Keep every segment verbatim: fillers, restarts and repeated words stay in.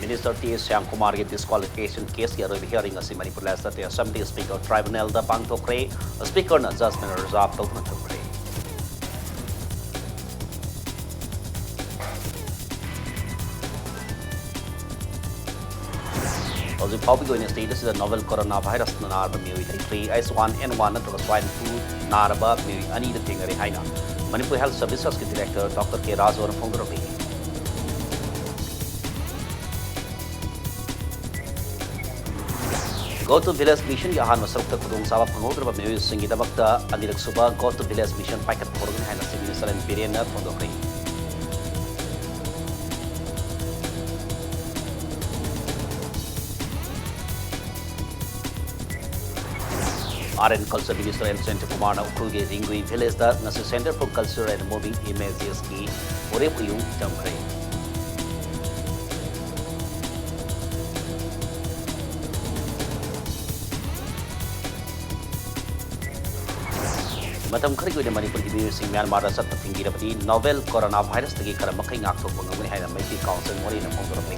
Minister T Shyamkumarꯒꯤ disqualification caseꯀꯤ ꯑꯔꯣꯏꯕ hearing ꯑꯁꯤ Manipur Legislative Assembly Speaker Tribunalꯗ ꯄꯥꯡꯊꯣꯛꯈ꯭ꯔꯦ꯫ Speakerꯅ judgment reserve ꯇꯧꯗꯨꯅ ꯊꯝꯈ꯭ꯔꯦ꯫ ꯍꯧꯖꯤꯛ ꯐꯥꯎꯕꯒꯤ ꯑꯣꯏꯅ state ꯑꯁꯤꯗ novel coronavirusꯅ ꯅꯥꯔꯕ ꯃꯤꯑꯣꯏ ꯂꯩꯇ꯭ꯔꯤ꯫ H one N one ꯅꯠꯇ꯭ꯔꯒ swine flu ꯅꯥꯔꯕ ꯃꯤꯑꯣꯏ ꯑꯅꯤꯗ ꯊꯦꯡꯅꯔꯦ ꯍꯥꯏꯅ Manipur Health Servicesꯀꯤ director Doctor K Rajuvana ꯐꯣꯡꯗꯣꯔꯛꯂꯤ꯫ Go to Village Missionꯒꯤ ꯑꯍꯥꯟꯕ ꯁꯔꯨꯛꯇ ꯈꯨꯗꯣꯡꯆꯥꯕ ꯐꯪꯍꯧꯗ꯭ꯔꯕ ꯃꯤꯑꯣꯏꯁꯤꯡꯒꯤꯗꯃꯛꯇ ꯑꯅꯤꯔꯛ ꯁꯨꯕ Go to Village Mission ꯄꯥꯏꯈꯠꯄ ꯍꯧꯔꯒꯅꯤ ꯍꯥꯏꯅ Chief Minister N Birenꯅ ꯐꯣꯡꯗꯣꯛꯈ꯭ꯔꯦ꯫ Art and Culture Minister N Sanjay Kumarꯅ ꯎꯈ꯭ꯔꯨꯜꯒꯤ ꯔꯤꯡꯒꯨꯏ villageꯇ ꯉꯁꯤ Centre for Culture and Moving Imagesꯀꯤ ꯎꯔꯦꯞ ꯎꯌꯨꯡ ꯇꯝꯈ꯭ꯔꯦ꯫ ꯃꯇꯝ ꯈꯔꯒꯤ ꯑꯣꯏꯅ ꯃꯅꯤꯄꯨꯔꯒꯤ ꯃꯤꯑꯣꯏꯁꯤꯡ ꯃ꯭ꯌꯥꯟꯃꯥꯔꯗ ꯆꯠꯄ ꯊꯤꯡꯕꯤꯔꯕꯗꯤ novel coronavirusꯇꯒꯤ ꯈꯔ ꯃꯈꯩ ꯉꯥꯛꯊꯣꯛꯄ ꯉꯝꯒꯅꯤ ꯍꯥꯏꯅ ꯃꯩꯇꯩ ꯀꯥꯎꯟꯁꯤꯜ ꯃꯣꯔꯦꯅ ꯐꯣꯡꯗꯣꯔꯛꯂꯤ꯫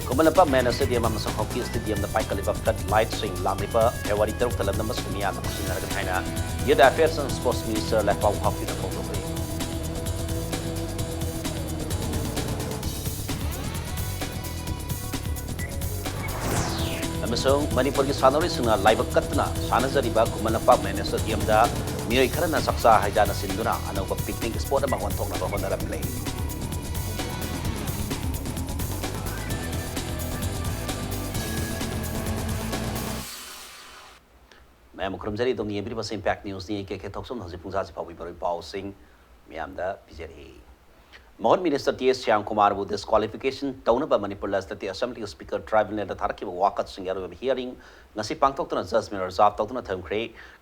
ꯈꯨꯃꯟ ꯂꯝꯄꯥꯛ ꯃꯦꯟ stadium ꯑꯃꯁꯨꯡ hockey stadiumꯗ ꯄꯥꯏꯈꯠꯂꯤꯕ flood lightꯁꯤꯡ ꯂꯥꯛꯂꯤꯕ February ꯇꯔꯨꯛꯇ ꯂꯝꯗꯝ ꯑꯁꯤꯒꯤ ꯃꯤꯌꯥꯝꯅ ꯈꯨꯠꯁꯤꯟꯅꯔꯒꯅꯤ ꯍꯥꯏꯅ Youth Affairs and Sports Minister ꯂꯥꯏꯄꯥꯎ ꯍꯥꯎꯀꯤꯞꯅ ꯐꯣꯡꯗꯣꯛꯂꯤ꯫ ꯑꯃꯁꯨꯡ ꯃꯅꯤꯄꯨꯔꯒꯤ ꯁꯥꯟꯅꯔꯣꯏꯁꯤꯡꯅ ꯂꯥꯏꯕꯛ ꯀꯠꯇꯨꯅ ꯁꯥꯟꯅꯖꯔꯤꯕ ꯈꯨꯃꯟ ꯂꯝꯄꯥꯛ ꯃꯦꯟ stadiumꯗ ꯃꯤꯑꯣꯏ ꯈꯔꯅ ꯆꯥꯛꯆꯥ ꯍꯩꯖꯥꯅ ꯁꯤꯟꯗꯨꯅ ꯑꯅꯧꯕ picnic spot ꯑꯃ ꯑꯣꯟꯊꯣꯛꯅꯕ ꯍꯣꯠꯅꯔꯝꯂꯦ꯫ ꯃꯌꯥꯝ ꯈꯨꯔꯨꯝꯖꯔꯤ, ꯑꯗꯨꯝ ꯌꯦꯡꯕꯤꯔꯤꯕꯁꯤ Impact Newsꯅꯤ꯫ ꯑꯩ ꯀꯦ ꯀꯦ ꯊꯣꯛꯆꯣꯝꯅ ꯍꯧꯖꯤꯛ ꯄꯨꯡ ꯖꯥꯁꯤ ꯐꯥꯎꯕꯒꯤ ꯃꯔꯨꯑꯣꯏꯕ ꯄꯥꯎꯁꯤꯡ ꯃꯌꯥꯝꯗ ꯄꯤꯖꯔꯤ꯫ ꯃꯍꯨꯠ Minister T S Shyam ꯀꯨꯃꯥꯔꯕꯨ disqualification ꯇꯧꯅꯕ Manipur Legislative Assembly Speaker Tribunalꯗ ꯊꯥꯔꯛꯈꯤꯕ ꯋꯥꯀꯠꯁꯤꯡꯒꯤ ꯑꯔꯣꯏꯕ hearing ꯉꯁꯤ ꯄꯥꯡꯊꯣꯛꯇꯨꯅ judgment reserve ꯇꯧꯗꯨꯅ ꯊꯝꯈ꯭ꯔꯦ꯫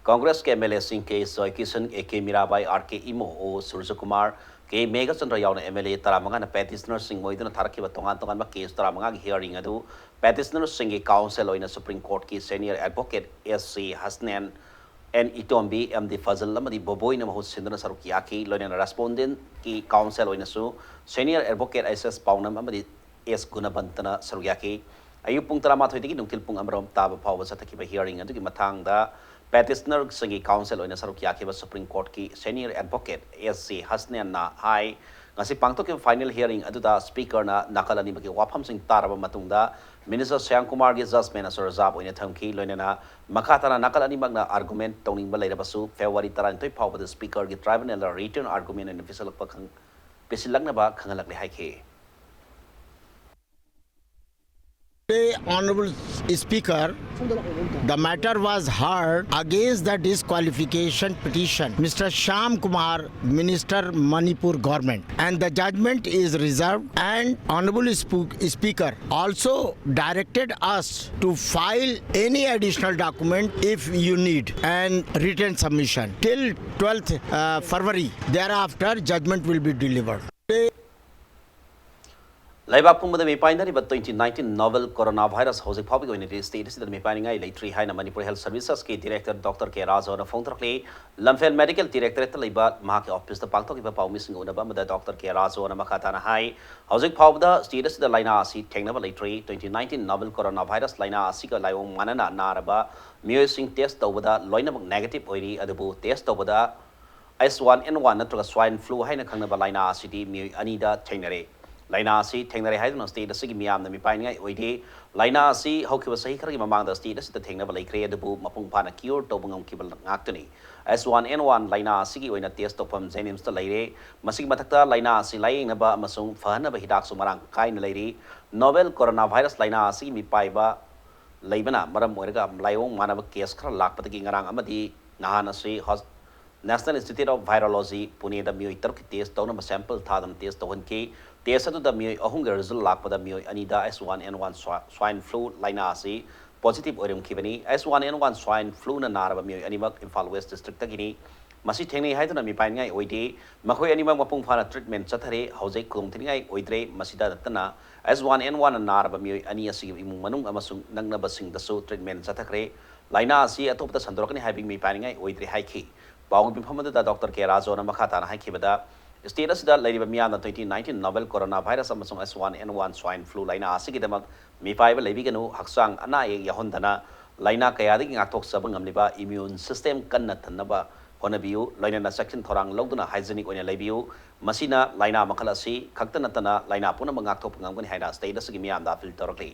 Congressꯀꯤ M L Aꯁꯤꯡ K Joykisan, A K Mirabai, R K Imo, O Surjakumar, ꯀꯦ ꯃꯦꯘꯆꯟꯗ꯭ꯔ ꯌꯥꯎꯅ ꯑꯦꯝ ꯑꯦꯜ ꯑꯦ ꯇꯔꯥꯃꯉꯥꯅ ꯄꯦꯇꯤꯁꯅꯔꯁꯤꯡ ꯑꯣꯏꯗꯨꯅ ꯊꯥꯔꯛꯈꯤꯕ ꯇꯣꯉꯥꯟ ꯇꯣꯉꯥꯟꯕ ꯀꯦꯁ ꯇꯔꯥꯃꯉꯥꯒꯤ ꯍꯤꯌꯥꯔꯤꯡ ꯑꯗꯨ ꯄꯦꯇꯤꯁꯅꯔꯁꯤꯡꯒꯤ ꯀꯥꯎꯟꯁꯤꯜ ꯑꯣꯏꯅ ꯁꯨꯄ꯭ꯔꯤꯝ ꯀꯣꯔꯠꯀꯤ senior advocate S C Hasnain, and ꯏꯇꯣꯝꯕꯤ, M D Fazal ꯑꯃꯗꯤ ꯕꯣꯕꯣꯏꯅ ꯃꯍꯨꯠ ꯁꯤꯟꯗꯨꯅ ꯁꯔꯨꯛ ꯌꯥꯈꯤ꯫ ꯂꯣꯏꯅꯅ ꯔꯦꯁꯄꯣꯟꯗꯦꯟꯠꯀꯤ ꯀꯥꯎꯟꯁꯤꯜ ꯑꯣꯏꯅꯁꯨ ꯁꯦꯅꯤꯌꯔ ꯑꯦꯗꯚꯣꯀꯦꯠ ꯑꯦꯁ ꯑꯦꯁ ꯄꯥꯎꯅꯝ ꯑꯃꯗꯤ ꯑꯦꯁ ꯒꯨꯅꯕꯟꯇꯅ ꯁꯔꯨꯛ ꯌꯥꯈꯤ꯫ ꯑꯌꯨꯛ ꯄꯨꯡ ꯇꯔꯥꯃꯥꯊꯣꯏꯗꯒꯤ ꯅꯨꯡꯊꯤꯜ ꯄꯨꯡ ꯑꯃꯔꯣꯝ ꯇꯥꯕ ꯐꯥꯎꯕ ꯆꯠꯊꯈꯤꯕ ꯍꯤꯌꯥꯔꯤꯡ ꯑꯗꯨꯒꯤ ꯃꯇꯥꯡꯗ ꯄꯦꯇꯤꯁꯅꯔꯁꯤꯡꯒꯤ ꯀꯥꯎꯟꯁꯤꯜ ꯑꯣꯏꯅ ꯁꯔꯨꯛ ꯌꯥꯈꯤꯕ ꯁꯨꯄ꯭ꯔꯤꯝ ꯀꯣꯔꯠꯀꯤ ꯁꯦꯅꯤꯌꯔ ꯑꯦꯗꯚꯣꯀꯦꯠ ꯑꯦꯁ ꯁꯤ ꯍꯁꯅꯦꯟꯅ ꯍꯥꯏ, ꯉꯁꯤ ꯄꯥꯡꯊꯣꯛꯈꯤꯕ ꯐꯥꯏꯅꯦꯜ ꯍꯤꯌꯥꯔꯤꯡ ꯑꯗꯨꯗ ꯁ꯭ꯄꯤꯀꯔꯅ ꯅꯥꯀꯜ ꯑꯅꯤꯃꯛꯀꯤ ꯋꯥꯐꯝꯁꯤꯡ ꯇꯥꯔꯕ ꯃꯇꯨꯡꯗ ꯃꯤꯅꯤꯁꯇꯔ ꯁ꯭ꯌꯥꯝ ꯀꯨꯃꯥꯔꯒꯤ ꯖꯖꯃꯦꯟ ꯑꯁꯨ ꯔꯤꯖꯥꯔꯚ ꯑꯣꯏꯅ ꯊꯝꯈꯤ꯫ ꯂꯣꯏꯅꯅ ꯃꯈꯥ ꯇꯥꯅ ꯅꯥꯀꯜ ꯑꯅꯤꯃꯛꯅ ꯑꯥꯔꯒꯨꯃꯦꯟ ꯇꯧꯅꯤꯡꯕ ꯂꯩꯔꯕꯁꯨ ꯐꯦꯕ꯭ꯔꯨꯋꯥꯔꯤ ꯇꯔꯥꯅꯤꯊꯣꯏ ꯐꯥꯎꯕꯗ ꯁ꯭ꯄꯤꯀꯔꯒꯤ ꯇ꯭ꯔꯥꯏꯕꯨꯅꯦꯜꯗ ꯔꯤꯇꯟ ꯑꯥꯔꯒꯨꯃꯦꯟ ꯑꯣꯏꯅ ꯄꯤꯁꯤꯜꯂꯛꯄ ꯈꯪ-, ꯄꯤꯁꯤꯜꯂꯛꯅꯕ ꯈꯪꯍꯜꯂꯛꯂꯦ ꯍꯥꯏꯈꯤ꯫ Honorable Speaker, the matter was heard against the disqualification petition, Mister Shyam Kumar, Minister Manipur Government, and the judgment is reserved. And Honorable Sp- Speaker also directed us to file any additional document if you need and written submission till twelfth uh, February. Thereafter, judgment will be delivered. ꯂꯩꯕꯥꯛ ꯄꯨꯝꯕꯗ ꯃꯤꯄꯥꯏꯅꯔꯤꯕ twenty nineteen novel corona virus ꯍꯧꯖꯤꯛ ꯐꯥꯎꯕꯒꯤ ꯑꯣꯏꯅꯗꯤ state ꯑꯁꯤꯗ ꯃꯤꯄꯥꯏꯅꯤꯡꯉꯥꯏ ꯂꯩꯇ꯭ꯔꯤ ꯍꯥꯏꯅ ꯃꯅꯤꯄꯨꯔ ꯍꯦꯜꯊ ꯁꯔꯚꯤꯁꯦꯁꯀꯤ ꯗꯤꯔꯦꯛꯇꯔ ꯗꯣꯛꯇꯔ ꯀꯦ ꯔꯥꯖꯨꯅ ꯐꯣꯡꯗꯣꯔꯛꯂꯤ꯫ ꯂꯝꯐꯦꯜ ꯃꯦꯗꯤꯀꯦꯜ ꯗꯤꯔꯦꯛꯇꯣꯔꯦꯠꯇ ꯂꯩꯕ ꯃꯍꯥꯛꯀꯤ ꯑꯣꯐꯤꯁꯇ ꯄꯥꯡꯊꯣꯛꯈꯤꯕ ꯄꯥꯎꯃꯤꯁꯤꯡꯒ ꯎꯅꯕ ꯑꯃꯗ ꯗꯣꯛꯇꯔ ꯀꯦ ꯔꯥꯖꯨꯅ ꯃꯈꯥ ꯇꯥꯅ ꯍꯥꯏ, ꯍꯧꯖꯤꯛ ꯐꯥꯎꯕꯗ ꯁ꯭ꯇꯦꯠ ꯑꯁꯤꯗ ꯂꯥꯏꯅꯥ ꯑꯁꯤ ꯊꯦꯡꯅꯕ ꯂꯩꯇ꯭ꯔꯤ꯫ Twenty nineteen novel corona virus ꯂꯥꯏꯅꯥ ꯑꯁꯤꯒ ꯂꯥꯏꯑꯣꯡ ꯃꯥꯟꯅꯅ ꯅꯥꯔꯕ ꯃꯤꯑꯣꯏꯁꯤꯡ ꯇꯦꯁ ꯇꯧꯕꯗ ꯂꯣꯏꯅꯃꯛ ꯅꯦꯒꯦꯇꯤꯚ ꯑꯣꯏꯔꯤ, ꯑꯗꯨꯕꯨ ꯇꯦꯁ ꯇꯧꯕꯗ ꯑꯦꯁ ꯋꯥꯟ ꯑꯦꯟ ꯋꯥꯟ ꯅꯠꯇ꯭ꯔꯒ ꯁ꯭ꯋꯥꯏꯟ ꯐ꯭ꯂꯨ ꯍꯥꯏꯅ ꯈꯪꯅꯕ ꯂꯥꯏꯅꯥ ꯑꯁꯤꯗꯤ ꯃꯤꯑꯣꯏ ꯑꯅꯤꯗ ꯊꯦꯡꯅꯔꯦ꯫ ꯂꯥꯏꯅꯥ ꯑꯁꯤ ꯊꯦꯡꯅꯔꯦ ꯍꯥꯏꯗꯨꯅ ꯁ꯭ꯇꯦꯠ ꯑꯁꯤꯒꯤ ꯃꯤꯌꯥꯝꯅ ꯃꯤꯄꯥꯏꯅꯤꯡꯉꯥꯏ ꯑꯣꯏꯗꯦ꯫ ꯂꯥꯏꯅꯥ ꯑꯁꯤ ꯍꯧꯈꯤꯕ ꯆꯍꯤ ꯈꯔꯒꯤ ꯃꯃꯥꯡꯗ ꯁ꯭ꯇꯦꯠ ꯑꯁꯤꯗ ꯊꯦꯡꯅꯕ ꯂꯩꯈ꯭ꯔꯦ, ꯑꯗꯨꯕꯨ ꯃꯄꯨꯡ ꯐꯥꯅ ꯀ꯭ꯌꯨꯔ ꯇꯧꯕ ꯉꯝꯈꯤꯕ ꯉꯥꯛꯇꯅꯤ꯫ ꯑꯦꯁ ꯋꯥꯟ ꯑꯦꯟ ꯋꯥꯟ ꯂꯥꯏꯅꯥ ꯑꯁꯤꯒꯤ ꯑꯣꯏꯅ ꯇꯦꯁ ꯇꯧꯐꯝ ꯖꯦꯅꯤꯝꯁꯇ ꯂꯩꯔꯦ꯫ ꯃꯁꯤꯒꯤ ꯃꯊꯛꯇ ꯂꯥꯏꯅꯥ ꯑꯁꯤ ꯂꯥꯌꯦꯡꯅꯕ ꯑꯃꯁꯨꯡ ꯐꯍꯟꯅꯕ ꯍꯤꯗꯥꯛꯁꯨ ꯃꯔꯥꯡ ꯀꯥꯏꯅ ꯂꯩꯔꯤ꯫ ꯅꯣꯚꯦꯜ ꯀꯣꯔꯣꯅꯥ ꯚꯥꯏꯔꯁ ꯂꯥꯏꯅꯥ ꯑꯁꯤꯒꯤ ꯃꯤꯄꯥꯏꯕ ꯂꯩꯕꯅ ꯃꯔꯝ ꯑꯣꯏꯔꯒ ꯂꯥꯏꯑꯣꯡ ꯃꯥꯟꯅꯕ ꯀꯦꯁ ꯈꯔ ꯂꯥꯛꯄꯗꯒꯤ ꯉꯔꯥꯡ ꯑꯃꯗꯤ ꯅꯍꯥꯟ ꯑꯁꯤ ꯍꯣꯁ-, ꯅꯦꯁꯅꯦꯜ ꯏꯟꯁꯇꯤꯇ꯭ꯌꯨꯠ ꯑꯣꯐ ꯚꯥꯏꯔꯣꯂꯣꯖꯤ ꯄꯨꯅꯦꯗ ꯃꯤꯑꯣꯏ ꯇꯔꯨꯛꯀꯤ ꯇꯦꯁ ꯇꯧꯅꯕ ꯁꯦꯝꯄꯜ ꯊꯥꯗꯨꯅ ꯇꯦꯁ ꯇꯧꯍꯟꯈꯤ꯫ ꯇꯦꯁ ꯑꯗꯨꯗ ꯃꯤꯑꯣꯏ ꯑꯍꯨꯝꯒꯤ ꯔꯤꯖꯜ ꯂꯥꯛꯄꯗ ꯃꯤꯑꯣꯏ ꯑꯅꯤꯗ S one N one swine flu ꯂꯥꯏꯅꯥ ꯑꯁꯤ ꯄꯣꯖꯤꯇꯤꯚ ꯑꯣꯏꯔꯝꯈꯤꯕꯅꯤ꯫ S one N one swine ꯐ꯭ꯂꯨꯅ ꯅꯥꯔꯕ ꯃꯤꯑꯣꯏ ꯑꯅꯤꯃꯛ ꯏꯝꯐꯥꯜ ꯋꯦꯁ ꯗꯤꯁꯇ꯭ꯔꯤꯛꯇꯒꯤꯅꯤ꯫ ꯃꯁꯤ ꯊꯦꯡꯅꯩ ꯍꯥꯏꯗꯨꯅ ꯃꯤꯄꯥꯏꯅꯤꯡꯉꯥꯏ ꯑꯣꯏꯗꯦ꯫ ꯃꯈꯣꯏ ꯑꯅꯤꯃꯛ ꯃꯄꯨꯡ ꯐꯥꯅ ꯇ꯭ꯔꯤꯠꯃꯦꯟ ꯆꯠꯊꯔꯦ꯫ ꯍꯧꯖꯤꯛ ꯈꯨꯗꯣꯡꯊꯤꯅꯤꯡꯉꯥꯏ ꯑꯣꯏꯗ꯭ꯔꯦ꯫ ꯃꯁꯤꯗ ꯅꯠꯇꯅ ꯑꯦꯁ ꯋꯥꯟ ꯑꯦꯟ ꯋꯥꯟꯅ ꯅꯥꯔꯕ ꯃꯤꯑꯣꯏ ꯑꯅꯤ ꯑꯁꯤꯒꯤ ꯏꯃꯨꯡ ꯃꯅꯨꯡ ꯑꯃꯁꯨꯡ ꯅꯛꯅꯕꯁꯤꯡꯗꯁꯨ ꯇ꯭ꯔꯤꯠꯃꯦꯟ ꯆꯠꯊꯈ꯭ꯔꯦ꯫ ꯂꯥꯏꯅꯥ ꯑꯁꯤ ꯑꯇꯣꯞꯄꯗ ꯁꯟꯗꯣꯔꯛꯀꯅꯤ ꯍꯥꯏꯕꯒꯤ ꯃꯤꯄꯥꯏꯅꯤꯡꯉꯥꯏ ꯑꯣꯏꯗ꯭ꯔꯦ ꯍꯥꯏꯈꯤ꯫ ꯄꯥꯎꯒꯤ ꯃꯤꯐꯝ ꯑꯗꯨꯗ ꯗꯣꯛꯇꯔ ꯀꯦ ꯔꯥꯖꯣꯅ ꯃꯈꯥ ꯇꯥꯅ ꯍꯥꯏꯈꯤꯕꯗ, ꯁ꯭ꯇꯦꯠ ꯑꯁꯤꯗ ꯂꯩꯔꯤꯕ ꯃꯤꯌꯥꯝꯅ twenty nineteen novel corona virus ꯑꯃꯁꯨꯡ S one N one swine flu ꯂꯥꯏꯅꯥ ꯑꯁꯤꯒꯤꯗꯃꯛ ꯃꯤꯄꯥꯏꯕ ꯂꯩꯕꯤꯒꯅꯨ꯫ ꯍꯛꯆꯥꯡ ꯑꯅꯥ ꯑꯌꯦꯛ ꯌꯥꯎꯍꯟꯗꯅ ꯂꯥꯏꯅꯥ ꯀꯌꯥꯗꯒꯤ ꯉꯥꯛꯊꯣꯛꯆꯕ ꯉꯝꯂꯤꯕ ꯏꯃ꯭ꯌꯨꯟ ꯁꯤꯁꯇꯦꯝ ꯀꯟꯅ ꯊꯝꯅꯕ ꯍꯣꯠꯅꯕꯤꯌꯨ꯫ ꯂꯣꯏꯅꯅ ꯆꯦꯛꯁꯤꯟ ꯊꯧꯔꯥꯡ ꯂꯧꯗꯨꯅ ꯍꯥꯏꯖꯤꯅꯤꯛ ꯑꯣꯏꯅ ꯂꯩꯕꯤꯌꯨ꯫ ꯃꯁꯤꯅ ꯂꯥꯏꯅꯥ ꯃꯈꯜ ꯑꯁꯤ ꯈꯛꯇ ꯅꯠꯇꯅ ꯂꯥꯏꯅꯥ ꯄꯨꯝꯅꯃꯛ ꯉꯥꯛꯊꯣꯛꯄ ꯉꯝꯒꯅꯤ ꯍꯥꯏꯅ ꯁ꯭ꯇꯦꯠ ꯑꯁꯤꯒꯤ ꯃꯤꯌꯥꯝꯗ ꯑꯄꯤꯜ ꯇꯧꯔꯛꯂꯤ꯫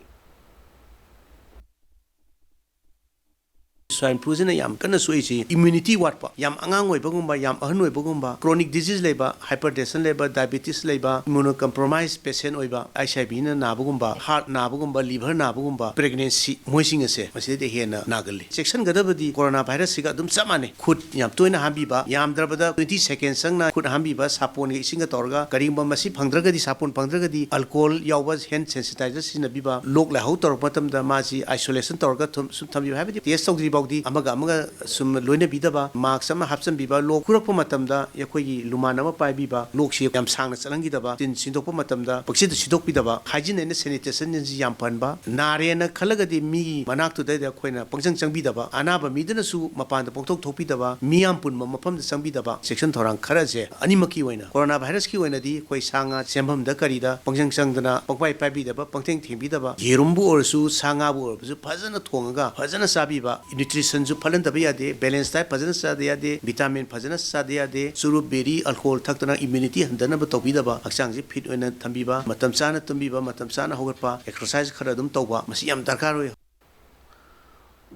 ꯁ꯭ꯋꯥꯏꯟ ꯐ꯭ꯂꯨꯁꯤꯅ ꯌꯥꯝ ꯀꯟꯅ ꯁꯣꯛꯏꯁꯤ ꯏꯝꯌꯨꯅꯤꯇꯤ ꯋꯥꯠꯄ, ꯌꯥꯝ ꯑꯉꯥꯡ ꯑꯣꯏꯕꯒꯨꯝꯕ, ꯌꯥꯝ ꯑꯍꯟ ꯑꯣꯏꯕꯒꯨꯝꯕ, ꯀ꯭ꯔꯣꯅꯤꯛ ꯗꯤꯖꯤꯖ ꯂꯩꯕ, ꯍꯥꯏꯄꯔꯇꯦꯟꯁꯟ ꯂꯩꯕ, ꯗꯥꯏꯕꯦꯇꯤꯁ ꯂꯩꯕ, ꯏꯃꯨꯅꯣ ꯀꯝꯄ꯭ꯔꯣꯃꯥꯏꯁ ꯄꯦꯁꯦꯟ ꯑꯣꯏꯕ, ꯑꯩꯆ ꯑꯥꯏ ꯚꯤꯅ ꯅꯥꯕꯒꯨꯝꯕ, ꯍꯥꯔꯠ ꯅꯥꯕꯒꯨꯝꯕ, ꯂꯤꯚꯔ ꯅꯥꯕꯒꯨꯝꯕ, ꯄ꯭ꯔꯦꯒꯅꯦꯟꯁꯤ, ꯃꯣꯏꯁꯤꯡ ꯑꯁꯦ ꯃꯁꯤꯗꯩꯗ ꯍꯦꯟꯅ ꯅꯥꯒꯜꯂꯤ꯫ ꯆꯦꯛꯁꯤꯟꯒꯗꯕꯗꯤ ꯀꯣꯔꯣꯅꯥ ꯚꯥꯏꯔꯁꯁꯤꯒ ꯑꯗꯨꯝ ꯆꯞ ꯃꯥꯟꯅꯩ꯫ ꯈꯨꯠ ꯌꯥꯝ ꯇꯣꯏꯅ ꯍꯥꯝꯕꯤꯕ, ꯌꯥꯝꯗ꯭ꯔꯕꯗ ꯇ꯭ꯋꯦꯟꯇꯤ ꯁꯦꯀꯦꯟ ꯆꯪꯅ ꯈꯨꯠ ꯍꯥꯝꯕꯤꯕ, ꯁꯥꯄꯣꯟꯒ ꯏꯁꯤꯡꯒ ꯇꯧꯔꯒ꯫ ꯀꯔꯤꯒꯨꯝꯕ ꯃꯁꯤ ꯐꯪꯗ꯭ꯔꯒꯗꯤ, ꯁꯥꯄꯣꯟ ꯐꯪꯗ꯭ꯔꯒꯗꯤ, ꯑꯜꯀꯣꯍꯣꯜ ꯌꯥꯎꯕ ꯍꯦꯟ ꯁꯦꯟꯁꯤꯇꯥꯏꯖꯔ ꯁꯤꯖꯤꯟꯅꯕꯤꯕ꯫ ꯂꯣꯛ ꯂꯥꯏꯍꯧ ꯇꯧꯔꯛꯄ ꯃꯇꯝꯗ ꯃꯥꯁꯤ ꯑꯥꯏꯁꯣꯂꯦꯁꯟ ꯇꯧꯔꯒ ꯊꯝ-, ꯁꯨꯝ ꯊꯝꯕꯤꯕ, ꯍꯥꯏꯕꯗꯤ ꯇꯦꯁ ꯇꯧꯗ꯭ꯔꯤ ꯐꯥꯎꯗꯤ ꯑꯃꯒ ꯑꯃꯒ ꯁꯨꯝ ꯂꯣꯏꯅꯕꯤꯗꯕ, ꯃꯥꯛꯁ ꯑꯃ ꯍꯥꯞꯆꯤꯟꯕꯤꯕ, ꯂꯣꯛ ꯈꯨꯔꯛꯄ ꯃꯇꯝꯗ ꯑꯩꯈꯣꯏꯒꯤ ꯂꯨꯃꯥꯟ ꯑꯃ ꯄꯥꯏꯕꯤꯕ, ꯂꯣꯛꯁꯤ ꯌꯥꯝ ꯁꯥꯡꯅ ꯆꯠꯍꯟꯈꯤꯗꯕ, ꯇꯤꯟ ꯁꯤꯟꯗꯣꯛꯄ ꯃꯇꯝꯗ ꯄꯪꯁꯤꯟꯗ ꯁꯤꯟꯗꯣꯛꯄꯤꯗꯕ, ꯍꯥꯏꯖꯤꯟ ꯑꯦꯟ ꯁꯦꯅꯤꯇꯦꯁꯟꯁꯤ ꯌꯥꯝ ꯐꯍꯟꯕ, ꯅꯥꯔꯦꯅ ꯈꯜꯂꯒꯗꯤ ꯃꯤꯒꯤ ꯃꯅꯥꯛꯇꯨꯗꯩꯗ ꯑꯩꯈꯣꯏꯅ ꯄꯪꯆꯪ ꯆꯪꯕꯤꯗꯕ, ꯑꯅꯥꯕ ꯃꯤꯗꯨꯅꯁꯨ ꯃꯄꯥꯟꯗ ꯄꯪꯊꯣꯛ ꯊꯣꯛꯄꯤꯗꯕ, ꯃꯤꯌꯥꯝ ꯄꯨꯟꯕ ꯃꯐꯝꯗ ꯆꯪꯕꯤꯗꯕ, ꯆꯦꯛꯁꯤꯟ ꯊꯧꯔꯥꯡ ꯈꯔꯁꯦ ꯑꯅꯤꯃꯛꯀꯤ ꯑꯣꯏꯅ꯫ ꯀꯣꯔꯣꯅꯥ ꯚꯥꯏꯔꯁꯀꯤ ꯑꯣꯏꯅꯗꯤ ꯑꯩꯈꯣꯏ ꯁꯥ ꯉꯥ ꯁꯦꯝꯐꯝꯗ ꯀꯔꯤꯗ ꯄꯪꯆꯪ ꯆꯪꯗꯅ, ꯄꯪꯄꯥꯏ ꯄꯥꯏꯕꯤꯗꯕ, ꯄꯪꯊꯦꯡ ꯊꯦꯡꯕꯤꯗꯕ, ꯌꯦꯔꯨꯝꯕꯨ ꯑꯣꯏꯔꯁꯨ, ꯁꯥ ꯉꯥꯕꯨ ꯑꯣꯏꯔꯕꯁꯨ ꯐꯖꯅ ꯊꯣꯡꯉꯒ ꯐꯖꯅ ꯆꯥꯕꯤꯕ, ꯅ꯭ꯌꯨꯇ꯭ꯔꯤꯁꯟꯁꯨ ꯐꯠꯍꯟꯗꯕ ꯌꯥꯗꯦ, ꯕꯦꯂꯦꯟꯁ ꯗꯥꯏꯠ ꯐꯖꯅ ꯆꯥꯗ ꯌꯥꯗꯦ, ꯚꯤꯇꯥꯃꯤꯟ ꯐꯖꯅ ꯆꯥꯗ ꯌꯥꯗꯦ, ꯆꯨꯔꯨꯞ, ꯕꯦꯔꯤ, ꯑꯜꯀꯣꯍꯣꯜ ꯊꯛꯇꯅ ꯏꯝꯌꯨꯅꯤꯇꯤ ꯍꯟꯊꯅꯕ ꯇꯧꯕꯤꯗꯕ, ꯍꯛꯆꯥꯡꯁꯤ ꯐꯤꯠ ꯑꯣꯏꯅ ꯊꯝꯕꯤꯕ, ꯃꯇꯝ ꯆꯥꯅ ꯇꯨꯝꯕꯤꯕ, ꯃꯇꯝ ꯆꯥꯅ ꯍꯧꯒꯠꯄ, ꯑꯦꯛꯁꯔꯁꯥꯏꯁ ꯈꯔ ꯑꯗꯨꯝ ꯇꯧꯕ, ꯃꯁꯤ ꯌꯥꯝ ꯗꯔꯀꯥꯔ ꯑꯣꯏ꯫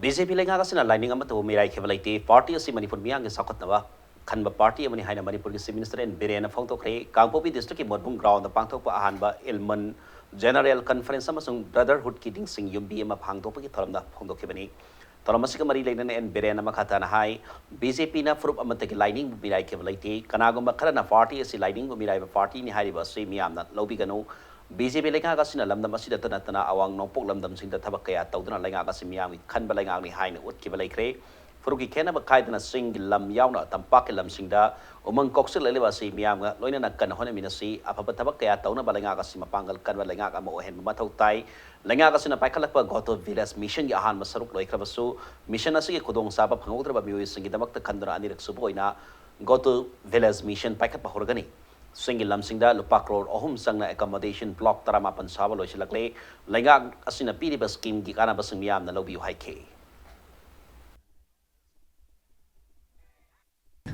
ꯕꯤ ꯖꯦ ꯄꯤ ꯂꯩꯉꯥꯛ ꯑꯁꯤꯅ ꯂꯥꯏꯅꯤꯡ ꯑꯃꯠꯇꯕꯨ ꯃꯤꯔꯥꯏꯈꯤꯕ ꯂꯩꯇꯦ꯫ ꯄꯥꯔꯇꯤ ꯑꯁꯤ ꯃꯅꯤꯄꯨꯔ ꯃꯤꯌꯥꯝꯒꯤ ꯆꯥꯎꯈꯠꯅꯕ ꯈꯟꯕ ꯄꯥꯔꯇꯤ ꯑꯃꯅꯤ ꯍꯥꯏꯅ ꯃꯅꯤꯄꯨꯔꯒꯤ ꯆꯤꯐ ꯃꯤꯅꯤꯁꯇꯔ ꯑꯦꯟ ꯕꯤꯔꯦꯟꯅ ꯐꯣꯡꯗꯣꯛꯈ꯭ꯔꯦ꯫ ꯀꯥꯡꯄꯣꯛꯄꯤ ꯗꯤꯁꯇ꯭ꯔꯤꯛꯀꯤ ꯃꯣꯠꯕꯨꯡ ꯒ꯭ꯔꯥꯎꯟꯗ ꯄꯥꯡꯊꯣꯛꯄ ꯑꯍꯥꯟꯕ ꯏꯜꯃꯟ ꯖꯦꯅꯔꯦꯜ ꯀꯟꯐꯔꯦꯟꯁ ꯑꯃꯁꯨꯡ ꯕ꯭ꯔꯗꯔꯍꯨꯗꯀꯤ ꯅꯤꯡꯁꯤꯡ ꯌꯨꯝꯕꯤ ꯑꯃ ꯍꯥꯡꯗꯣꯛꯄꯒꯤ ꯊꯧꯔꯝꯗ ꯐꯣꯡꯗꯣꯛꯈꯤꯕꯅꯤ꯫ ꯊꯧꯔꯝ ꯑꯁꯤꯒ ꯃꯔꯤ ꯂꯩꯅꯅ ꯑꯦꯟ ꯕꯤꯔꯦꯟꯅ ꯃꯈꯥ ꯇꯥꯅ ꯍꯥꯏ, ꯕꯤ ꯖꯦ ꯄꯤꯅ ꯐꯨꯔꯨꯞ ꯑꯃꯠꯇꯒꯤ ꯂꯥꯏꯅꯤꯡꯕꯨ ꯃꯤꯔꯥꯏꯈꯤꯕ ꯂꯩꯇꯦ꯫ ꯀꯅꯥꯒꯨꯝꯕ ꯈꯔꯅ ꯄꯥꯔꯇꯤ ꯑꯁꯤ ꯂꯥꯏꯅꯤꯡꯕꯨ ꯃꯤꯔꯥꯏꯕ ꯄꯥꯔꯇꯤꯅꯤ ꯍꯥꯏꯔꯤꯕ ꯑꯁꯤ ꯃꯤꯌꯥꯝꯅ ꯂꯧꯕꯤꯒꯅꯨ꯫ ꯕꯤ ꯖꯦ ꯄꯤ ꯂꯩꯉꯥꯛ ꯑꯁꯤꯅ ꯂꯝꯗꯝ ꯑꯁꯤꯗꯇ ꯅꯠꯇꯅ ꯑꯋꯥꯡ ꯅꯣꯡꯄꯣꯛ ꯂꯝꯗꯝꯁꯤꯡꯗ ꯊꯕꯛ ꯀꯌꯥ ꯇꯧꯗꯨꯅ ꯂꯩꯉꯥꯛ ꯑꯁꯤ ꯃꯤꯌꯥꯝꯒꯤ ꯈꯟꯕ ꯂꯩꯉꯥꯛꯅꯤ ꯍꯥꯏꯅ ꯎꯠꯈꯤꯕ ꯂꯩꯈ꯭ꯔꯦ꯫ ꯐꯨꯔꯨꯞꯀꯤ ꯈꯦꯠꯅꯕ ꯈꯥꯏꯗꯅ ꯆꯤꯡꯒꯤ ꯂꯝ ꯌꯥꯎꯅ ꯇꯝꯄꯥꯛꯀꯤ ꯂꯝꯁꯤꯡꯗ ꯎꯃꯪ ꯀꯣꯛꯁꯤꯜꯂꯛꯂꯤꯕ ꯑꯁꯤ ꯃꯤꯌꯥꯝꯒ ꯂꯣꯏꯅꯅ ꯀꯟꯅ ꯍꯣꯠꯅꯃꯤꯟꯅꯁꯤ꯫ ꯑꯐꯕ ꯊꯕꯛ ꯀꯌꯥ ꯇꯧꯅꯕ ꯂꯩꯉꯥꯛ ꯑꯁꯤ ꯃꯄꯥꯡꯒꯜ ꯀꯟꯕ ꯂꯩꯉꯥꯛ ꯑꯃ ꯑꯣꯏꯍꯟꯕ ꯃꯊꯧ ꯇꯥꯏ꯫ ꯂꯩꯉꯥꯛ ꯑꯁꯤꯅ ꯄꯥꯏꯈꯠꯂꯛꯄ Go to Village Mission ꯒꯤ ꯑꯍꯥꯟꯕ ꯁꯔꯨꯛ ꯂꯣꯏꯈ꯭ꯔꯕꯁꯨ, mission ꯑꯁꯤꯒꯤ ꯈꯨꯗꯣꯡꯆꯥꯕ ꯐꯪꯍꯧꯗ꯭ꯔꯕ ꯃꯤꯑꯣꯏꯁꯤꯡꯒꯤꯗꯃꯛꯇ ꯈꯟꯗꯨꯅ ꯑꯅꯤꯔꯛ ꯁꯨꯕ ꯑꯣꯏꯅ Go to Village Mission ꯄꯥꯏꯈꯠꯄ ꯍꯧꯔꯒꯅꯤ꯫ ꯆꯤꯡꯒꯤ ꯂꯝꯁꯤꯡꯗ ꯂꯨꯄꯥ ꯀ꯭ꯔꯣꯔ ꯑꯍꯨꯝ ꯆꯪꯅ accommodation block ꯇꯔꯥꯃꯥꯄꯟ ꯁꯥꯕ ꯂꯣꯏꯁꯤꯜꯂꯛꯂꯦ꯫ ꯂꯩꯉꯥꯛ ꯑꯁꯤꯅ ꯄꯤꯔꯤꯕ scheme ꯒꯤ ꯀꯥꯟꯅꯕꯁꯤꯡ ꯃꯤꯌꯥꯝꯅ ꯂꯧꯕꯤꯌꯨ ꯍꯥꯏꯈꯤ꯫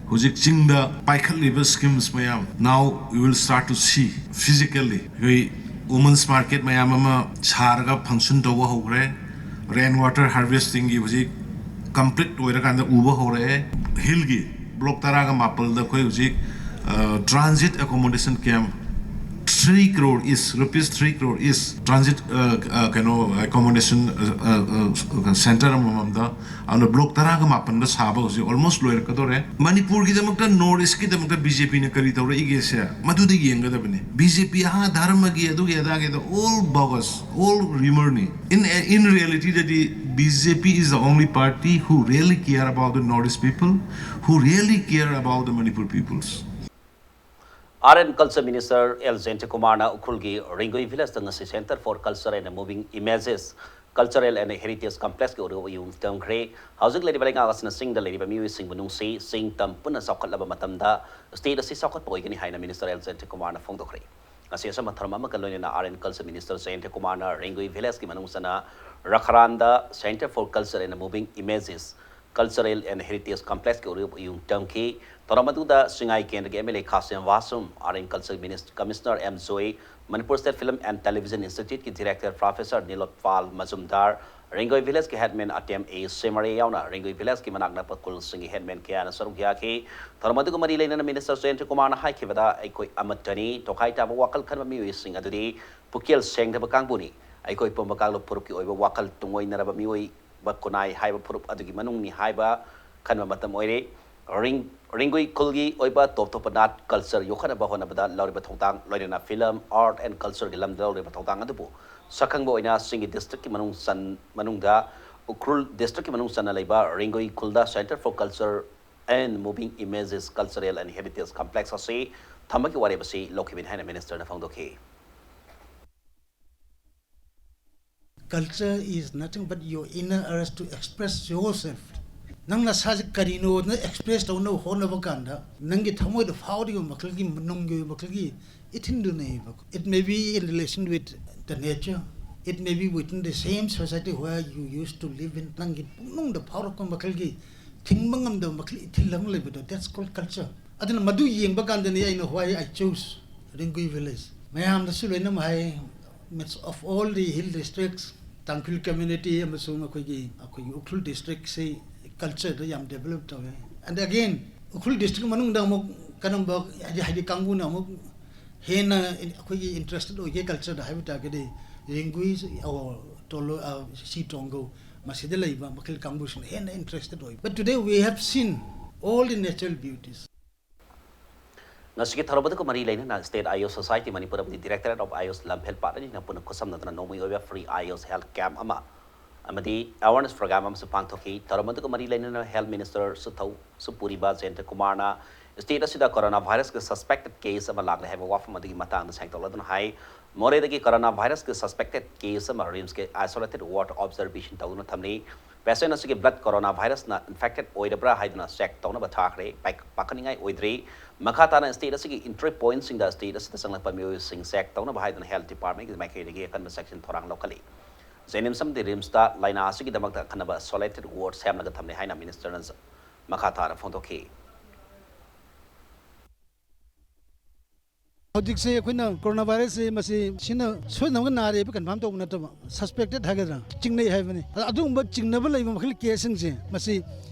ꯍꯧꯖꯤꯛ ꯆꯤꯡꯗ ꯄꯥꯏꯈꯠꯂꯤꯕ schemes ꯃꯌꯥꯝ, now you will start to see physically ꯑꯩꯈꯣꯏ women's market ꯃꯌꯥꯝ ꯑꯃ ꯁꯥꯔꯒ function ꯇꯧꯕ ꯍꯧꯈ꯭ꯔꯦ꯫ Rain water harvesting ꯒꯤ ꯍꯧꯖꯤꯛ complete ꯑꯣꯏꯔꯀꯥꯟꯗ ꯎꯕ ꯍꯧꯔꯛꯑꯦ꯫ Hill ꯒꯤ block ꯇꯔꯥꯒ ꯃꯥꯄꯜꯗ ꯑꯩꯈꯣꯏ ꯍꯧꯖꯤꯛ transit accommodation camp three crore each, rupees three crore each transit ꯀꯩꯅꯣ accommodation center ꯑꯃꯃꯝꯗ, ꯑꯗꯨꯅ block ꯇꯔꯥꯒ ꯃꯥꯄꯟꯗ ꯁꯥꯕ ꯍꯧꯖꯤꯛ almost ꯂꯣꯏꯔꯛꯀꯗꯧꯔꯦ꯫ ꯃꯅꯤꯄꯨꯔꯒꯤꯗꯃꯛꯇ, North East ꯀꯤꯗꯃꯛꯇ BJP ꯅ ꯀꯔꯤ ꯇꯧꯔꯛꯏꯒꯦꯁꯦ ꯃꯗꯨꯗ ꯌꯦꯡꯒꯗꯕꯅꯤ꯫ BJP ꯍꯥ ꯙꯔꯃꯒꯤ ꯑꯗꯨꯒꯤ ꯑꯗꯥꯒꯤꯗ all bogus, all rumor ꯅꯤ꯫ In, in reality ꯗꯗꯤ BJP is the only party who really care about the North East people, who really care about the Manipur peoples. Art and Culture Minister L ꯖꯌꯟꯇꯀꯨꯃꯥꯔꯅ ꯎꯈ꯭ꯔꯨꯜꯒꯤ Ringui village ꯇ ꯉꯁꯤ Center for Culture and Moving Images Cultural and Heritage Complex ꯀꯤ ꯑꯣꯏꯔꯤꯕ ꯎꯌꯨꯡ ꯇꯝꯈ꯭ꯔꯦ꯫ ꯍꯧꯖꯤꯛ ꯂꯩꯔꯤꯕ ꯂꯩꯉꯥꯛ ꯑꯁꯤꯅ ꯆꯤꯡꯗ ꯂꯩꯔꯤꯕ ꯃꯤꯑꯣꯏꯁꯤꯡꯕꯨ ꯅꯨꯡꯁꯤ, ꯆꯤꯡ ꯇꯝ ꯄꯨꯟꯅ ꯆꯥꯎꯈꯠꯂꯕ ꯃꯇꯝꯗ state ꯑꯁꯤ ꯆꯥꯎꯈꯠꯄ ꯑꯣꯏꯒꯅꯤ ꯍꯥꯏꯅ Minister ꯑꯦꯜ ꯖꯌꯟꯇꯀꯨꯃꯥꯔꯅ ꯐꯣꯡꯗꯣꯛꯈ꯭ꯔꯦ꯫ ꯉꯁꯤ ꯑꯆꯝꯕ ꯊꯧꯔꯝ ꯑꯃꯒ ꯂꯣꯏꯅꯅ Art and Culture Minister ꯖꯌꯟꯇꯀꯨꯃꯥꯔꯅ ꯔꯤꯡꯒꯨꯏ village ꯀꯤ ꯃꯅꯨꯡ ꯆꯟꯅ ꯔꯈꯔꯥꯟꯗ Center for Culture and Moving Images Cultural and Heritage Complex ꯀꯤ ꯎꯔꯤꯕ ꯎꯌꯨꯡ ꯇꯝꯈꯤ꯫ ꯊꯧꯔꯝ ꯑꯗꯨꯗ ꯁꯤꯡꯉꯥꯏ ꯀꯦꯟꯗ꯭ꯔꯒꯤ MLA ꯈꯥꯁꯦꯝ ꯋꯥꯁꯨꯝ, Art and Culture Minis-, Commissioner M joy, Manipur State Film and Television Institute ꯀꯤ Director Professor ꯅꯤꯂꯣꯠꯄꯥꯜ ꯃꯖꯨꯝꯗꯥꯔ, ꯔꯤꯡꯒꯣꯏ village ꯀꯤ headman ꯑꯇꯦꯝ ꯑꯦ ꯁꯦꯃꯔꯦ ꯌꯥꯎꯅ ꯔꯤꯡꯒꯣꯏ village ꯀꯤ ꯃꯅꯥꯛ ꯅꯛꯄ ꯈꯨꯜꯁꯤꯡꯒꯤ headman ꯀꯌꯥꯅ ꯁꯔꯨꯛ ꯌꯥꯈꯤ꯫ ꯊꯧꯔꯝ ꯑꯗꯨꯒ ꯃꯔꯤ ꯂꯩꯅꯅ Minister ꯖꯌꯟꯇꯀꯨꯃꯥꯔꯅ ꯍꯥꯏꯈꯤꯕꯗ, ꯑꯩꯈꯣꯏ ꯑꯃꯠꯇꯅꯤ, ꯇꯣꯈꯥꯏ ꯇꯥꯕ ꯋꯥꯈꯜ ꯈꯟꯕ ꯃꯤꯑꯣꯏꯁꯤꯡ ꯑꯗꯨꯗꯤ ꯄꯨꯛꯆꯦꯜ ꯁꯦꯡꯗꯕ ꯀꯥꯡꯕꯨꯅꯤ꯫ ꯑꯩꯈꯣꯏ ꯄꯨꯝꯕ ꯀꯥꯡꯂꯨꯞ ꯐꯨꯔꯨꯞꯀꯤ ꯑꯣꯏꯕ ꯋꯥꯈꯜ ꯇꯨꯡꯑꯣꯏꯅꯔꯕ ꯃꯤꯑꯣꯏꯕ ꯈꯨꯟꯅꯥꯏ ꯍꯥꯏꯕ ꯐꯨꯔꯨꯞ ꯑꯗꯨꯒꯤ ꯃꯅꯨꯡꯅꯤ ꯍꯥꯏꯕ ꯈꯟꯕ ꯃꯇꯝ ꯑꯣꯏꯔꯦ꯫ ꯔꯤꯡ-, ꯔꯤꯡꯒꯨꯏ ꯈꯨꯜꯒꯤ ꯑꯣꯏꯕ ꯇꯣꯞ ꯇꯣꯞꯄ ꯅꯥꯠ culture ꯌꯣꯛꯈꯠꯅꯕ ꯍꯣꯠꯅꯕꯗ ꯂꯧꯔꯤꯕ ꯊꯧꯗꯥꯡ, ꯂꯣꯏꯅꯅ film, art and culture ꯒꯤ ꯂꯝꯗ ꯂꯧꯔꯤꯕ ꯊꯧꯗꯥꯡ ꯑꯗꯨꯕꯨ ꯁꯛꯈꯪꯕ ꯑꯣꯏꯅ ꯆꯤꯡꯒꯤ district ꯀꯤ ꯃꯅꯨꯡ ꯆꯟ-, ꯃꯅꯨꯡꯗ ꯎꯈ꯭ꯔꯨꯜ ꯗꯤꯁꯇ꯭ꯔꯤꯛꯀꯤ ꯃꯅꯨꯡ ꯆꯟꯅ ꯂꯩꯕ ꯔꯦꯡꯒꯨꯏ ꯈꯨꯜꯗ Center for Culture and Moving Images Cultural and Heritage Complex ꯑꯁꯤ ꯊꯝꯕꯒꯤ ꯋꯥꯔꯦꯞ ꯑꯁꯤ ꯂꯧꯈꯤꯕꯅꯤ ꯍꯥꯏꯅ ꯃꯤꯅꯤꯁꯇꯔꯅ ꯐꯣꯡꯗꯣꯛꯈꯤ꯫ Culture is nothing but your inner urge to express yourself. ꯅꯪ ꯅꯁꯥꯁꯦ ꯀꯔꯤꯅꯣꯅ ꯑꯦꯛꯁꯄ꯭ꯔꯦꯁ ꯇꯧꯅꯕ ꯍꯣꯠꯅꯕ ꯀꯥꯟꯗ ꯅꯪꯒꯤ ꯊꯃꯣꯏꯗ ꯐꯥꯎꯔꯤꯕ ꯃꯈꯜꯒꯤ ꯅꯨꯡꯒꯤ ꯑꯣꯏꯕ ꯃꯈꯜꯒꯤ ꯏꯊꯤꯟꯗꯨꯅꯦꯕ꯫ It may be in relation with the nature, it may be within the same society where you used to live in. ꯅꯪꯒꯤ ꯄꯨꯛꯅꯨꯡꯗ ꯐꯥꯎꯔꯛꯄ ꯃꯈꯜꯒꯤ ꯊꯤꯡꯕ ꯉꯝꯗꯕ ꯃꯈꯜ ꯏꯊꯤꯜ ꯑꯃ ꯂꯩꯕꯗꯣ, that's called culture. ꯑꯗꯨꯅ ꯃꯗꯨ ꯌꯦꯡꯕ ꯀꯥꯟꯗꯅꯤ ꯑꯩꯅ why I choose Ringui village. ꯃꯌꯥꯝꯗꯁꯨ ꯂꯣꯏꯅꯃꯛ ꯍꯥꯏ, midst of all the hill districts, Tangkhul community ꯑꯃꯁꯨꯡ ꯑꯩꯈꯣꯏꯒꯤ ꯑꯩꯈꯣꯏꯒꯤ ꯎꯈ꯭ꯔꯨꯜ ꯗꯤꯁꯇ꯭ꯔꯤꯛꯁꯤ ꯀꯜꯆꯔꯗ ꯌꯥꯝ ꯗꯦꯕꯂꯞ ꯇꯧꯋꯦ꯫ And again, ꯎꯈ꯭ꯔꯨꯜ ꯗꯤꯁꯇ꯭ꯔꯤꯛ ꯃꯅꯨꯡꯗ ꯑꯃꯨꯛ ꯀꯔꯝꯕ ꯍꯥꯏꯗꯤ ꯍꯥꯏꯗꯤ ꯀꯥꯡꯕꯨꯅ ꯑꯃꯨꯛ ꯍꯦꯟꯅ ꯑꯩꯈꯣꯏꯒꯤ ꯏꯟꯇꯔꯦꯁꯇꯦꯠ ꯑꯣꯏꯒꯦ ꯀꯜꯆꯔꯗ ꯍꯥꯏꯕ ꯇꯥꯔꯒꯗꯤ ꯔꯤꯡꯒꯨꯏ, ꯑꯣ, ꯇꯣꯂꯣ, ꯑ, ꯁꯤ ꯇꯣꯡꯒꯧ, ꯃꯁꯤꯗ ꯂꯩꯕ ꯃꯈꯜ ꯀꯥꯡꯕꯨꯁꯤꯡꯅ ꯍꯦꯟꯅ ꯏꯟꯇꯔꯦꯁꯇꯦꯠ ꯑꯣꯏ꯫ But today we have seen all the natural beauties. ꯉꯁꯤꯒꯤ ꯊꯧꯔꯝ ꯑꯗꯨꯒ ꯃꯔꯤ ꯂꯩꯅꯅ State Ayush Society Manipur ꯑꯃꯗꯤ Directorate of Ayush ꯂꯝꯐꯦꯜ ꯄꯥꯠ ꯑꯅꯤꯅ ꯄꯨꯟꯅ ꯈꯨꯠꯁꯝꯅꯗꯨꯅ ꯅꯣꯡꯃꯒꯤ ꯑꯣꯏꯕ free Ayush health camp ꯑꯃ ꯑꯃꯗꯤ awareness program ꯑꯃꯁꯨ ꯄꯥꯡꯊꯣꯛꯈꯤ꯫ ꯊꯧꯔꯝ ꯑꯗꯨꯒ ꯃꯔꯤ ꯂꯩꯅꯅ Health Minister ꯁꯨꯊꯧ ꯁꯨꯄꯨꯔꯤꯕ ꯖꯌꯟꯇ ꯀꯨꯃꯥꯔꯅ state ꯑꯁꯤꯗ corona virusꯀꯤ suspected case ꯑꯃ ꯂꯥꯛꯂꯦ ꯍꯥꯏꯕ ꯋꯥꯐꯝ ꯑꯗꯨꯒꯤ ꯃꯇꯥꯡꯗ ꯁꯦꯡꯗꯣꯛꯂꯗꯨꯅ ꯍꯥꯏ, ꯃꯣꯔꯦꯗꯒꯤ corona virusꯀꯤ suspected case ꯑꯃ RIMSꯀꯤ isolated ward observation ꯇꯧꯗꯨꯅ ꯊꯝꯂꯤ꯫ Patient ꯑꯁꯤꯒꯤ blood corona virusꯅ infected ꯑꯣꯏꯔꯕ꯭ꯔꯥ ꯍꯥꯏꯗꯨꯅ check ꯇꯧꯅꯕ ꯊꯥꯈ꯭ꯔꯦ꯫ ꯄꯥꯏ-, ꯄꯥꯈꯠꯅꯤꯡꯉꯥꯏ ꯑꯣꯏꯗ꯭ꯔꯤ꯫ ꯃꯈꯥ ꯇꯥꯅ state ꯑꯁꯤꯒꯤ entry pointꯁꯤꯡꯗ state ꯑꯁꯤꯗ ꯆꯪꯂꯛꯄ ꯃꯤꯑꯣꯏꯁꯤꯡ check ꯇꯧꯅꯕ ꯍꯥꯏꯗꯨꯅ Health Departmentꯀꯤ ꯃꯥꯏꯀꯩꯗꯒꯤ ꯑꯀꯟꯕ checking ꯊꯧꯔꯥꯡ ꯂꯧꯈꯠꯂꯤ꯫ JNIMS ꯑꯃꯗꯤ RIMSꯇ ꯂꯥꯏꯅꯥ ꯑꯁꯤꯒꯤꯗꯃꯛꯇ ꯑꯈꯟꯅꯕ isolated ward ꯁꯦꯝꯂꯒ ꯊꯝꯂꯦ ꯍꯥꯏꯅ ministerꯅ ꯃꯈꯥ ꯇꯥꯅ ꯐꯣꯡꯗꯣꯛꯈꯤ꯫ ꯍꯧꯖꯤꯛꯁꯦ ꯑꯩꯈꯣꯏꯅ corona virusꯁꯦ ꯃꯁꯤ ꯁꯤꯅ ꯁꯣꯏꯗꯅꯃꯛ ꯅꯥꯔꯦ ꯍꯥꯏꯕ confirm ꯇꯧꯕ ꯅꯠꯇꯕ, suspected ꯍꯥꯏꯒꯗ꯭ꯔꯥ, ꯆꯤꯡꯅꯩ ꯍꯥꯏꯕꯅꯤ꯫ ꯑꯗ ꯑꯗꯨꯒꯨꯝꯕ ꯆꯤꯡꯅꯕ ꯂꯩꯕ ꯃꯈꯜ caseꯁꯤꯡꯁꯦ ꯃꯁꯤ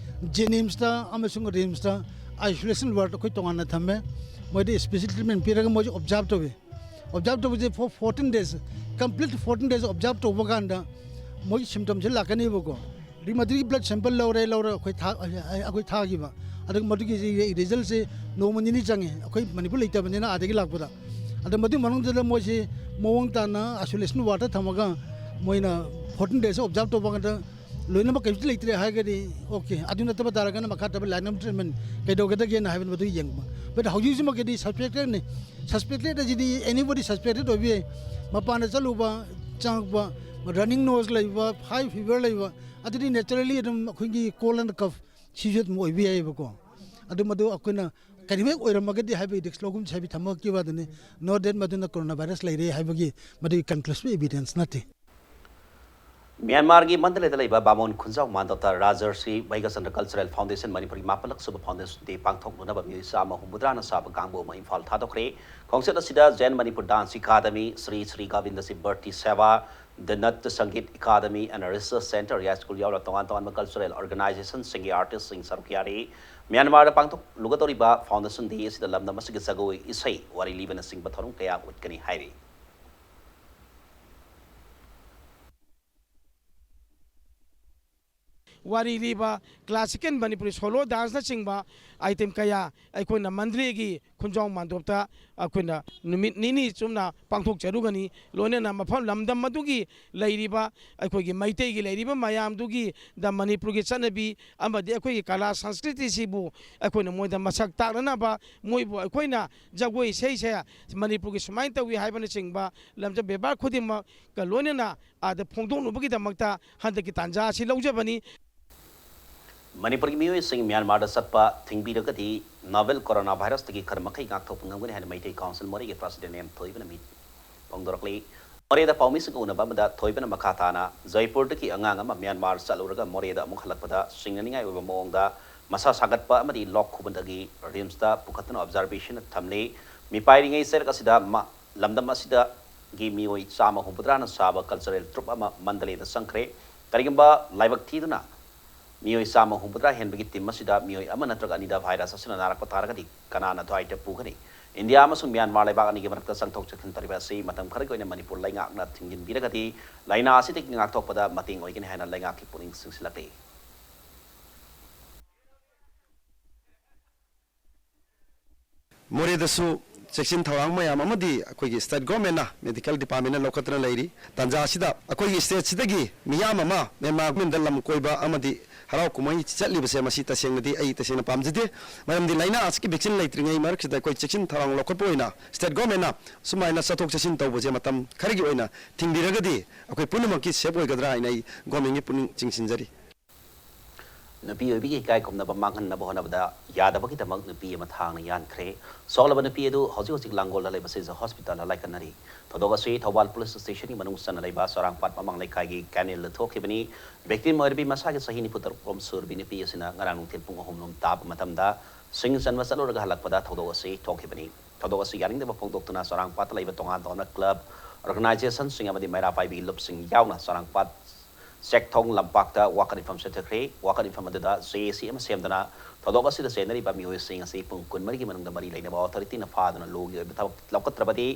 JNIMSꯇ ꯑꯃꯁꯨꯡ RIMSꯇ isolation ward ꯑꯩꯈꯣꯏ ꯇꯣꯉꯥꯟꯅ ꯊꯝꯃꯦ꯫ ꯃꯣꯏꯗ special treatment ꯄꯤꯔꯒ ꯃꯣꯏꯁꯦ observe ꯇꯧꯏ꯫ Observe ꯇꯧꯕꯁꯦ for fourteen days, complete fourteen days observe ꯇꯧꯕ ꯀꯥꯟꯗ ꯃꯣꯏꯒꯤ symptomꯁꯦ ꯂꯥꯛꯀꯅꯦꯕꯀꯣ꯫ ꯑꯗꯒꯤ ꯃꯗꯨꯒꯤ blood sample ꯂꯧꯔꯦ, ꯂꯧꯔꯒ ꯑꯩꯈꯣꯏ ꯊꯥ-, ꯑꯩꯈꯣꯏ ꯊꯥꯈꯤꯕ꯫ ꯑꯗꯨꯒ ꯃꯗꯨꯒꯤ resultꯁꯦ ꯅꯣꯡꯃ ꯅꯤꯅꯤ ꯆꯪꯉꯦ, ꯑꯩꯈꯣꯏ ꯃꯅꯤꯄꯨꯔ ꯂꯩꯇꯕꯅꯤꯅ ꯑꯥꯗꯒꯤ ꯂꯥꯛꯄꯗ꯫ ꯑꯗ ꯃꯗꯨꯒꯤ ꯃꯅꯨꯡꯗꯨꯗ ꯃꯣꯏꯁꯦ ꯃꯑꯣꯡ ꯇꯥꯅ isolation wardꯇ ꯊꯝꯃꯒ ꯃꯣꯏꯅ fourteen days observe ꯇꯧꯕ ꯀꯥꯟꯗ ꯂꯣꯏꯅꯃꯛ ꯀꯔꯤꯝꯇ ꯂꯩꯇ꯭ꯔꯦ ꯍꯥꯏꯔꯒꯗꯤ, ꯑꯣꯀꯦ, ꯑꯗꯨ ꯅꯠꯇꯕ ꯇꯥꯔꯒꯅ ꯃꯈꯥ ꯇꯥꯕ ꯂꯥꯏꯟ ꯑꯃ ꯇ꯭ꯔꯤꯠꯃꯦꯟ ꯀꯩꯗꯧꯒꯗꯒꯦꯅ ꯍꯥꯏꯕꯗꯨ ꯃꯗꯨ ꯌꯦꯡꯕ꯫ ꯕꯠ ꯍꯧꯖꯤꯛ ꯍꯧꯖꯤꯛꯃꯛꯀꯤꯗꯤ ꯁꯁꯄꯦꯛꯇꯦꯠꯅꯤ꯫ ꯁꯁꯄꯦꯛꯇꯦꯠ ꯑꯁꯤꯗꯤ ꯑꯦꯅꯤꯕꯣꯗꯤ ꯁꯁꯄꯦꯛꯇꯦꯠ ꯑꯣꯏꯕ ꯌꯥꯏ꯫ ꯃꯄꯥꯟꯗ ꯆꯠꯂꯨꯕ, ꯆꯪꯉꯛꯄ, ꯔꯟꯅꯤꯡ ꯅꯣꯁ ꯂꯩꯕ, ꯍꯥꯏ ꯐꯤꯚꯔ ꯂꯩꯕ, ꯑꯗꯨꯗꯤ ꯅꯦꯆꯔꯦꯂꯤ ꯑꯗꯨꯝ ꯑꯩꯈꯣꯏꯒꯤ ꯀꯣꯜ ꯑꯦꯟ ꯀꯐ ꯁꯤꯁꯨ ꯑꯗꯨꯝ ꯑꯣꯏꯕ ꯌꯥꯏꯑꯕꯀꯣ꯫ ꯑꯗꯨ ꯃꯗꯨ ꯑꯩꯈꯣꯏꯅ ꯀꯔꯤꯒꯨꯝꯕ ꯑꯣꯏꯔꯝꯃꯒꯗꯤ ꯍꯥꯏꯕꯒꯤ ꯔꯤꯛꯁ ꯂꯧꯒꯨꯝꯁꯦ ꯍꯥꯏꯕꯒꯤ ꯊꯝꯃꯛꯈꯤꯕ ꯑꯗꯨꯅꯤ꯫ ꯅꯣ ꯗꯦꯠ ꯃꯗꯨꯅ ꯀꯣꯔꯣꯅꯥ ꯚꯥꯏꯔꯁ ꯂꯩꯔꯦ ꯍꯥꯏꯕꯒꯤ ꯃꯗꯨꯒꯤ ꯀꯟꯀ꯭ꯂꯨꯁꯤꯚ ꯑꯦꯚꯤꯗꯦꯟꯁ ꯅꯠꯇꯦ꯫ ꯃ꯭ꯌꯥꯟꯃꯥꯔꯒꯤ ꯃꯟꯗꯂꯦꯗ ꯂꯩꯕ ꯕꯥꯃꯣꯟ ꯈꯨꯟꯖꯥꯎ ꯃꯥꯟꯗꯣꯞꯇ ꯔꯥꯖꯔꯁꯤ ꯕꯩꯒꯆꯟꯗ꯭ꯔ ꯀꯜꯆꯔꯦꯜ ꯐꯥꯎꯟꯗꯦꯁꯟ ꯃꯅꯤꯄꯨꯔꯒꯤ ꯃꯥꯄꯜꯂꯛ ꯁꯨꯕ ꯐꯥꯎꯟꯗꯦꯁꯟ ꯗꯦ ꯄꯥꯡꯊꯣꯛꯅꯅꯕ ꯃꯤꯑꯣꯏ ꯆꯥꯝꯃ ꯍꯨꯝꯐꯨꯇꯔꯥꯅ ꯁꯥꯕ ꯀꯥꯡꯕꯨ ꯑꯃ ꯏꯝꯐꯥꯜ ꯊꯥꯗꯣꯛꯈ꯭ꯔꯦ꯫ ꯈꯣꯡꯆꯠ ꯑꯁꯤꯗ ꯖꯦꯟ ꯃꯅꯤꯄꯨꯔ ꯗꯥꯟꯁ ꯑꯦꯀꯥꯗꯃꯤ, ꯁ꯭ꯔꯤ ꯁ꯭ꯔꯤ ꯒꯣꯕꯤꯟꯗ ꯁꯤꯕ ꯕꯔꯇꯤ ꯁꯦꯕꯥ, ꯗ ꯅꯠꯇ ꯁꯪꯒꯤꯠ ꯑꯦꯀꯥꯗꯃꯤ ꯑꯦꯟ ꯔꯤꯁꯔꯁ ꯁꯦꯟꯇꯔ, ꯌꯥꯏ ꯁ꯭ꯀꯨꯜ ꯌꯥꯎꯅ ꯇꯣꯉꯥꯟ ꯇꯣꯉꯥꯟꯕ ꯀꯜꯆꯔꯦꯜ ꯑꯣꯔꯒꯅꯥꯏꯖꯦꯁꯟꯁꯤꯡꯒꯤ ꯑꯥꯔꯇꯤꯁꯁꯤꯡ ꯁꯔꯨꯛ ꯌꯥꯔꯤ꯫ ꯃ꯭ꯌꯥꯟꯃꯥꯔꯗ ꯄꯥꯡꯊꯣꯛꯂꯨꯒꯗꯧꯔꯤꯕ ꯐꯥꯎꯟꯗꯦꯁꯟ ꯗꯦ ꯑꯁꯤꯗ ꯂꯝꯗꯝ ꯑꯁꯤꯒꯤ ꯖꯒꯣꯏ, ꯏꯁꯩ, ꯋꯥꯔꯤ ꯂꯤꯕꯅꯆꯤꯡꯕ ꯊꯧꯔꯝ ꯀꯌꯥ ꯎꯠꯀꯅꯤ ꯍꯥꯏꯔꯤ꯫ ꯋꯥꯔꯤ ꯂꯤꯕ, ꯀ꯭ꯂꯥꯁꯤꯀꯦꯜ ꯃꯅꯤꯄꯨꯔꯤ ꯁꯣꯂꯣ ꯗꯥꯟꯁꯅꯆꯤꯡꯕ ꯑꯥꯏꯇꯦꯝ ꯀꯌꯥ ꯑꯩꯈꯣꯏꯅ ꯃꯟꯗꯂꯦꯒꯤ ꯈꯨꯟꯖꯥꯎ ꯃꯥꯟꯗꯣꯞꯇ ꯑꯩꯈꯣꯏꯅ ꯅꯨꯃꯤꯠ ꯅꯤꯅꯤ ꯆꯨꯞꯅ ꯄꯥꯡꯊꯣꯛꯆꯔꯨꯒꯅꯤ꯫ ꯂꯣꯏꯅꯅ ꯃꯐꯝ ꯂꯝꯗꯝ ꯑꯗꯨꯒꯤ ꯂꯩꯔꯤꯕ ꯑꯩꯈꯣꯏꯒꯤ ꯃꯩꯇꯩꯒꯤ ꯂꯩꯔꯤꯕ ꯃꯌꯥꯝꯗꯨꯒꯤ ꯗ ꯃꯅꯤꯄꯨꯔꯒꯤ ꯆꯠꯅꯕꯤ ꯑꯃꯗꯤ ꯑꯩꯈꯣꯏꯒꯤ ꯀꯂꯥ ꯁꯪꯁꯀ꯭ꯔꯤꯇꯤꯁꯤꯕꯨ ꯑꯩꯈꯣꯏꯅ ꯃꯣꯏꯗ ꯃꯁꯛ ꯇꯥꯛꯅꯅꯕ, ꯃꯣꯏꯕꯨ ꯑꯩꯈꯣꯏꯅ ꯖꯒꯣꯏ ꯏꯁꯩꯁꯦ ꯃꯅꯤꯄꯨꯔꯒꯤ ꯁꯨꯃꯥꯏꯅ ꯇꯧꯏ ꯍꯥꯏꯕꯅꯆꯤꯡꯕ ꯂꯝꯆꯠ ꯕꯦꯕꯥꯔ ꯈꯨꯗꯤꯡꯃꯛꯀ ꯂꯣꯏꯅꯅ ꯑꯥꯗ ꯐꯣꯡꯗꯣꯛꯅꯕꯒꯤꯗꯃꯛꯇ ꯍꯟꯗꯛꯀꯤ ꯇꯥꯟꯖꯥ ꯑꯁꯤ ꯂꯧꯖꯕꯅꯤ꯫ ꯃꯅꯤꯄꯨꯔꯒꯤ ꯃꯤꯑꯣꯏꯁꯤꯡ ꯃ꯭ꯌꯥꯟꯃꯥꯔꯗ ꯆꯠꯄ ꯊꯤꯡꯕꯤꯔꯒꯗꯤ ꯅꯣꯚꯦꯜ ꯀꯣꯔꯣꯅꯥ ꯚꯥꯏꯔꯁꯇꯒꯤ ꯈꯔ ꯃꯈꯩ ꯉꯥꯛꯊꯣꯛꯄ ꯉꯝꯒꯅꯤ ꯍꯥꯏꯅ ꯃꯩꯇꯩ ꯀꯥꯎꯟꯁꯤꯜ ꯃꯣꯔꯦꯒꯤ ꯄ꯭ꯔꯁꯤꯗꯦꯟ ꯑꯦꯝ ꯊꯣꯏꯕꯅ ꯃꯤ ꯐꯣꯡꯗꯣꯔꯛꯂꯤ꯫ ꯃꯣꯔꯦꯗ ꯄꯥꯎꯃꯤꯁꯤꯡꯒ ꯎꯅꯕ ꯑꯃꯗ ꯊꯣꯏꯕꯅ ꯃꯈꯥ ꯇꯥꯅ, ꯖꯩꯄꯨꯔꯗꯒꯤ ꯑꯉꯥꯡ ꯑꯃ ꯃ꯭ꯌꯥꯟꯃꯥꯔ ꯆꯠꯂꯨꯔꯒ ꯃꯣꯔꯦꯗ ꯑꯃꯨꯛ ꯍꯜꯂꯛꯄꯗ ꯆꯤꯡꯅꯅꯤꯡꯉꯥꯏ ꯑꯣꯏꯕ ꯃꯑꯣꯡꯗ ꯃꯁꯥ ꯁꯥꯒꯠꯄ ꯑꯃꯗꯤ ꯂꯣꯛ ꯈꯨꯕꯗꯒꯤ ꯔꯤꯝꯁꯇ ꯄꯨꯈꯠꯇꯨꯅ ꯑꯣꯕꯖꯥꯔꯕꯦꯁꯟꯗ ꯊꯝꯂꯤ꯫ ꯃꯤꯄꯥꯏꯔꯤꯉꯩ ꯆꯩꯔꯛ ꯑꯁꯤꯗ ꯃ-, ꯂꯝꯗꯝ ꯑꯁꯤꯗꯒꯤ ꯃꯤꯑꯣꯏ ꯆꯥꯝꯃ ꯍꯨꯝꯐꯨꯇꯔꯥꯅ ꯁꯥꯕ ꯀꯜꯆꯔꯦꯜ ꯇ꯭ꯔꯨꯞ ꯑꯃ ꯃꯟꯗꯂꯦꯗ ꯆꯪꯈ꯭ꯔꯦ꯫ ꯀꯔꯤꯒꯨꯝꯕ ꯂꯥꯏꯕꯛ ꯊꯤꯗꯨꯅ ꯃꯤꯑꯣꯏ ꯆꯥꯝꯃ ꯍꯨꯝꯐꯨꯇꯔꯥ ꯍꯦꯟꯕꯒꯤ ꯇꯤꯝ ꯑꯁꯤꯗ ꯃꯤꯑꯣꯏ ꯑꯃ ꯅꯠꯇ꯭ꯔꯒ ꯑꯅꯤꯗ ꯚꯥꯏꯔꯁ ꯑꯁꯤꯅ ꯅꯥꯔꯛꯄ ꯇꯥꯔꯒꯗꯤ ꯀꯅꯥꯅ ꯑꯗꯨꯋꯥꯏꯗ ꯄꯨꯒꯅꯤ? ꯏꯟꯗꯤꯌꯥ ꯑꯃꯁꯨꯡ ꯃ꯭ꯌꯥꯟꯃꯥꯔ ꯂꯩꯕꯥꯛ ꯑꯅꯤꯒꯤ ꯃꯔꯛꯇ ꯆꯪꯊꯣꯛ ꯆꯪꯁꯤꯟ ꯇꯧꯔꯤꯕ ꯑꯁꯤ ꯃꯇꯝ ꯈꯔꯒꯤ ꯑꯣꯏꯅ ꯃꯅꯤꯄꯨꯔ ꯂꯩꯉꯥꯛꯅ ꯊꯤꯡꯖꯤꯟꯕꯤꯔꯒꯗꯤ ꯂꯥꯏꯅꯥ ꯑꯁꯤꯗꯒꯤ ꯉꯥꯛꯊꯣꯛꯄꯗ ꯃꯇꯦꯡ ꯑꯣꯏꯒꯅꯤ ꯍꯥꯏꯅ ꯂꯩꯉꯥꯛꯀꯤ ꯄꯨꯛꯅꯤꯡ ꯆꯤꯡꯁꯤꯜꯂꯛꯂꯤ꯫ ꯃꯣꯔꯦꯗꯁꯨ ꯆꯦꯛꯁꯤꯟ ꯊꯧꯔꯥꯡ ꯃꯌꯥꯝ ꯑꯃꯗꯤ ꯑꯩꯈꯣꯏꯒꯤ state governmentꯅ, medical departmentꯅ ꯂꯧꯈꯠꯇꯨꯅ ꯂꯩꯔꯤ꯫ ꯇꯥꯟꯖꯥ ꯑꯁꯤꯗ ꯑꯩꯈꯣꯏꯒꯤ stateꯁꯤꯗꯒꯤ ꯃꯤꯌꯥꯝ ꯑꯃ ꯃ꯭ꯌꯥꯟꯃꯥꯔ governmentꯗ ꯂꯝ ꯀꯣꯏꯕ ꯑꯃꯗꯤ ꯍꯔꯥꯎ ꯀꯨꯝꯍꯩ ꯆꯠꯂꯤꯕꯁꯦ, ꯃꯁꯤ ꯇꯁꯦꯡꯅꯗꯤ ꯑꯩ ꯇꯁꯦꯡꯅ ꯄꯥꯝꯖꯗꯦ꯫ ꯃꯔꯝꯗꯤ ꯂꯥꯏꯅꯥ ꯑꯁꯤꯒꯤ vaccine ꯂꯩꯇ꯭ꯔꯤꯉꯩ ꯃꯔꯛꯁꯤꯗ ꯑꯩꯈꯣꯏ ꯆꯦꯛꯁꯤꯟ ꯊꯧꯔꯥꯡ ꯂꯧꯈꯠꯄ ꯑꯣꯏꯅ state governmentꯅ ꯁꯨꯃꯥꯏꯅ ꯆꯠꯊꯣꯛ ꯆꯠꯁꯤꯟ ꯇꯧꯕꯁꯦ ꯃꯇꯝ ꯈꯔꯒꯤ ꯑꯣꯏꯅ ꯊꯤꯡꯕꯤꯔꯒꯗꯤ ꯑꯩꯈꯣꯏ ꯄꯨꯝꯅꯃꯛꯀꯤ safe ꯑꯣꯏꯒꯗ꯭ꯔꯥ ꯍꯥꯏꯅ ꯑꯩ governmentꯒꯤ ꯄꯨꯛꯅꯤꯡ ꯆꯤꯡꯁꯤꯟꯖꯔꯤ꯫ ꯅꯨꯄꯤ ꯑꯣꯏꯕꯤꯒꯤ ꯏꯀꯥꯏ ꯈꯨꯝꯅꯕ ꯃꯥꯡꯍꯟꯅꯕ ꯍꯣꯠꯅꯕꯗ ꯌꯥꯗꯕꯒꯤꯗꯃꯛ ꯅꯨꯄꯤ ꯑꯃ ꯊꯥꯡꯅ ꯌꯥꯟꯈ꯭ꯔꯦ꯫ ꯁꯣꯛꯂꯕ ꯅꯨꯄꯤ ꯑꯗꯨ ꯍꯧꯖꯤꯛ ꯍꯧꯖꯤꯛ ꯂꯥꯡꯒꯣꯜꯗ ꯂꯩꯕ ꯁꯤꯖ ꯍꯣꯁꯄꯤꯇꯥꯜꯗ ꯂꯥꯏꯀꯠꯅꯔꯤ꯫ ꯊꯧꯗꯣꯛ ꯑꯁꯤ ꯊꯧꯕꯥꯜ ꯄꯨꯂꯤꯁ ꯁ꯭ꯇꯦꯁꯟꯒꯤ ꯃꯅꯨꯡ ꯆꯟꯅ ꯂꯩꯕ ꯆꯔꯥꯡꯄꯥꯠ ꯃꯃꯥꯡ ꯂꯩꯀꯥꯏꯒꯤ ꯀꯦꯅꯦꯜꯗ ꯊꯣꯛꯈꯤꯕꯅꯤ꯫ Victim ꯑꯣꯏꯔꯤꯕꯤ ꯃꯁꯥꯒꯤ ꯆꯍꯤ ꯅꯤꯐꯨ ꯇꯔꯨꯛ ꯔꯣꯝ ꯁꯨꯔꯕꯤ ꯅꯨꯄꯤ ꯑꯁꯤꯅ ꯉꯔꯥꯡ ꯅꯨꯡꯊꯤꯜ ꯄꯨꯡ ꯑꯍꯨꯝ ꯂꯣꯝ ꯇꯥꯕ ꯃꯇꯝꯗ ꯁꯤꯡ ꯆꯟꯕ ꯆꯠꯂꯨꯔꯒ ꯍꯜꯂꯛꯄꯗ ꯊꯧꯗꯣꯛ ꯑꯁꯤ ꯊꯣꯛꯈꯤꯕꯅꯤ꯫ ꯊꯧꯗꯣꯛ ꯑꯁꯤ ꯌꯥꯅꯤꯡꯗꯕ ꯐꯣꯡꯗꯣꯛꯇꯨꯅ ꯆꯔꯥꯡꯄꯥꯠꯇ ꯂꯩꯕ ꯇꯣꯉꯥꯟ ꯇꯣꯉꯥꯟꯕ club, organizationꯁꯤꯡ ꯑꯃꯗꯤ ꯃꯩꯔꯥ ꯄꯥꯏꯕꯤꯒꯤ ꯂꯨꯞꯁꯤꯡ ꯌꯥꯎꯅ ꯆꯔꯥꯡꯄꯥꯠ ꯆꯦꯛꯊꯣꯡ ꯂꯝꯄꯥꯛꯇ ꯋꯥꯀꯠ ꯃꯤꯐꯝ ꯆꯠꯊꯈ꯭ꯔꯦ꯫ ꯋꯥꯀꯠ ꯃꯤꯐꯝ ꯑꯗꯨꯗ JAC ꯑꯃ ꯁꯦꯝꯗꯨꯅ ꯊꯧꯗꯣꯛ ꯑꯁꯤꯗ ꯆꯦꯟꯅꯔꯤꯕ ꯃꯤꯑꯣꯏꯁꯤꯡ ꯑꯁꯤ ꯄꯨꯡ ꯀꯨꯟꯃꯔꯤꯒꯤ ꯃꯅꯨꯡꯗ ꯃꯔꯤ ꯂꯩꯅꯕ authorityꯅ ꯐꯥꯗꯨꯅ ꯂꯣꯒꯤ ꯑꯣꯏꯕ ꯊꯕꯛ ꯂꯧꯈꯠꯇ꯭ꯔꯕꯗꯤ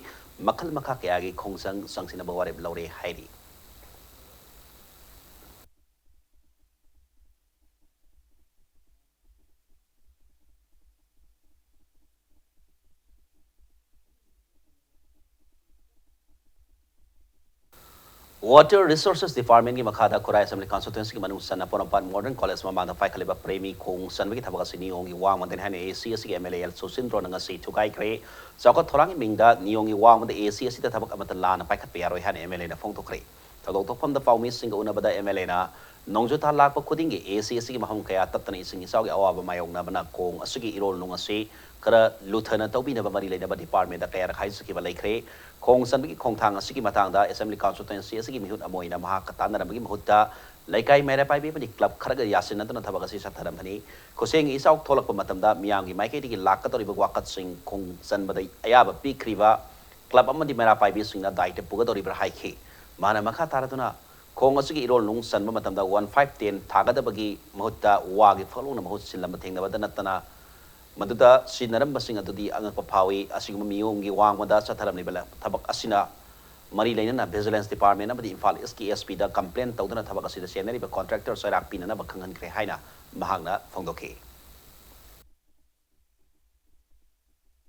ꯃꯈꯜ ꯃꯈꯥ ꯀꯌꯥꯒꯤ ꯈꯣꯡꯖꯪ ꯆꯪꯁꯤꯟꯅꯕ ꯋꯥꯔꯦꯞ ꯂꯧꯔꯦ ꯍꯥꯏꯔꯤ꯫ Water Resources Departmentꯀꯤ ꯃꯈꯥꯗ ꯈꯨꯔꯥꯏ Assembly Constituencyꯒꯤ ꯃꯅꯨꯡ ꯆꯟꯅ ꯄꯣꯔꯣꯝꯄꯥꯠ Modern College ꯃꯃꯥꯡꯗ ꯄꯥꯏꯈꯠꯂꯤꯕ ꯄ꯭ꯔꯦꯃꯤ ꯈꯣꯡ ꯆꯟꯕꯒꯤ ꯊꯕꯛ ꯑꯁꯤ ꯅꯤꯌꯣꯝꯒꯤ ꯋꯥꯡꯃꯗꯅꯤ ꯍꯥꯏꯅ ACSꯒꯤ MLA ꯑꯦꯜ ꯁꯨꯁꯤꯟꯗ꯭ꯔꯣꯅ ꯉꯁꯤ ꯊꯨꯒꯥꯏꯈ꯭ꯔꯦ꯫ ꯆꯥꯎꯈꯠ ꯊꯧꯔꯥꯡꯒꯤ ꯃꯤꯡꯗ ꯅꯤꯌꯣꯝꯒꯤ ꯋꯥꯡꯃꯗ ACSꯗ ꯊꯕꯛ ꯑꯃꯠꯇ ꯂꯥꯟꯅ ꯄꯥꯏꯈꯠꯄ ꯌꯥꯔꯣꯏ ꯍꯥꯏꯅ MLAꯅ ꯐꯣꯡꯗꯣꯛꯈ꯭ꯔꯦ꯫ ꯊꯧꯗꯣꯛ ꯊꯣꯛꯐꯝꯗ ꯄꯥꯎꯃꯤꯁꯤꯡꯒ ꯎꯅꯕꯗ MLAꯅ ꯅꯣꯡꯖꯨ ꯊꯥ ꯂꯥꯛꯄ ꯈꯨꯗꯤꯡꯒꯤ ACSꯒꯤ ꯃꯐꯝ ꯀꯌꯥ ꯇꯠꯇꯅ ꯏꯁꯤꯡ ꯏꯆꯥꯎꯒꯤ ꯑꯋꯥꯕ ꯃꯥꯌꯣꯛꯅꯕꯅ ꯈꯣꯡ ꯑꯁꯤꯒꯤ ꯏꯔꯣꯜ ꯅꯨꯡ ꯑꯁꯤ ꯈꯔ ꯂꯨꯊꯅ ꯇꯧꯕꯤꯅꯕ ꯃꯔꯤ ꯂꯩꯅꯕ departmentꯇ ꯀꯌꯥꯔꯛ ꯍꯥꯏꯖꯈꯤꯕ ꯂꯩꯈ꯭ꯔꯦ꯫ ꯈꯣꯡ ꯆꯟꯕꯒꯤ ꯈꯣꯡꯊꯥꯡ ꯑꯁꯤꯒꯤ ꯃꯇꯥꯡꯗ Assembly Constituency ꯑꯁꯤꯒꯤ ꯃꯤꯍꯨꯠ ꯑꯃ ꯑꯣꯏꯅ ꯃꯍꯥꯛꯀ ꯇꯥꯟꯅꯔꯝꯕꯒꯤ ꯃꯍꯨꯠꯇ ꯂꯩꯀꯥꯏ ꯃꯩꯔꯥ ꯄꯥꯏꯕꯤ ꯑꯃꯗꯤ club ꯈꯔꯒ ꯌꯥꯁꯤꯟꯅꯗꯨꯅ ꯊꯕꯛ ꯑꯁꯤ ꯆꯠꯊꯔꯝꯕꯅꯤ꯫ ꯈꯨꯠꯁꯦꯝꯒꯤ ꯏꯆꯥꯎ ꯊꯣꯛꯂꯛꯄ ꯃꯇꯝꯗ ꯃꯤꯌꯥꯝꯒꯤ ꯃꯥꯏꯀꯩꯗꯒꯤ ꯂꯥꯛꯀꯗꯧꯔꯤꯕ ꯋꯥꯀꯠꯁꯤꯡ ꯈꯣꯡ ꯆꯟꯕꯗ ꯑꯌꯥꯕ ꯄꯤꯈ꯭ꯔꯤꯕ club ꯑꯃꯗꯤ ꯃꯩꯔꯥ ꯄꯥꯏꯕꯤꯁꯤꯡꯅ ꯗꯥꯏꯇ ꯄꯨꯒꯗꯧꯔꯤꯕ꯭ꯔꯥ ꯍꯥꯏꯈꯤ꯫ ꯃꯍꯥꯛꯅ ꯃꯈꯥ ꯇꯥꯔꯗꯨꯅ ꯈꯣꯡ ꯑꯁꯤꯒꯤ ꯏꯔꯣꯜ ꯅꯨꯡ ꯆꯟꯕ ꯃꯇꯝꯗ one five ten ꯊꯥꯒꯗꯕꯒꯤ ꯃꯍꯨꯠꯇ ꯋꯥꯒꯤ ꯐꯛꯂꯣꯡꯅ ꯃꯍꯨꯠ ꯁꯤꯜꯂꯝꯕ ꯊꯦꯡꯅꯕꯗ ꯅꯠꯇꯅ ꯃꯗꯨꯗ ꯁꯤꯖꯤꯟꯅꯔꯝꯕꯁꯤꯡ ꯑꯗꯨꯗꯤ ꯑꯉꯛꯄ ꯐꯥꯎꯏ꯫ ꯑꯁꯤꯒꯨꯝꯕ ꯃꯤꯑꯣꯡꯒꯤ ꯋꯥꯡꯃꯗ ꯆꯠꯊꯔꯝꯂꯤꯕ ꯊꯕꯛ ꯑꯁꯤꯅ ꯃꯔꯤ ꯂꯩꯅꯅ Vigilance Department ꯑꯃꯗꯤ ꯏꯝꯐꯥꯜ Eastꯀꯤ SPꯗ complain ꯇꯧꯗꯨꯅ ꯊꯕꯛ ꯑꯁꯤꯗ ꯆꯦꯟꯅꯔꯤꯕ contractor ꯆꯩꯔꯥꯛ ꯄꯤꯅꯅꯕ ꯈꯪꯍꯟꯈ꯭ꯔꯦ ꯍꯥꯏꯅ ꯃꯍꯥꯛꯅ ꯐꯣꯡꯗꯣꯛꯈꯤ꯫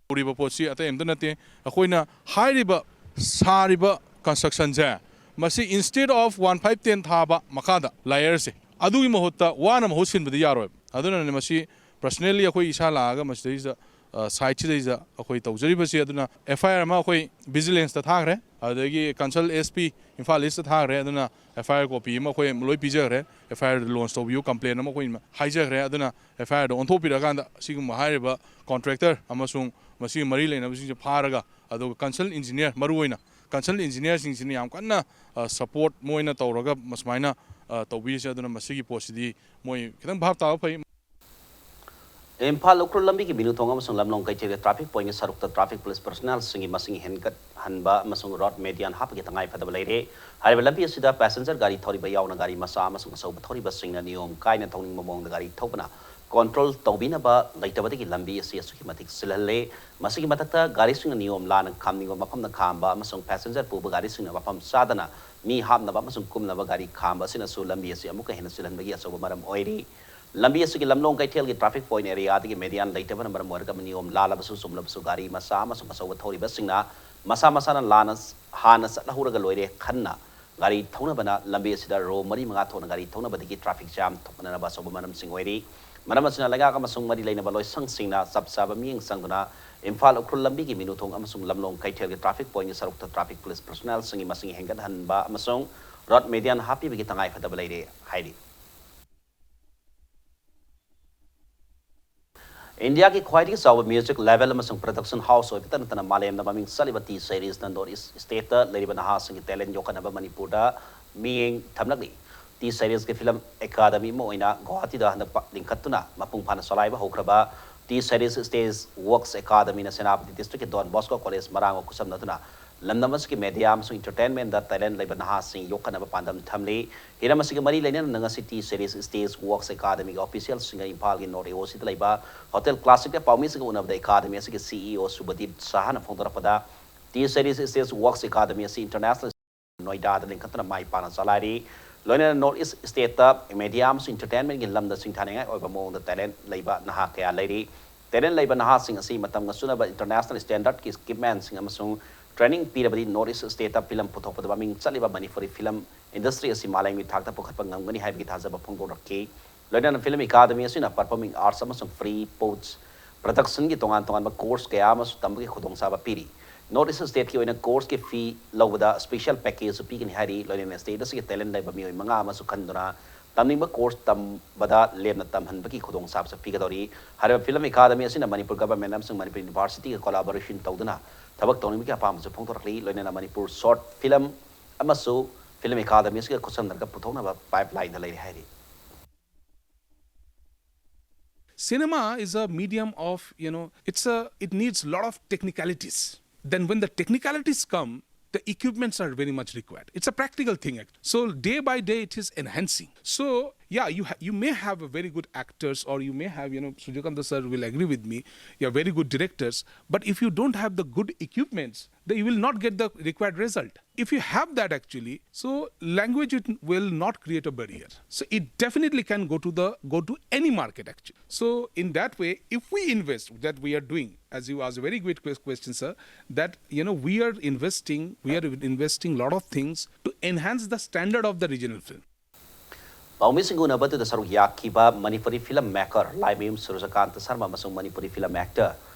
ꯇꯧꯔꯤꯕ ꯄꯣꯠꯁꯤ ꯑꯇꯩ ꯑꯝꯇ ꯅꯠꯇꯦ꯫ ꯑꯩꯈꯣꯏꯅ ꯍꯥꯏꯔꯤꯕ, ꯁꯥꯔꯤꯕ constructionꯁꯦ, ꯃꯁꯤ instead of one five ten ꯊꯥꯕ ꯃꯈꯥꯗ layerꯁꯦ, ꯑꯗꯨꯒꯤ ꯃꯍꯨꯠꯇ ꯋꯥꯅ ꯃꯍꯨꯠ ꯁꯤꯟꯕꯗꯤ ꯌꯥꯔꯣꯏꯕ꯫ ꯑꯗꯨꯅꯅꯦ ꯃꯁꯤ personally ꯑꯩꯈꯣꯏ ꯏꯁꯥ ꯂꯥꯛꯑꯒ ꯃꯁꯤꯗꯩꯁꯤꯗ, ꯑ, siteꯁꯤꯗꯩꯁꯤꯗ ꯑꯩꯈꯣꯏ ꯇꯧꯖꯔꯤꯕꯁꯤ꯫ ꯑꯗꯨꯅ F I R ꯑꯃ ꯑꯩꯈꯣꯏ vigilanceꯇ ꯊꯥꯈ꯭ꯔꯦ, ꯑꯗꯨꯗꯒꯤ concerned S P Imphal Eastꯇ ꯊꯥꯈ꯭ꯔꯦ꯫ ꯑꯗꯨꯅ F I R copy ꯑꯃ ꯑꯩꯈꯣꯏ ꯂꯣꯏ ꯄꯤꯖꯈ꯭ꯔꯦ꯫ F I R launch ꯇꯧꯕꯤꯌꯨ, complaint ꯑꯃ ꯑꯩꯈꯣꯏ ꯍꯥꯏꯖꯈ꯭ꯔꯦ꯫ ꯑꯗꯨꯅ F I Rꯗ ꯑꯣꯟꯊꯣꯛꯄꯤꯔꯀꯥꯟꯗ ꯑꯁꯤꯒꯨꯝꯕ ꯍꯥꯏꯔꯤꯕ contractor ꯑꯃꯁꯨꯡ ꯃꯁꯤꯒ ꯃꯔꯤ ꯂꯩꯅꯕꯁꯤꯡꯁꯦ ꯐꯥꯔꯒ, ꯑꯗꯨꯒ concerned engineer, ꯃꯔꯨꯑꯣꯏꯅ concerned engineerꯁꯤꯡꯁꯤꯅ ꯌꯥꯝ ꯀꯟꯅ, ꯑ, support ꯃꯣꯏꯅ ꯇꯧꯔꯒ ꯁꯨꯃꯥꯏꯅ, ꯑ, ꯇꯧꯕꯤꯔꯤꯁꯦ꯫ ꯑꯗꯨꯅ ꯃꯁꯤꯒꯤ ꯄꯣꯠꯁꯤꯗꯤ ꯃꯣꯏ ꯈꯤꯇꯪ ꯚꯥꯞ ꯇꯥꯕ ꯐꯩ꯫ ꯏꯝꯐꯥꯜ ꯎꯈ꯭ꯔꯨꯜ ꯂꯝꯕꯤꯒꯤ ꯃꯤꯅꯨꯊꯣꯡ ꯑꯃꯁꯨꯡ ꯂꯝꯂꯣꯡ ꯀꯩꯊꯦꯜꯒꯤ traffic pointꯀꯤ ꯁꯔꯨꯛꯇ traffic police personnelꯁꯤꯡꯒꯤ ꯃꯁꯤꯡ ꯍꯦꯟꯒꯠꯍꯟꯕ ꯑꯃꯁꯨꯡ road median ꯍꯥꯞꯄꯒꯤ ꯇꯉꯥꯏꯐꯗꯕ ꯂꯩꯔꯦ꯫ ꯍꯥꯏꯔꯤꯕ ꯂꯝꯕꯤ ꯑꯁꯤꯗ passenger ꯒꯥꯔꯤ ꯊꯧꯔꯤꯕ ꯌꯥꯎꯅ ꯒꯥꯔꯤ ꯃꯆꯥ ꯑꯃꯁꯨꯡ ꯑꯆꯧꯕ ꯊꯧꯔꯤꯕꯁꯤꯡꯅ ꯅꯤꯌꯣꯝ ꯀꯥꯏꯅ ꯊꯧꯅꯤꯡꯕ ꯃꯑꯣꯡꯗ ꯒꯥꯔꯤ ꯊꯧꯕꯅ control ꯇꯧꯕꯤꯅꯕ ꯂꯩꯇꯕꯗꯒꯤ ꯂꯝꯕꯤ ꯑꯁꯤ ꯑꯁꯨꯛꯀꯤ ꯃꯇꯤꯛ ꯆꯤꯜꯍꯜꯂꯦ꯫ ꯃꯁꯤꯒꯤ ꯃꯊꯛꯇ ꯒꯥꯔꯤꯁꯤꯡꯅ ꯅꯤꯌꯣꯝ ꯂꯥꯟꯅ ꯈꯥꯝꯅꯤꯡꯕ ꯃꯐꯝꯗ ꯈꯥꯝꯕ ꯑꯃꯁꯨꯡ passenger ꯄꯨꯕ ꯒꯥꯔꯤꯁꯤꯡꯅ ꯃꯐꯝ ꯆꯥꯗꯅ ꯃꯤ ꯍꯥꯞꯅꯕ ꯑꯃꯁꯨꯡ ꯀꯨꯝꯅꯕ ꯒꯥꯔꯤ ꯈꯥꯝꯕ ꯑꯁꯤꯅꯁꯨ ꯂꯝꯕꯤ ꯑꯁꯤ ꯑꯃꯨꯛꯀ ꯍꯦꯟꯅ ꯆꯤꯜꯍꯟꯕꯒꯤ ꯑꯆꯧꯕ ꯃꯔꯝ ꯑꯣꯏꯔꯤ꯫ ꯂꯝꯕꯤ ꯑꯁꯤꯒꯤ ꯂꯝꯂꯣꯡ ꯀꯩꯊꯦꯜꯒꯤ traffic point areaꯗꯒꯤ median ꯂꯩꯇꯕꯅ ꯃꯔꯝ ꯑꯣꯏꯔꯒ ꯅꯤꯌꯣꯝ ꯂꯥꯜꯂꯕꯁꯨ ꯆꯨꯝꯂꯕꯁꯨ ꯒꯥꯔꯤ ꯃꯆꯥ ꯑꯃꯁꯨꯡ ꯑꯆꯧꯕ ꯊꯧꯔꯤꯕꯁꯤꯡꯅ ꯃꯁꯥ ꯃꯁꯥꯅ ꯂꯥꯟꯅ ꯍꯥꯟꯅ ꯆꯠꯍꯧꯔꯒ ꯂꯣꯏꯔꯦ ꯈꯟꯅ ꯒꯥꯔꯤ ꯊꯧꯅꯕꯅ ꯂꯝꯕꯤ ꯑꯁꯤꯗ row ꯃꯔꯤ ꯃꯉꯥ ꯊꯣꯛꯅ ꯒꯥꯔꯤ ꯊꯧꯅꯕꯗꯒꯤ traffic jam ꯊꯣꯛꯍꯟꯅꯕ ꯑꯆꯧꯕ ꯃꯔꯝꯁꯤꯡ ꯑꯣꯏꯔꯤ꯫ ꯃꯔꯝ ꯑꯁꯤꯅ ꯂꯩꯉꯥꯛ ꯑꯃꯁꯨꯡ ꯃꯔꯤ ꯂꯩꯅꯕ ꯂꯣꯏꯁꯪꯁꯤꯡꯅ ꯆꯞ ꯆꯥꯕ ꯃꯤꯠꯌꯦꯡ ꯆꯪꯗꯨꯅ ꯏꯝꯐꯥꯜ ꯎꯈ꯭ꯔꯨꯜ ꯂꯝꯕꯤꯒꯤ ꯃꯤꯅꯨꯊꯣꯡ ꯑꯃꯁꯨꯡ ꯂꯝꯂꯣꯡ ꯀꯩꯊꯦꯜꯒꯤ traffic pointꯀꯤ ꯁꯔꯨꯛꯇ traffic police personnelꯁꯤꯡꯒꯤ ꯃꯁꯤꯡ ꯍꯦꯟꯒꯠꯍꯟꯕ ꯑꯃꯁꯨꯡ road median ꯍꯥꯞꯄꯤꯕꯒꯤ ꯇꯉꯥꯏꯐꯗꯕ ꯂꯩꯔꯦ ꯍꯥꯏꯔꯤ꯫ ꯏꯟꯗꯤꯌꯥꯒꯤ ꯈ꯭ꯋꯥꯏꯗꯒꯤ ꯆꯥꯎꯕ music label ꯑꯃꯁꯨꯡ production house ꯑꯣꯏꯕꯇ ꯅꯠꯇꯅ ꯃꯥꯂꯦꯝꯗ ꯃꯃꯤꯡ ꯆꯠꯂꯤꯕ T Series ꯅ North East state ꯇ ꯂꯩꯔꯤꯕ ꯅꯍꯥꯁꯤꯡꯒꯤ talent ꯌꯣꯛꯈꯠꯅꯕ ꯃꯅꯤꯄꯨꯔꯗ ꯃꯤꯠꯌꯦꯡ ꯊꯝꯂꯛꯂꯤ꯫ T Series ꯀꯤ film academy ꯑꯃ ꯑꯣꯏꯅ ꯒꯨꯋꯥꯍꯥꯇꯤꯗ ꯍꯟꯗꯛ ꯂꯤꯡꯈꯠꯇꯨꯅ ꯃꯄꯨꯡ ꯐꯥꯅ ꯆꯂꯥꯏꯕ ꯍꯧꯈ꯭ꯔꯕ T Series Stage Works Academy ꯅ ꯁꯦꯅꯥꯄꯇꯤ district ꯀꯤ Don Bosco College ꯃꯔꯥꯡꯒ ꯈꯨꯠꯁꯝꯅꯗꯨꯅ ꯂꯝꯗꯝ ꯑꯁꯤꯒꯤ media ꯑꯃꯁꯨꯡ entertainment ꯗ talent ꯂꯩꯕ ꯅꯍꯥꯁꯤꯡ ꯌꯣꯛꯈꯠꯅꯕ ꯄꯥꯟꯗꯝ ꯊꯝꯂꯤ꯫ ꯍꯤꯔꯝ ꯑꯁꯤꯒ ꯃꯔꯤ ꯂꯩꯅꯅ ꯉꯁꯤ T Series Stage Works Academy ꯒꯤ official ꯁꯤꯡꯒ ꯏꯝꯐꯥꯜꯒꯤ North A O C ꯗ ꯂꯩꯕ Hotel Classic ꯇ ꯄꯥꯎꯃꯤꯁꯤꯡꯒ ꯎꯅꯕꯗ academy ꯑꯁꯤꯒꯤ C E O ꯁꯨꯕꯗꯤꯞ ꯁꯍꯥꯅ ꯐꯣꯡꯗꯣꯔꯛꯄꯗ, T Series Stage Works Academy ꯑꯁꯤ international ꯅꯣꯏꯗꯥꯗ ꯂꯤꯡꯈꯠꯇꯨꯅ ꯃꯥꯏ ꯄꯥꯛꯅ ꯆꯂꯥꯏꯔꯤ꯫ ꯂꯣꯏꯅꯅ North East state ꯇ media ꯑꯃꯁꯨꯡ entertainment ꯀꯤ ꯂꯝꯗ ꯁꯤꯡꯊꯥꯅꯤꯡꯉꯥꯏ ꯑꯣꯏꯕ ꯃꯑꯣꯡꯗ talent ꯂꯩꯕ ꯅꯍꯥ ꯀꯌꯥ ꯂꯩꯔꯤ꯫ Talent ꯂꯩꯕ ꯅꯍꯥꯁꯤꯡ ꯑꯁꯤ ꯃꯇꯝꯒ ꯆꯨꯅꯕ international standardꯀꯤ equipmentꯁꯤꯡ ꯑꯃꯁꯨꯡ training ꯄꯤꯔꯕꯗꯤ North East stateꯇ film ꯄꯨꯊꯣꯛꯄꯗ ꯃꯃꯤꯡ ꯆꯠꯂꯤꯕ ꯃꯅꯤꯄꯨꯔꯤ film industry ꯑꯁꯤ ꯃꯥꯂꯦꯝꯒꯤ ꯊꯥꯛꯇ ꯄꯨꯈꯠꯄ ꯉꯝꯒꯅꯤ ꯍꯥꯏꯕꯒꯤ ꯊꯥꯖꯕ ꯐꯣꯡꯗꯣꯔꯛꯈꯤ꯫ ꯂꯣꯏꯅꯅ film academy ꯑꯁꯤꯅ performing arts ꯑꯃꯁꯨꯡ free post productionꯒꯤ ꯇꯣꯉꯥꯟ ꯇꯣꯉꯥꯟꯕ course ꯀꯌꯥ ꯑꯃꯁꯨ ꯇꯝꯕꯒꯤ ꯈꯨꯗꯣꯡꯆꯥꯕ ꯄꯤꯔꯤ꯫ North East stateꯀꯤ ꯑꯣꯏꯅ courseꯀꯤ fee ꯂꯧꯕꯗ special packageꯁꯨ ꯄꯤꯒꯅꯤ ꯍꯥꯏꯔꯤ꯫ ꯂꯣꯏꯅꯅ state ꯑꯁꯤꯒꯤ talent ꯂꯩꯕ ꯃꯤꯑꯣꯏ ꯃꯉꯥ ꯑꯃꯁꯨ ꯈꯟꯗꯨꯅ ꯇꯝꯅꯤꯡꯕ course ꯇꯝꯕꯗ ꯂꯦꯝꯅ ꯇꯝꯍꯟꯕꯒꯤ ꯈꯨꯗꯣꯡꯆꯥꯕꯁꯨ ꯄꯤꯒꯗꯧꯔꯤ꯫ ꯍꯥꯏꯔꯤꯕ film academy ꯑꯁꯤꯅ ꯃꯅꯤꯄꯨꯔ government ꯑꯃꯁꯨꯡ ꯃꯅꯤꯄꯨꯔ universityꯒ collaboration ꯇꯧꯗꯨꯅ ꯊꯕꯛ ꯇꯧꯅꯤꯡꯕꯒꯤ ꯑꯄꯥꯝꯕꯁꯨ ꯐꯣꯡꯗꯣꯔꯛꯂꯤ꯫ ꯂꯣꯏꯅꯅ ꯃꯅꯤꯄꯨꯔ short film ꯑꯃꯁꯨ film academy ꯑꯁꯤꯒ ꯈꯨꯠꯁꯝꯅꯔꯒ ꯄꯨꯊꯣꯛꯅꯕ pipelineꯗ ꯂꯩꯔꯦ ꯍꯥꯏꯔꯤ꯫ Cinema is a medium of, you know, it's a, it needs a lot of technicalities. Then when the technicalities come, the equipments are very much required. It's a practical thing. Act- So day by day, it is enhancing. So yeah, you ha- you may have a very good actors, or you may have, you know, Surjyakanta sir will agree with me. You're very good directors, but if you don't have the good equipments, then you will not get the required result. If you have that actually, so language it will not create a barrier. So it definitely can go to the go to any market actually. So in that way, if we invest, that we are doing, as you asked a very great ques- question, sir, that, you know, we are investing, we are investing a lot of things to enhance the standard of the regional film. ꯄꯥꯎꯃꯤꯁꯤꯡꯒ ꯎꯅꯕꯗꯨꯗ ꯁꯔꯨꯛ ꯌꯥꯈꯤꯕ Manipuri film maker Laimayum ꯁꯨꯔꯖꯀꯥꯟꯇ ꯁꯔꯃ ꯑꯃꯁꯨꯡ Manipuri film actor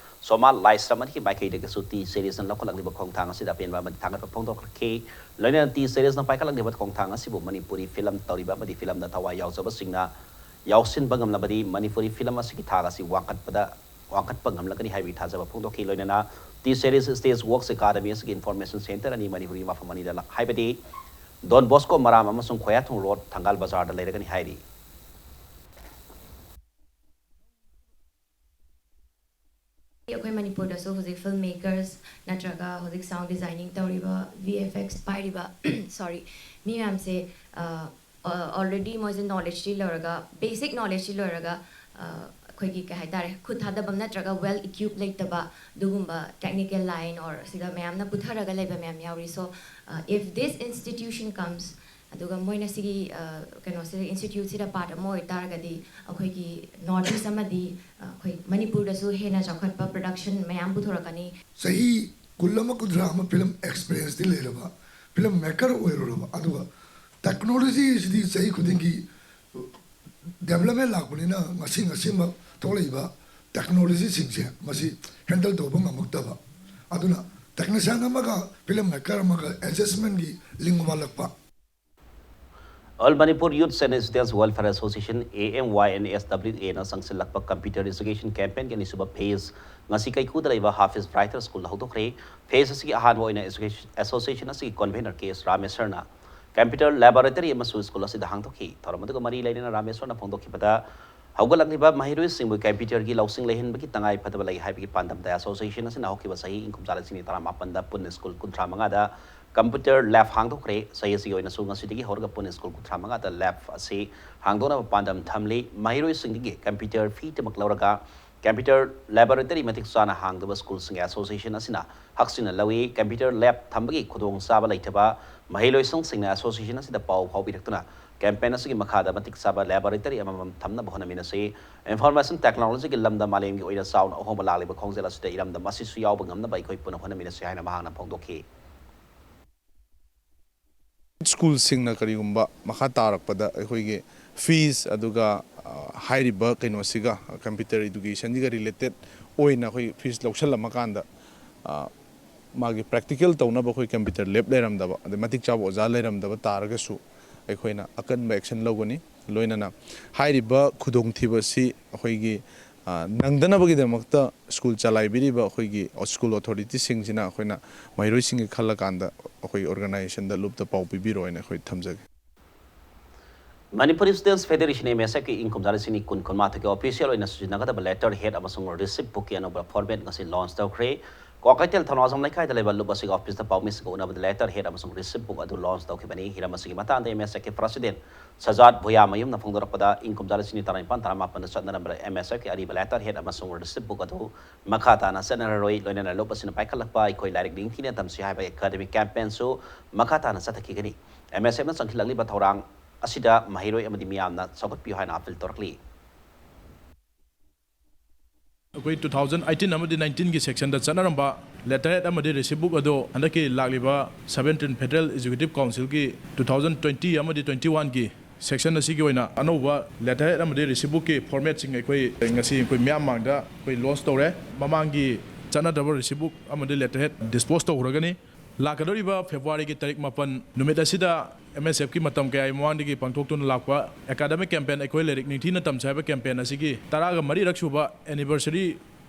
ꯁꯣꯃꯥ ꯂꯥꯏꯁ꯭ꯔꯝ ꯑꯅꯤꯒꯤ ꯃꯥꯏꯀꯩꯗꯒꯤꯁꯨ T Seriesꯅ ꯂꯧꯈꯠꯂꯛꯂꯤꯕ ꯈꯣꯡꯊꯥꯡ ꯑꯁꯤꯗ ꯑꯄꯦꯟꯕ ꯑꯃꯗꯤ ꯊꯥꯒꯠꯄ ꯐꯣꯡꯗꯣꯛꯈꯤ꯫ ꯂꯣꯏꯅꯅ T Seriesꯅ ꯄꯥꯏꯈꯠꯂꯛꯂꯤꯕ ꯈꯣꯡꯊꯥꯡ ꯑꯁꯤꯕꯨ ꯃꯅꯤꯄꯨꯔꯤ film ꯇꯧꯔꯤꯕ ꯑꯃꯗꯤ filmꯗ ꯊꯋꯥꯏ ꯌꯥꯎꯖꯕꯁꯤꯡꯅ ꯌꯥꯎꯁꯤꯟꯕ ꯉꯝꯂꯕꯗꯤ ꯃꯅꯤꯄꯨꯔꯤ film ꯑꯁꯤꯒꯤ ꯊꯥꯛ ꯑꯁꯤ ꯋꯥꯡꯈꯠꯄꯗ ꯋꯥꯡꯈꯠꯄ ꯉꯝꯂꯒꯅꯤ ꯍꯥꯏꯕꯒꯤ ꯊꯥꯖꯕ ꯐꯣꯡꯗꯣꯛꯈꯤ꯫ ꯂꯣꯏꯅꯅ T Series Stage Works Academy ꯑꯁꯤꯒꯤ information centre ꯑꯅꯤ ꯃꯅꯤꯄꯨꯔꯒꯤ ꯃꯐꯝ ꯑꯅꯤꯗ ꯂ- ꯍꯥꯏꯕꯗꯤ Don Bosco ꯃꯔꯥꯝ ꯑꯃꯁꯨꯡ ꯈꯣꯌꯥꯊꯣꯡ road ꯊꯪꯒꯥꯜ ꯕꯖꯥꯔꯗ ꯂꯩꯔꯒꯅꯤ ꯍꯥꯏꯔꯤ꯫ ꯑꯩꯈꯣꯏ ꯃꯅꯤꯄꯨꯔꯗꯁꯨ ꯍꯧꯖꯤꯛ film makers ꯅꯠꯇ꯭ꯔꯒ ꯍꯧꯖꯤꯛ sound designing ꯇꯧꯔꯤꯕ, V F X ꯄꯥꯏꯔꯤꯕ, sorry, ꯃꯤ ꯃꯌꯥꯝꯁꯦ already ꯃꯣꯏꯁꯦ knowledgeꯇꯤ ꯂꯧꯔꯒ, basic knowledgeꯇꯤ ꯂꯣꯏꯔꯒ, ꯑꯩꯈꯣꯏꯒꯤ ꯀꯩ ꯍꯥꯏꯇꯥꯔꯦ, ꯈꯨꯠ ꯊꯥꯗꯐꯝ ꯅꯠꯇ꯭ꯔꯒ well equipped ꯂꯩꯇꯕ, ꯑꯗꯨꯒꯨꯝꯕ technical line or ꯁꯤꯗ ꯃꯌꯥꯝꯅ ꯄꯨꯊꯔꯒ ꯂꯩꯕ ꯃꯌꯥꯝ ꯌꯥꯎꯔꯤ꯫ So if this institution comes, ꯑꯗꯨꯒ ꯃꯣꯏꯅ ꯁꯤꯒꯤ ꯀꯩꯅꯣꯁꯤꯗ, ꯏꯟꯁꯇꯤꯇ꯭ꯌꯨꯠꯁꯤꯗ ꯄꯥꯔꯠ ꯑꯃ ꯑꯣꯏꯇꯥꯔꯒꯗꯤ ꯑꯩꯈꯣꯏꯒꯤ ꯅꯣꯔꯠ ꯏꯁ ꯑꯃꯗꯤ ꯑꯩꯈꯣꯏ ꯃꯅꯤꯄꯨꯔꯗꯁꯨ ꯍꯦꯟꯅ ꯆꯥꯎꯈꯠꯄ ꯄ꯭ꯔꯗꯛꯁꯟ ꯃꯌꯥꯝ ꯄꯨꯊꯣꯔꯛꯀꯅꯤ꯫ ꯆꯍꯤ ꯀꯨꯟ ꯑꯃ ꯀꯨꯟꯊ꯭ꯔꯥ ꯑꯃ ꯐꯤꯂꯝ ꯑꯦꯛꯁꯄꯤꯔꯤꯌꯦꯟꯁꯇꯤ ꯂꯩꯔꯕ, ꯐꯤꯂꯝ ꯃꯦꯀꯔ ꯑꯣꯏꯔꯨꯔꯕ, ꯑꯗꯨꯒ ꯇꯦꯛꯅꯣꯂꯣꯖꯤ ꯑꯁꯤꯗꯤ ꯆꯍꯤ ꯈꯨꯗꯤꯡꯒꯤ ꯗꯦꯕꯂꯞꯃꯦꯟ ꯂꯥꯛꯄꯅꯤꯅ ꯉꯁꯤ ꯉꯁꯤꯃꯛ ꯊꯣꯛꯂꯛꯏꯕ ꯇꯦꯛꯅꯣꯂꯣꯖꯤꯁꯤꯡꯁꯦ ꯃꯁꯤ ꯍꯦꯟꯗꯜ ꯇꯧꯕ ꯉꯝꯃꯛꯇꯕ, ꯑꯗꯨꯅ ꯇꯦꯛꯅꯤꯁꯤꯌꯥꯟ ꯑꯃꯒ ꯐꯤꯂꯝ ꯃꯦꯀꯔ ꯑꯃꯒ ꯑꯦꯗꯖꯁꯃꯦꯟꯒꯤ ꯂꯤꯡ ꯋꯥꯠꯂꯛꯄ꯫ All Manipur Youth and Students Welfare Association, A M Y N S W A ꯅ ꯆꯪꯁꯤꯜꯂꯛꯄ ꯀꯝꯄ꯭ꯌꯨꯇꯔ ꯑꯦꯖꯨꯀꯦꯁꯟ ꯀꯦꯝꯄꯦꯟꯒꯤ ꯑꯅꯤꯁꯨꯕ ꯐꯦꯖ ꯉꯁꯤ ꯀꯩꯀꯨꯗ ꯂꯩꯕ ꯍꯥꯐꯤꯖ ꯕ꯭ꯔꯥꯏꯇꯔ ꯁ꯭ꯀꯨꯜꯗ ꯍꯧꯗꯣꯛꯈ꯭ꯔꯦ꯫ ꯐꯦꯖ ꯑꯁꯤꯒꯤ ꯑꯍꯥꯟꯕ ꯑꯣꯏꯅ ꯑꯦꯖꯨꯀꯦꯁꯟ ꯑꯦꯁꯣꯁꯤꯌꯦꯁꯟ ꯑꯁꯤꯒꯤ ꯀꯟꯚꯦꯅꯔ ꯀꯦ ꯑꯦꯁ ꯔꯥꯃꯦꯁꯔꯅ ꯀꯝꯄ꯭ꯌꯨꯇꯔ ꯂꯦꯕꯣꯔꯦꯇꯔꯤ ꯑꯃꯁꯨ ꯁ꯭ꯀꯨꯜ ꯑꯁꯤꯗ ꯍꯥꯡꯗꯣꯛꯈꯤ꯫ ꯊꯧꯔꯝ ꯑꯗꯨꯒ ꯃꯔꯤ ꯂꯩꯅꯅ ꯔꯥꯃꯦꯁꯔꯅ ꯐꯣꯡꯗꯣꯛꯈꯤꯕꯗ, ꯍꯧꯒꯠꯂꯛꯂꯤꯕ ꯃꯍꯩꯔꯣꯏꯁꯤꯡꯕꯨ ꯀꯝꯄ꯭ꯌꯨꯇꯔꯒꯤ ꯂꯧꯁꯤꯡ ꯂꯩꯍꯟꯕꯒꯤ ꯇꯉꯥꯏ ꯐꯗꯕ ꯂꯩ ꯍꯥꯏꯕꯒꯤ ꯄꯥꯟꯗꯝꯗ ꯑꯦꯁꯣꯁꯤꯌꯦꯁꯟ ꯑꯁꯤꯅ ꯍꯧꯈꯤꯕ ꯆꯍꯤ ꯏꯪ ꯀꯨꯝꯖꯥ ꯂꯤꯁꯤꯡ ꯑꯅꯤ ꯇꯔꯥꯃꯥꯄꯟꯗ ꯄꯨꯟꯅ ꯁ꯭ꯀꯨꯜ ꯀꯨꯟꯊ꯭ꯔꯥ ꯃꯉꯥꯗ ꯀꯝꯄ꯭ꯌꯨꯇꯔ ꯂꯦꯕ ꯍꯥꯡꯗꯣꯛꯈ꯭ꯔꯦ꯫ ꯆꯍꯤ ꯑꯁꯤꯒꯤ ꯑꯣꯏꯅꯁꯨ ꯉꯁꯤꯗꯒꯤ ꯍꯧꯔꯒ ꯄꯨꯟꯅ ꯁ꯭ꯀꯨꯜ ꯀꯨꯟꯊ꯭ꯔꯥ ꯃꯉꯥꯗ ꯂꯦꯕ ꯑꯁꯤ ꯍꯥꯡꯗꯣꯛꯅꯕ ꯄꯥꯟꯗꯝ ꯊꯝꯂꯤ꯫ ꯃꯍꯩꯔꯣꯏꯁꯤꯡꯗꯒꯤ ꯀꯝꯄ꯭ꯌꯨꯇꯔ ꯐꯤꯗꯃꯛ ꯂꯧꯔꯒ ꯀꯝꯄ꯭ꯌꯨꯇꯔ ꯂꯦꯕꯣꯔꯦꯇꯔꯤ ꯃꯇꯤꯛ ꯆꯥꯅ ꯍꯥꯡꯗꯕ ꯁ꯭ꯀꯨꯜꯁꯤꯡꯒꯤ ꯑꯦꯁꯣꯁꯤꯌꯦꯁꯟ ꯑꯁꯤꯅ ꯍꯛꯆꯤꯟꯅ ꯂꯧꯏ꯫ ꯀꯝꯄ꯭ꯌꯨꯇꯔ ꯂꯦꯕ ꯊꯝꯕꯒꯤ ꯈꯨꯗꯣꯡꯆꯥꯕ ꯂꯩꯇꯕ ꯃꯍꯩꯔꯣꯏꯁꯤꯡꯁꯤꯡꯅ ꯑꯦꯁꯣꯁꯤꯌꯦꯁꯟ ꯑꯁꯤꯗ ꯄꯥꯎ ꯐꯥꯎꯕꯤꯔꯛꯇꯨꯅ ꯀꯦꯝꯄꯦꯟ ꯑꯁꯤꯒꯤ ꯃꯈꯥꯗ ꯃꯇꯤꯛ ꯆꯥꯕ ꯂꯦꯕꯣꯔꯦꯇꯔꯤ ꯑꯃꯃꯝ ꯊꯝꯅꯕ ꯍꯣꯠꯅꯃꯤꯟꯅꯁꯤ꯫ ꯏꯟꯐꯣꯔꯃꯦꯁꯟ ꯇꯦꯛꯅꯣꯂꯣꯖꯤꯒꯤ ꯂꯝꯗ ꯃꯥꯂꯦꯝꯒꯤ ꯑꯣꯏꯅ ꯆꯥꯎꯅ ꯑꯍꯣꯡꯕ ꯂꯥꯛꯂꯤꯕ ꯈꯣꯡꯖꯦꯜ ꯑꯁꯤꯗ ꯏꯔꯝꯗꯝ ꯑꯁꯤꯁꯨ ꯌꯥꯎꯕ ꯉꯝꯅꯕ ꯑꯩꯈꯣꯏ ꯄꯨꯟꯅ ꯍꯣꯠꯅꯃꯤꯟꯅꯁꯤ ꯍꯥꯏꯅ ꯃꯍꯥꯛꯅ ꯐꯣꯡꯗꯣꯛꯈꯤ꯫ ꯁ꯭ꯀꯨꯜꯁꯤꯡꯅ ꯀꯔꯤꯒꯨꯝꯕ ꯃꯈꯥ ꯇꯥꯔꯛꯄꯗ ꯑꯩꯈꯣꯏꯒꯤ ꯐꯤꯁ ꯑꯗꯨꯒ ꯍꯥꯏꯔꯤꯕ ꯀꯩꯅꯣꯁꯤꯒ, ꯀꯝꯄ꯭ꯌꯨꯇꯔ ꯏꯗꯨꯀꯦꯁꯟꯁꯤꯒ ꯔꯤꯂꯦꯇꯦꯠ ꯑꯣꯏꯅ ꯑꯩꯈꯣꯏ ꯐꯤꯁ ꯂꯧꯁꯜꯂꯝꯃꯀꯥꯟꯗ ꯃꯥꯒꯤ ꯄ꯭ꯔꯦꯛꯇꯤꯀꯦꯜ ꯇꯧꯅꯕ ꯑꯩꯈꯣꯏ ꯀꯝꯄ꯭ꯌꯨꯇꯔ ꯂꯦꯕ ꯂꯩꯔꯝꯗꯕ, ꯑꯗꯩ ꯃꯇꯤꯛ ꯆꯥꯕ ꯑꯣꯖꯥ ꯂꯩꯔꯝꯗꯕ ꯇꯥꯔꯒꯁꯨ ꯑꯩꯈꯣꯏꯅ ꯑꯀꯟꯕ ꯑꯦꯛꯁꯟ ꯂꯧꯒꯅꯤ꯫ ꯂꯣꯏꯅꯅ ꯍꯥꯏꯔꯤꯕ ꯈꯨꯗꯣꯡꯊꯤꯕ ꯑꯁꯤ ꯑꯩꯈꯣꯏꯒꯤ ꯅꯪꯗꯅꯕꯒꯤꯗꯃꯛꯇ ꯁ꯭ꯀꯨꯜ ꯆꯂꯥꯏꯕꯤꯔꯤꯕ ꯑꯩꯈꯣꯏꯒꯤ ꯁ꯭ꯀꯨꯜ ꯑꯣꯊꯣꯔꯤꯇꯤꯁꯤꯡꯁꯤꯅ ꯑꯩꯈꯣꯏꯅ ꯃꯍꯩꯔꯣꯏꯁꯤꯡꯒꯤ ꯈꯜꯂꯀꯥꯟꯗ ꯑꯩꯈꯣꯏ ꯑꯣꯔꯒꯅꯥꯏꯖꯦꯁꯟꯗ ꯂꯨꯞꯇ ꯄꯥꯎ ꯄꯤꯕꯤꯔꯣ ꯍꯥꯏꯅ ꯑꯩꯈꯣꯏ ꯊꯝꯖꯒꯦ꯫ ꯃꯅꯤꯄꯨꯔ ꯁ꯭ꯇꯨꯗꯦꯟꯠꯁ ꯐꯦꯗꯦꯔꯦꯁꯟ, ꯑꯦꯝ ꯑꯦꯁ ꯑꯦꯐꯀꯤ ꯏꯪ ꯀꯨꯝꯖꯥ ꯂꯤꯁꯤꯡ ꯑꯅꯤ ꯀꯨꯟ ꯀꯨꯟꯃꯥꯊꯣꯏꯒꯤ ꯑꯣꯐꯤꯁꯤꯌꯦꯜ ꯑꯣꯏꯅ ꯁꯤꯖꯤꯟꯅꯒꯗꯕ ꯂꯦꯇꯔ ꯍꯦꯗ ꯑꯃꯁꯨꯡ ꯔꯤꯁꯤꯞ ꯕꯨꯛꯀꯤ ꯑꯅꯧꯕ ꯐꯣꯔꯃꯦꯠ ꯉꯁꯤ ꯂꯣꯟꯆ ꯇꯧꯈ꯭ꯔꯦ꯫ ꯀ꯭ꯋꯥꯀꯩꯊꯦꯜ ꯊꯧꯅꯥꯖꯝ ꯂꯩꯀꯥꯏꯗ ꯂꯩꯕ ꯂꯨꯞ ꯑꯁꯤꯒꯤ ꯑꯣꯐꯤꯁꯇ ꯄꯥꯎꯃꯤꯁꯤꯡꯒ ꯎꯅꯕꯗ ꯂꯦꯇꯔ ꯍꯦꯗ ꯑꯃꯁꯨꯡ ꯔꯤꯁꯤꯞ ꯕꯨꯛ ꯑꯗꯨ ꯂꯣꯟꯆ ꯇꯧꯈꯤꯕꯅꯤ꯫ ꯍꯤꯔꯝ ꯑꯁꯤꯒꯤ ꯃꯇꯥꯡꯗ ꯑꯦꯝ ꯑꯦꯁ ꯑꯦꯐꯀꯤ ꯄ꯭ꯔꯁꯤꯗꯦꯟꯠ ꯁꯖꯥꯗ ꯚꯨꯌꯥꯃꯌꯨꯝꯅ ꯐꯣꯡꯗꯣꯔꯛꯄꯗ, ꯏꯪ ꯀꯨꯝꯖꯥ ꯂꯤꯁꯤꯡ ꯑꯅꯤ ꯇꯔꯥꯅꯤꯄꯥꯟ ꯇꯔꯥꯃꯥꯄꯟꯗ ꯆꯠꯅꯔꯝꯕ ꯑꯦꯝ ꯑꯦꯁ ꯑꯦꯐꯀꯤ ꯑꯔꯤꯕ ꯂꯦꯇꯔ ꯍꯦꯗ ꯑꯃꯁꯨꯡ ꯔꯤꯁꯤꯞ ꯕꯨꯛ ꯑꯗꯨ ꯃꯈꯥ ꯇꯥꯅ ꯆꯠꯅꯔꯔꯣꯏ꯫ ꯂꯣꯏꯅꯅ ꯂꯨꯞ ꯑꯁꯤꯅ ꯄꯥꯏꯈꯠꯂꯛꯄ ꯑꯩꯈꯣꯏ ꯂꯥꯏꯔꯤꯛ ꯅꯤꯡꯊꯤꯅ ꯇꯝꯁꯤ ꯍꯥꯏꯕ ꯑꯦꯀꯥꯗꯃꯤꯛ ꯀꯦꯝꯄꯦꯟꯁꯨ ꯃꯈꯥ ꯇꯥꯅ ꯆꯠꯊꯈꯤꯒꯅꯤ꯫ ꯑꯦꯝ ꯑꯦꯁ ꯑꯦꯐꯅ ꯆꯪꯁꯤꯜꯂꯛꯂꯤꯕ ꯊꯧꯔꯥꯡ ꯑꯁꯤꯗ ꯃꯍꯩꯔꯣꯏ ꯑꯃꯗꯤ ꯃꯤꯌꯥꯝꯅ ꯆꯥꯎꯈꯠꯄꯤꯌꯨ ꯍꯥꯏꯅ ꯑꯥꯄꯤꯜ ꯇꯧꯔꯛꯂꯤ꯫ ꯑꯩꯈꯣꯏ two thousand eighteen ꯑꯃꯗꯤ nineteenꯒꯤ sectionꯗ ꯆꯠꯅꯔꯝꯕ letterhead ꯑꯃꯗꯤ receipt book ꯑꯗꯨ ꯍꯟꯗꯛꯀꯤ ꯂꯥꯛꯂꯤꯕ seventeen Federal Executive Councilꯒꯤ two thousand twenty ꯑꯃꯗꯤ twenty oneꯒꯤ section ꯑꯁꯤꯒꯤ ꯑꯣꯏꯅ ꯑꯅꯧꯕ letterhead ꯑꯃꯗꯤ receipt bookꯀꯤ formatꯁꯤꯡ ꯑꯩꯈꯣꯏ ꯉꯁꯤ ꯑꯩꯈꯣꯏ ꯃꯤꯌꯥꯝ ꯃꯥꯡꯗ ꯑꯩꯈꯣꯏ launch ꯇꯧꯔꯦ꯫ ꯃꯃꯥꯡꯒꯤ ꯆꯠꯅꯗ꯭ꯔꯕ receipt book ꯑꯃꯗꯤ letterhead dispose ꯇꯧꯈ꯭ꯔꯒꯅꯤ꯫ ꯂꯥꯛꯀꯗꯧꯔꯤꯕ Februaryꯒꯤ ꯇꯥꯔꯤꯛ ꯃꯥꯄꯟ ꯅꯨꯃꯤꯠ ꯑꯁꯤꯗ ꯑꯦꯝ ꯑꯦꯁ ꯑꯦꯐꯀꯤ ꯃꯇꯝ ꯀꯌꯥꯒꯤ ꯃꯃꯥꯡꯗꯒꯤ ꯄꯥꯡꯊꯣꯛꯇꯨꯅ ꯂꯥꯛꯄ academic campaign ꯑꯩꯈꯣꯏ ꯂꯥꯏꯔꯤꯛ ꯅꯤꯡꯊꯤꯅ ꯇꯝꯁꯦ ꯍꯥꯏꯕ campaign ꯑꯁꯤꯒꯤ ꯇꯔꯥꯒ ꯃꯔꯤꯔꯛ ꯁꯨꯕ anniversary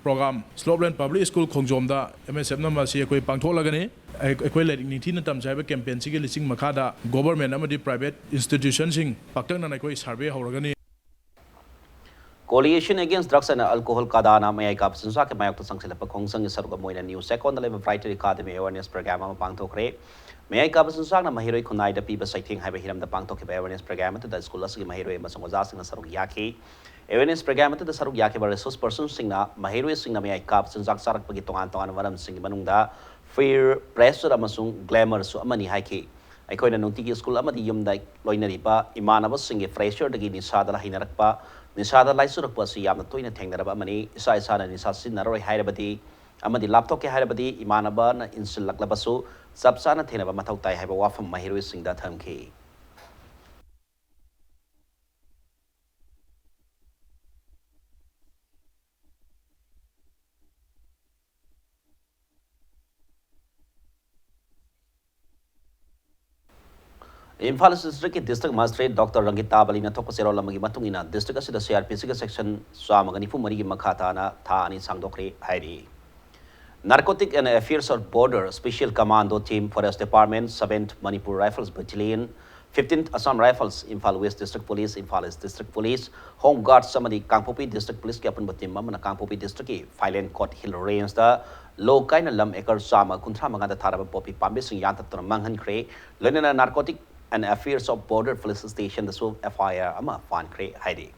program Slopeland Public School ꯈꯣꯡꯖꯣꯝꯗ ꯑꯦꯝ ꯑꯦꯁ ꯑꯦꯐꯅ ꯃꯁꯤ ꯑꯩꯈꯣꯏ ꯄꯥꯡꯊꯣꯛꯂꯒꯅꯤ꯫ ꯑꯩ-, ꯑꯩꯈꯣꯏ ꯂꯥꯏꯔꯤꯛ ꯅꯤꯡꯊꯤꯅ ꯇꯝꯁꯦ ꯍꯥꯏꯕ campaignꯁꯤꯒꯤ ꯂꯤꯁꯤꯡ ꯃꯈꯥꯗ government ꯑꯃꯗꯤ private institutionꯁꯤꯡ ꯄꯥꯛꯇꯛꯅꯅ ꯑꯩꯈꯣꯏ survey ꯍꯧꯔꯒꯅꯤ꯫ Coalition Against Drugs and Alcohol, ꯀꯥꯗꯥꯅ ꯃꯌꯥꯏ ꯀꯥꯕ ꯆꯤꯟꯖꯥꯛꯀꯤ ꯃꯥꯌꯣꯛꯇ ꯆꯪꯁꯤꯜꯂꯛꯄ ꯈꯣꯡꯖꯪꯒꯤ ꯁꯔꯨꯛ ꯑꯃ ꯑꯣꯏꯅ ꯅ꯭ꯌꯨ ꯆꯦꯛꯀꯣꯟꯗ ꯂꯩꯕ ꯕ꯭ꯔꯥꯏꯇꯔ ꯑꯦꯀꯥꯗꯃꯤ awareness program ꯑꯃ ꯄꯥꯡꯊꯣꯛꯈ꯭ꯔꯦ꯫ ꯃꯌꯥꯏ ꯀꯥꯕ ꯆꯤꯟꯖꯥꯛꯅ ꯃꯍꯩꯔꯣꯏ ꯈꯨꯟꯅꯥꯏꯗ ꯄꯤꯕ ꯆꯩꯊꯦꯡ ꯍꯥꯏꯕ ꯍꯤꯔꯝꯗ ꯄꯥꯡꯊꯣꯛꯈꯤꯕ awareness program ꯑꯗꯨꯗ ꯁ꯭ꯀꯨꯜ ꯑꯁꯤꯒꯤ ꯃꯍꯩꯔꯣꯏ ꯑꯃꯁꯨꯡ ꯑꯣꯖꯥꯁꯤꯡꯅ ꯁꯔꯨꯛ ꯌꯥꯈꯤ꯫ Awareness program ꯑꯗꯨꯗ ꯁꯔꯨꯛ ꯌꯥꯈꯤꯕ resource personꯁꯤꯡꯅ ꯃꯍꯩꯔꯣꯏꯁꯤꯡꯅ ꯃꯌꯥꯏ ꯀꯥꯕ ꯆꯤꯟꯖꯥꯛ ꯆꯥꯔꯛꯄꯒꯤ ꯇꯣꯉꯥꯟ ꯇꯣꯉꯥꯟꯕ ꯃꯔꯝꯁꯤꯡꯒꯤ ꯃꯅꯨꯡꯗ peer pressure ꯑꯃꯁꯨꯡ glamourꯁꯨ ꯑꯃꯅꯤ ꯍꯥꯏꯈꯤ꯫ ꯑꯩꯈꯣꯏꯅ ꯅꯨꯡꯇꯤꯒꯤ ꯁ꯭ꯀꯨꯜ ꯑꯃꯗꯤ ꯌꯨꯝꯗ ꯂꯣꯏꯅꯔꯤꯕ ꯏꯃꯥꯟꯅꯕꯁꯤꯡꯒꯤ pressureꯗꯒꯤ ꯅꯤꯁꯥꯗ ꯍꯩꯅꯔꯛꯄ, ꯅꯤꯁꯥꯗ ꯂꯥꯏꯆꯨꯔꯛꯄ ꯑꯁꯤ ꯌꯥꯝꯅ ꯇꯣꯏꯅ ꯊꯦꯡꯅꯔꯕ ꯑꯃꯅꯤ꯫ ꯏꯁꯥ ꯏꯁꯥꯅ ꯅꯤꯁꯥ ꯁꯤꯖꯤꯟꯅꯔꯣꯏ ꯍꯥꯏꯔꯕꯗꯤ ꯑꯃꯗꯤ ꯂꯥꯞꯊꯣꯛꯀꯦ ꯍꯥꯏꯔꯕꯗꯤ ꯏꯃꯥꯟꯅꯕꯅ ꯏꯟꯁꯤꯜꯂꯛꯂꯕꯁꯨ ꯆꯞ ꯆꯥꯅ ꯊꯦꯡꯅꯕ ꯃꯊꯧ ꯇꯥꯏ ꯍꯥꯏꯕ ꯋꯥꯐꯝ ꯃꯍꯩꯔꯣꯏꯁꯤꯡꯗ ꯊꯝꯈꯤ꯫ Imphal East Districtꯀꯤ District Magistrate Doctor ꯔꯪꯒꯤꯇꯥ ꯕꯂꯤꯅ ꯊꯣꯛꯄ ꯆꯦꯔꯣꯜ ꯑꯃꯒꯤ ꯃꯇꯨꯡ ꯏꯟꯅ district ꯑꯁꯤꯗ C R P Cꯒꯤ section ꯆꯥꯝꯃꯒ ꯅꯤꯐꯨ ꯃꯔꯤꯒꯤ ꯃꯈꯥ ꯇꯥꯅ ꯊꯥ ꯑꯅꯤ ꯁꯥꯡꯗꯣꯛꯈ꯭ꯔꯦ ꯍꯥꯏꯔꯤ꯫ Narcotic and Affairs of Border Special Commando Team, Forest Department, seventh Manipur Rifles Battalion, fifteenth Assam Rifles, Imphal West District Police, Imphal East District Police, Home Guards ꯑꯃꯗꯤ ꯀꯥꯡꯄꯣꯛꯄꯤ District Policeꯀꯤ ꯑꯄꯨꯟꯕ team ꯑꯃꯅ ꯀꯥꯡꯄꯣꯛꯄꯤ districtꯀꯤ Phailengkot Hill Rangeꯗ ꯂꯣ ꯀꯥꯏꯅ ꯂꯝ acre ꯆꯥꯝꯃ ꯀꯨꯟꯊ꯭ꯔꯥ ꯃꯉꯥꯗ ꯊꯥꯔꯕ poppy ꯄꯥꯝꯕꯤꯁꯤꯡ ꯌꯥꯟꯊꯠꯇꯨꯅ ꯃꯥꯡꯍꯟꯈ꯭ꯔꯦ꯫ ꯂꯣꯏꯅꯅ Narcotic and Affairs of Border Police Stationꯗꯁꯨ F I R ꯑꯃ ꯄꯥꯟꯈ꯭ꯔꯦ ꯍꯥꯏꯔꯤ꯫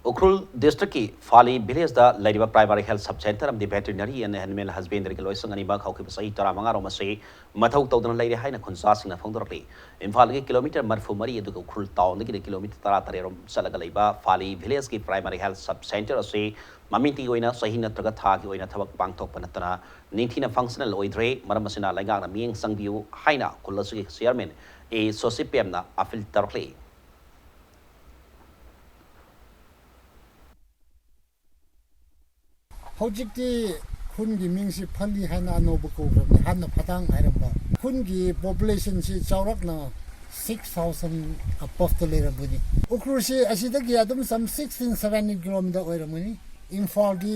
ꯎꯈ꯭ꯔꯨꯜ ꯗꯤꯁꯇ꯭ꯔꯤꯛꯀꯤ ꯐꯥꯂꯤ ꯚꯤꯂꯦꯖꯇ ꯂꯩꯔꯤꯕ ꯄ꯭ꯔꯥꯏꯃꯥꯔꯤ ꯍꯦꯜꯊ ꯁꯕ ꯁꯦꯟꯇꯔ ꯑꯃꯗꯤ ꯚꯦꯇꯦꯔꯤꯅꯔꯤ ꯑꯦꯟ ꯑꯦꯅꯤꯃꯦꯜ ꯍꯁꯕꯦꯟꯗꯔꯤꯒꯤ ꯂꯣꯏꯁꯪ ꯑꯅꯤꯃꯛ ꯍꯧꯈꯤꯕ ꯆꯍꯤ ꯇꯔꯥꯃꯉꯥ ꯔꯣꯝ ꯑꯁꯤ ꯃꯊꯧ ꯇꯧꯗꯅ ꯂꯩꯔꯦ ꯍꯥꯏꯅ ꯈꯨꯟꯖꯥꯁꯤꯡꯅ ꯐꯣꯡꯗꯣꯔꯛꯂꯤ꯫ ꯏꯝꯐꯥꯜꯗꯒꯤ ꯀꯤꯂꯣꯃꯤꯇꯔ ꯃꯔꯤꯐꯨ ꯃꯔꯤ, ꯑꯗꯨꯒ ꯎꯈ꯭ꯔꯨꯜ ꯇꯥꯎꯟꯗꯒꯤꯗꯤ ꯀꯤꯂꯣꯃꯤꯇꯔ ꯇꯔꯥ ꯇꯔꯦꯠ ꯔꯣꯝ ꯆꯠꯂꯒ ꯂꯩꯕ ꯐꯥꯂꯤ ꯚꯤꯂꯦꯖꯀꯤ ꯄ꯭ꯔꯥꯏꯃꯥꯔꯤ ꯍꯦꯜꯊ ꯁꯕ ꯁꯦꯟꯇꯔ ꯑꯁꯤ ꯃꯃꯤꯡꯇꯒꯤ ꯑꯣꯏꯅ ꯆꯍꯤ ꯅꯠꯇ꯭ꯔꯒ ꯊꯥꯒꯤ ꯑꯣꯏꯅ ꯊꯕꯛ ꯄꯥꯡꯊꯣꯛꯄ ꯅꯠꯇꯅ ꯅꯤꯡꯊꯤꯅ ꯐꯪꯁꯅꯦꯜ ꯑꯣꯏꯗ꯭ꯔꯦ꯫ ꯃꯔꯝ ꯑꯁꯤꯅ ꯂꯩꯉꯥꯛꯅ ꯃꯤꯠꯌꯦꯡ ꯆꯪꯕꯤꯌꯨ ꯍꯥꯏꯅ ꯈꯨꯜ ꯑꯁꯤꯒꯤ ꯆꯤꯌꯔꯃꯦꯟ ꯑꯦ ꯁꯣꯁꯤꯄꯦꯝꯅ ꯑꯄꯤꯜ ꯇꯧꯔꯛꯂꯤ꯫ ꯍꯧꯖꯤꯛꯇꯤ ꯈꯨꯟꯒꯤ ꯃꯤꯡꯁꯤ ꯐꯜꯂꯤ ꯍꯥꯏꯅ ꯑꯅꯧꯕ ꯀꯧꯈ꯭ꯔꯕꯅꯤ꯫ ꯍꯥꯟꯅ ꯐꯇꯥꯡ ꯍꯥꯏꯔꯝꯕ꯫ ꯈꯨꯟꯒꯤ ꯄꯣꯄꯨꯂꯦꯁꯟꯁꯤ ꯆꯥꯎꯔꯥꯛꯅ ꯁꯤꯛꯁ ꯊꯥꯎꯖꯟ ꯑꯕꯞꯇ ꯂꯩꯔꯝꯒꯅꯤ꯫ ꯎꯈ꯭ꯔꯨꯜꯁꯤ ꯑꯁꯤꯗꯒꯤ ꯑꯗꯨꯝ ꯁꯝ ꯁꯤꯛꯁꯇꯤꯟ, ꯁꯕꯦꯟꯇꯤꯟ ꯀꯤꯂꯣꯃꯤꯇꯔ ꯑꯣꯏꯔꯝꯒꯅꯤ꯫ ꯏꯝꯐꯥꯜꯗꯤ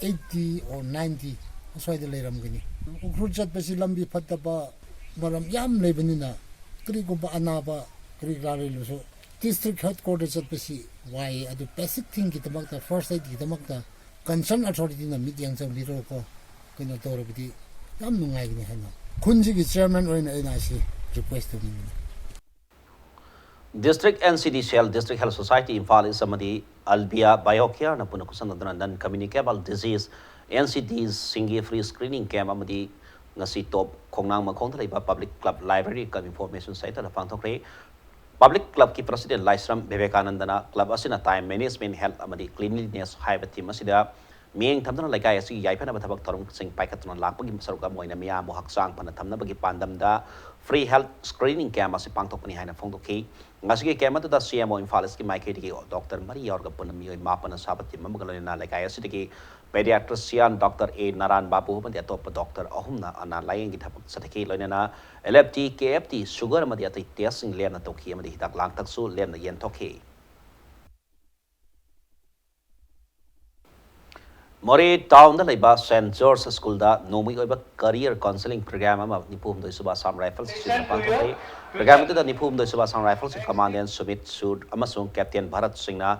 ꯑꯩꯠꯇꯤ ꯑꯣꯔ ꯅꯥꯏꯟꯇꯤ ꯑꯁ꯭ꯋꯥꯏꯗ ꯂꯩꯔꯝꯒꯅꯤ꯫ ꯎꯈ꯭ꯔꯨꯜ ꯆꯠꯄꯁꯤ ꯂꯝꯕꯤ ꯐꯠꯇꯕ ꯃꯔꯝ ꯌꯥꯝ ꯂꯩꯕꯅꯤꯅ ꯀꯔꯤꯒꯨꯝꯕ ꯑꯅꯥꯕ ꯀꯔꯤ ꯀꯔꯥ ꯂꯩꯔꯁꯨ ꯗꯤꯁꯇ꯭ꯔꯤꯛ ꯍꯦꯗꯀ꯭ꯋꯥꯇꯔ ꯆꯠꯄꯁꯤ ꯋꯥꯏꯌꯦ꯫ ꯑꯗꯨ ꯕꯦꯁꯤꯛ ꯊꯤꯡꯒꯤꯗꯃꯛꯇ, ꯐꯥꯔꯁ ꯑꯦꯗꯀꯤꯗꯃꯛꯇ ꯀꯟꯁꯔꯟ ꯑꯊꯣꯔꯤꯇꯤꯅ ꯃꯤꯠꯌꯦꯡ ꯆꯪꯕꯤꯔꯣꯀꯣ꯫ ꯀꯩꯅꯣ ꯇꯧꯔꯕꯗꯤ ꯌꯥꯝ ꯅꯨꯡꯉꯥꯏꯒꯅꯤ ꯍꯥꯏꯅ ꯈꯨꯟꯁꯤꯒꯤ ꯆꯤꯌꯔꯃꯦꯟ ꯑꯣꯏꯅ ꯑꯩꯅ ꯑꯁꯤ ꯔꯤꯀ꯭ꯋꯦꯁ ꯇꯧꯅꯤꯡꯕꯅꯤ꯫ ꯗꯤꯁꯇ꯭ꯔꯤꯛ ꯑꯦꯟ ꯁꯤ ꯗꯤ ꯁꯦꯜ, ꯗꯤꯁꯇ꯭ꯔꯤꯛ ꯍꯦꯜꯊ ꯁꯣꯁꯥꯏꯇꯤ ꯏꯝꯐꯥꯜ ꯏꯁ ꯑꯃꯗꯤ ꯑꯜꯕꯤꯌꯥ ꯕꯥꯏꯑꯣ ꯀꯤꯌꯔꯅ ꯄꯨꯟꯅ ꯈꯨꯠꯁꯝꯅꯗꯨꯅ ꯅꯟ ꯀꯝꯃ꯭ꯌꯨꯅꯤꯀꯦꯕꯜ disease, N C ꯗꯤꯁꯤꯡꯒꯤ free screening camp ꯑꯃꯗꯤ ꯉꯁꯤ ꯇꯣꯞ ꯈꯣꯡꯅꯥꯡ ꯃꯈꯣꯡꯗ ꯂꯩꯕ ꯄꯕ꯭ꯂꯤꯛ ꯀ꯭ꯂꯕ ꯂꯥꯏꯕ꯭ꯔꯦꯔꯤ ꯀꯝ ꯏꯟꯐꯣꯔꯃꯦꯁꯟ ꯁꯦꯟꯇꯔꯗ ꯄꯥꯡꯊꯣꯛꯈ꯭ꯔꯦ꯫ ꯄꯕ꯭ꯂꯤꯛ ꯀ꯭ꯂꯕꯀꯤ ꯄ꯭ꯔꯁꯤꯗꯦꯟ ꯂꯥꯏꯁ꯭ꯔꯝ ꯕꯤꯕꯦꯀꯥꯅꯟꯗꯅ ꯀ꯭ꯂꯕ ꯑꯁꯤꯅ ꯇꯥꯏꯝ ꯃꯦꯅꯦꯖꯃꯦꯟꯠ, ꯍꯦꯜꯊ ꯑꯃꯗꯤ ꯀ꯭ꯂꯤꯟꯂꯤꯅꯦꯁ ꯍꯥꯏꯕ ꯊꯤꯝ ꯑꯁꯤꯗ ꯃꯤꯠꯌꯦꯡ ꯊꯝꯗꯨꯅ ꯂꯩꯀꯥꯏ ꯑꯁꯤꯒꯤ ꯌꯥꯏꯐꯅꯕ ꯊꯕꯛ ꯊꯧꯔꯝꯁꯤꯡ ꯄꯥꯏꯈꯠꯇꯨꯅ ꯂꯥꯛꯄꯒꯤ ꯁꯔꯨꯛ ꯑꯃ ꯑꯣꯏꯅ ꯃꯤꯌꯥꯝꯕꯨ ꯍꯛꯆꯥꯡ ꯐꯅ ꯊꯝꯅꯕꯒꯤ ꯄꯥꯟꯗꯝꯗ ꯐ꯭ꯔꯤ ꯍꯦꯜꯊ ꯁ꯭ꯀ꯭ꯔꯤꯅꯤꯡ ꯀꯦꯝꯞ ꯑꯁꯤ ꯄꯥꯡꯊꯣꯛꯄꯅꯤ ꯍꯥꯏꯅ ꯐꯣꯡꯗꯣꯛꯈꯤ꯫ ꯉꯁꯤꯒꯤ ꯀꯦꯝꯞ ꯑꯗꯨꯗ ꯁꯤ ꯑꯦꯝ ꯑꯣ ꯏꯝꯐꯥꯜ ꯏꯁꯀꯤ ꯃꯥꯏꯀꯩꯗꯒꯤ ꯗꯣꯛꯇꯔ ꯃꯔꯤ ꯌꯥꯎꯔꯒ ꯄꯨꯟꯅ ꯃꯤꯑꯣꯏ ꯃꯥꯄꯟꯅ ꯁꯥꯕ ꯇꯤꯝ ꯑꯃꯒ ꯂꯣꯏꯅꯅ ꯂꯩꯀꯥꯏ ꯑꯁꯤꯗꯒꯤ ꯄꯦꯗꯤꯌꯥꯇ꯭ꯔꯤꯁꯤꯌꯥꯟ ꯗꯣꯛꯇꯔ ꯑꯦ ꯅꯥꯔꯥꯟ ꯕꯥꯕꯨ ꯑꯃꯗꯤ ꯑꯇꯣꯞꯄ ꯗꯣꯛꯇꯔ ꯑꯍꯨꯝꯅ ꯑꯅꯥ ꯂꯥꯌꯦꯡꯒꯤ ꯊꯕꯛ ꯆꯠꯊꯈꯤ꯫ ꯂꯣꯏꯅꯅ ꯑꯦꯜ ꯑꯦꯐ ꯇꯤ, ꯀꯦ ꯑꯦꯐ ꯇꯤ, ꯁꯨꯒꯔ ꯑꯃꯗꯤ ꯑꯇꯩ ꯇꯦꯁꯁꯤꯡ ꯂꯦꯝꯅ ꯇꯧꯈꯤ ꯑꯃꯗꯤ ꯍꯤꯗꯥꯛ ꯂꯥꯡꯊꯛꯁꯨ ꯂꯦꯝꯅ ꯌꯦꯟꯊꯣꯛꯈꯤ꯫ ꯃꯣꯔꯦ ꯇꯥꯎꯟꯗ ꯂꯩꯕ ꯁꯦꯟꯠ ꯖꯣꯔꯖ ꯁ꯭ꯀꯨꯜꯗ ꯅꯣꯡꯃꯒꯤ ꯑꯣꯏꯕ ꯀꯔꯤꯌꯔ ꯀꯥꯎꯟꯁꯦꯂꯤꯡ ꯄ꯭ꯔꯣꯒ꯭ꯔꯥꯝ ꯑꯃ ꯅꯤꯐꯨ ꯍꯨꯝꯗꯣꯏ ꯁꯨꯕ ꯑꯁꯥꯝ ꯔꯥꯏꯐꯜꯁ ꯑꯁꯤꯅ ꯄꯥꯡꯊꯣꯛꯈꯤ꯫ ꯄ꯭ꯔꯣꯒ꯭ꯔꯥꯝ ꯑꯗꯨꯗ ꯅꯤꯐꯨ ꯍꯨꯝꯗꯣꯏ ꯁꯨꯕ ꯑꯁꯥꯝ ꯔꯥꯏꯐꯜꯁꯀꯤ ꯀꯃꯥꯟꯗꯦꯟ ꯁꯨꯃꯤꯠ ꯁꯨꯗ ꯑꯃꯁꯨꯡ ꯀꯦꯞꯇꯦꯟ ꯚꯥꯔꯠ ꯁꯤꯡꯅ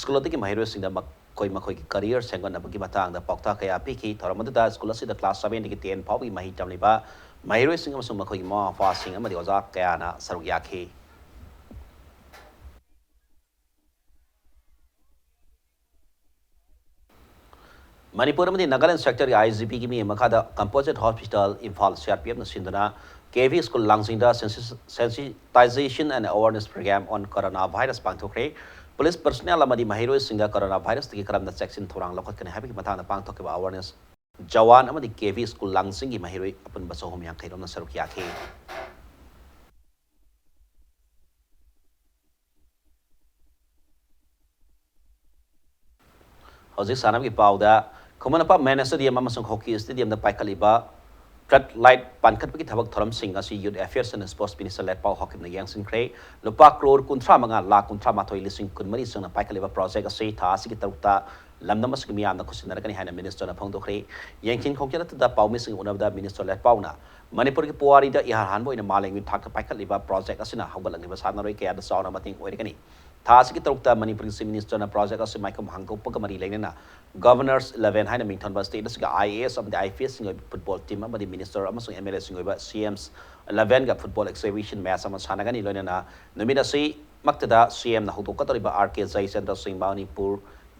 ꯁ꯭ꯀꯨꯜ ꯑꯗꯨꯒꯤ ꯃꯍꯩꯔꯣꯏꯁꯤꯡꯗ ꯃꯈꯣꯏ ꯃꯈꯣꯏꯒꯤ ꯀꯔꯤꯌꯔ ꯁꯦꯝꯒꯠꯅꯕꯒꯤ ꯃꯇꯥꯡꯗ ꯄꯥꯎꯇꯥꯛ ꯀꯌꯥ ꯄꯤꯈꯤ꯫ ꯊꯧꯔꯝ ꯑꯗꯨꯗ ꯁ꯭ꯀꯨꯜ ꯑꯁꯤꯗ ꯀ꯭ꯂꯥꯁ ꯁꯕꯦꯟꯗꯒꯤ ꯇꯦꯟ ꯐꯥꯎꯕꯒꯤ ꯃꯍꯩ ꯇꯝꯂꯤꯕ ꯃꯍꯩꯔꯣꯏꯁꯤꯡ ꯑꯃꯁꯨꯡ ꯃꯈꯣꯏꯒꯤ ꯃꯃꯥ ꯃꯄꯥꯁꯤꯡ ꯑꯃꯗꯤ ꯑꯣꯖꯥ ꯀꯌꯥꯅ ꯁꯔꯨꯛ ꯌꯥꯈꯤ꯫ ꯃꯅꯤꯄꯨꯔ ꯑꯃꯗꯤ ꯅꯥꯒꯥꯂꯦꯟ ꯁꯦꯛꯇꯔꯒꯤ ꯑꯥꯏ ꯖꯤ ꯄꯤꯒꯤ ꯃꯤ ꯃꯈꯥꯗ Composite Hospital Imphal C R P ꯑꯦꯐꯅ ꯁꯤꯟꯗꯨꯅ ꯀꯦ ꯚꯤ ꯁ꯭ꯀꯨꯜ ꯂꯥꯡꯖꯤꯡꯗ Sensitization and Awareness Program on Corona Virus ꯄꯥꯡꯊꯣꯛꯈ꯭ꯔꯦ꯫ ꯄꯨꯂꯤꯁ ꯄꯔꯁꯣꯅꯦꯜ ꯑꯃꯗꯤ ꯃꯍꯩꯔꯣꯏꯁꯤꯡꯗ ꯀꯣꯔꯣꯅꯥ ꯚꯥꯏꯔꯁꯇꯒꯤ ꯀꯔꯝꯅ ꯆꯦꯛꯁꯤꯟ ꯊꯧꯔꯥꯡ ꯂꯧꯈꯠꯀꯅꯤ ꯍꯥꯏꯕꯒꯤ ꯃꯇꯥꯡꯗ ꯄꯥꯡꯊꯣꯛꯈꯤꯕ ꯑꯦꯋꯥꯔꯅꯦꯁ ꯖꯋꯥꯟ ꯑꯃꯗꯤ ꯀꯦ ꯚꯤ ꯁ꯭ꯀꯨꯜ ꯂꯥꯡꯖꯤꯡꯒꯤ ꯃꯍꯩꯔꯣꯏ ꯑꯄꯨꯟꯕ ꯆꯍꯨꯝ ꯌꯥꯡꯈꯩ ꯔꯣꯝꯅ ꯁꯔꯨꯛ ꯌꯥꯈꯤ꯫ ꯍꯧꯖꯤꯛ ꯁꯥꯟꯅꯕꯒꯤ ꯄꯥꯎꯗ, ꯈꯨꯃꯟ ꯂꯝꯄꯥꯛ ꯃꯦꯟ ꯁ꯭ꯇꯦꯗꯤꯌꯝ ꯑꯃꯁꯨꯡ ꯍꯣꯀꯤ ꯁ꯭ꯇꯦꯗꯤꯌꯝꯗ ꯄꯥꯏꯈꯠꯂꯤꯕ ꯐ꯭ꯂꯠ ꯂꯥꯏꯠ ꯄꯥꯟꯈꯠꯄꯒꯤ ꯊꯕꯛ ꯊꯧꯔꯝꯁꯤꯡ ꯑꯁꯤ ꯌꯨꯠ ꯑꯦꯐꯤꯌꯔꯁ ꯑꯦꯟ ꯁ꯭ꯄꯣꯔꯠꯁ ꯃꯤꯅꯤꯁꯇꯔ ꯂꯦꯠꯄꯥꯎ ꯍꯥꯎꯀꯤꯞꯅ ꯌꯦꯡꯁꯤꯟꯈ꯭ꯔꯦ꯫ ꯂꯨꯄꯥ ꯀ꯭ꯔꯣꯔ ꯀꯨꯟꯊ꯭ꯔꯥ ꯃꯉꯥ ꯂꯥꯈ ꯀꯨꯟꯊ꯭ꯔꯥ ꯃꯥꯊꯣꯏ ꯂꯤꯁꯤꯡ ꯀꯨꯟ ꯃꯔꯤ ꯆꯪꯅ ꯄꯥꯏꯈꯠꯂꯤꯕ ꯄ꯭ꯔꯣꯖꯦꯛ ꯑꯁꯤ ꯊꯥ ꯑꯁꯤꯒꯤ ꯇꯔꯨꯛꯇ ꯂꯝꯗꯝ ꯑꯁꯤꯒꯤ ꯃꯤꯌꯥꯝꯅ ꯈꯨꯠꯁꯤꯟꯅꯔꯒꯅꯤ ꯍꯥꯏꯅ ꯃꯤꯅꯤꯁꯇꯔꯅ ꯐꯣꯡꯗꯣꯛꯈ꯭ꯔꯦ꯫ ꯌꯦꯡꯁꯤꯟ ꯈꯣꯡꯆꯠ ꯑꯗꯨꯗ ꯄꯥꯎꯃꯤꯁꯤꯡꯒ ꯎꯅꯕꯗ ꯃꯤꯅꯤꯁꯇꯔ ꯂꯦꯠꯄꯥꯎꯅ ꯃꯅꯤꯄꯨꯔꯒꯤ ꯄꯨꯋꯥꯔꯤꯗ ꯏꯍꯥꯟ ꯍꯥꯟꯕ ꯑꯣꯏꯅ ꯃꯥꯂꯦꯝꯒꯤ ꯊꯥꯛꯇ ꯄꯥꯏꯈꯠꯂꯤꯕ ꯄ꯭ꯔꯣꯖꯦꯛ ꯑꯁꯤꯅ ꯍꯧꯒꯠꯂꯛꯂꯤꯕ ꯁꯥꯟꯅꯔꯣꯏ ꯀꯌꯥꯗ ꯆꯥꯎꯅ ꯃꯇꯦꯡ ꯑꯣꯏꯔꯒꯅꯤ꯫ ꯊꯥ ꯑꯁꯤꯒꯤ ꯇꯔꯨꯛꯇ ꯃꯅꯤꯄꯨꯔꯒꯤ ꯆꯤꯐ ꯃꯤꯅꯤꯁꯇꯔꯅ ꯄ꯭ꯔꯣꯖꯦꯛ ꯑꯁꯤ ꯃꯥꯏꯈꯨꯝ ꯍꯥꯡꯗꯣꯛꯄꯒ ꯃꯔꯤ ꯂꯩꯅꯅ ꯒꯚꯔꯅꯔꯁ ꯏꯂꯦꯚꯦꯟ ꯍꯥꯏꯅ ꯃꯤꯡꯊꯣꯟꯕ ꯁ꯭ꯇꯦꯠ ꯑꯁꯤꯒꯤ ꯑꯥꯏ ꯑꯦ ꯑꯦꯁ ꯑꯃꯗꯤ ꯑꯥꯏ ꯄꯤ ꯑꯦꯁꯁꯤꯡ ꯑꯣꯏꯕ ꯐꯨꯠꯕꯣꯜ ꯇꯤꯝ ꯑꯃꯗꯤ ꯃꯤꯅꯤꯁꯇꯔ ꯑꯃꯁꯨꯡ ꯑꯦꯝ ꯑꯦꯜ ꯑꯦꯁꯤꯡ ꯑꯣꯏꯕ ꯁꯤ ꯑꯦꯝꯁ ꯏꯂꯦꯚꯦꯟꯒ ꯐꯨꯠꯕꯣꯜ ꯑꯦꯛꯁꯤꯕꯤꯁꯟ ꯃꯦꯆ ꯑꯃ ꯁꯥꯟꯅꯒꯅꯤ꯫ ꯂꯣꯏꯅꯅ ꯅꯨꯃꯤꯠ ꯑꯁꯤꯃꯛꯇꯗ ꯁꯤ ꯑꯦꯝꯅ ꯍꯧꯗꯣꯛꯀꯗꯧꯔꯤꯕ ꯑꯥꯔ ꯀꯦ ꯖꯌꯆꯟꯗ꯭ꯔ ꯁꯤꯡ ꯃꯅꯤꯄꯨꯔ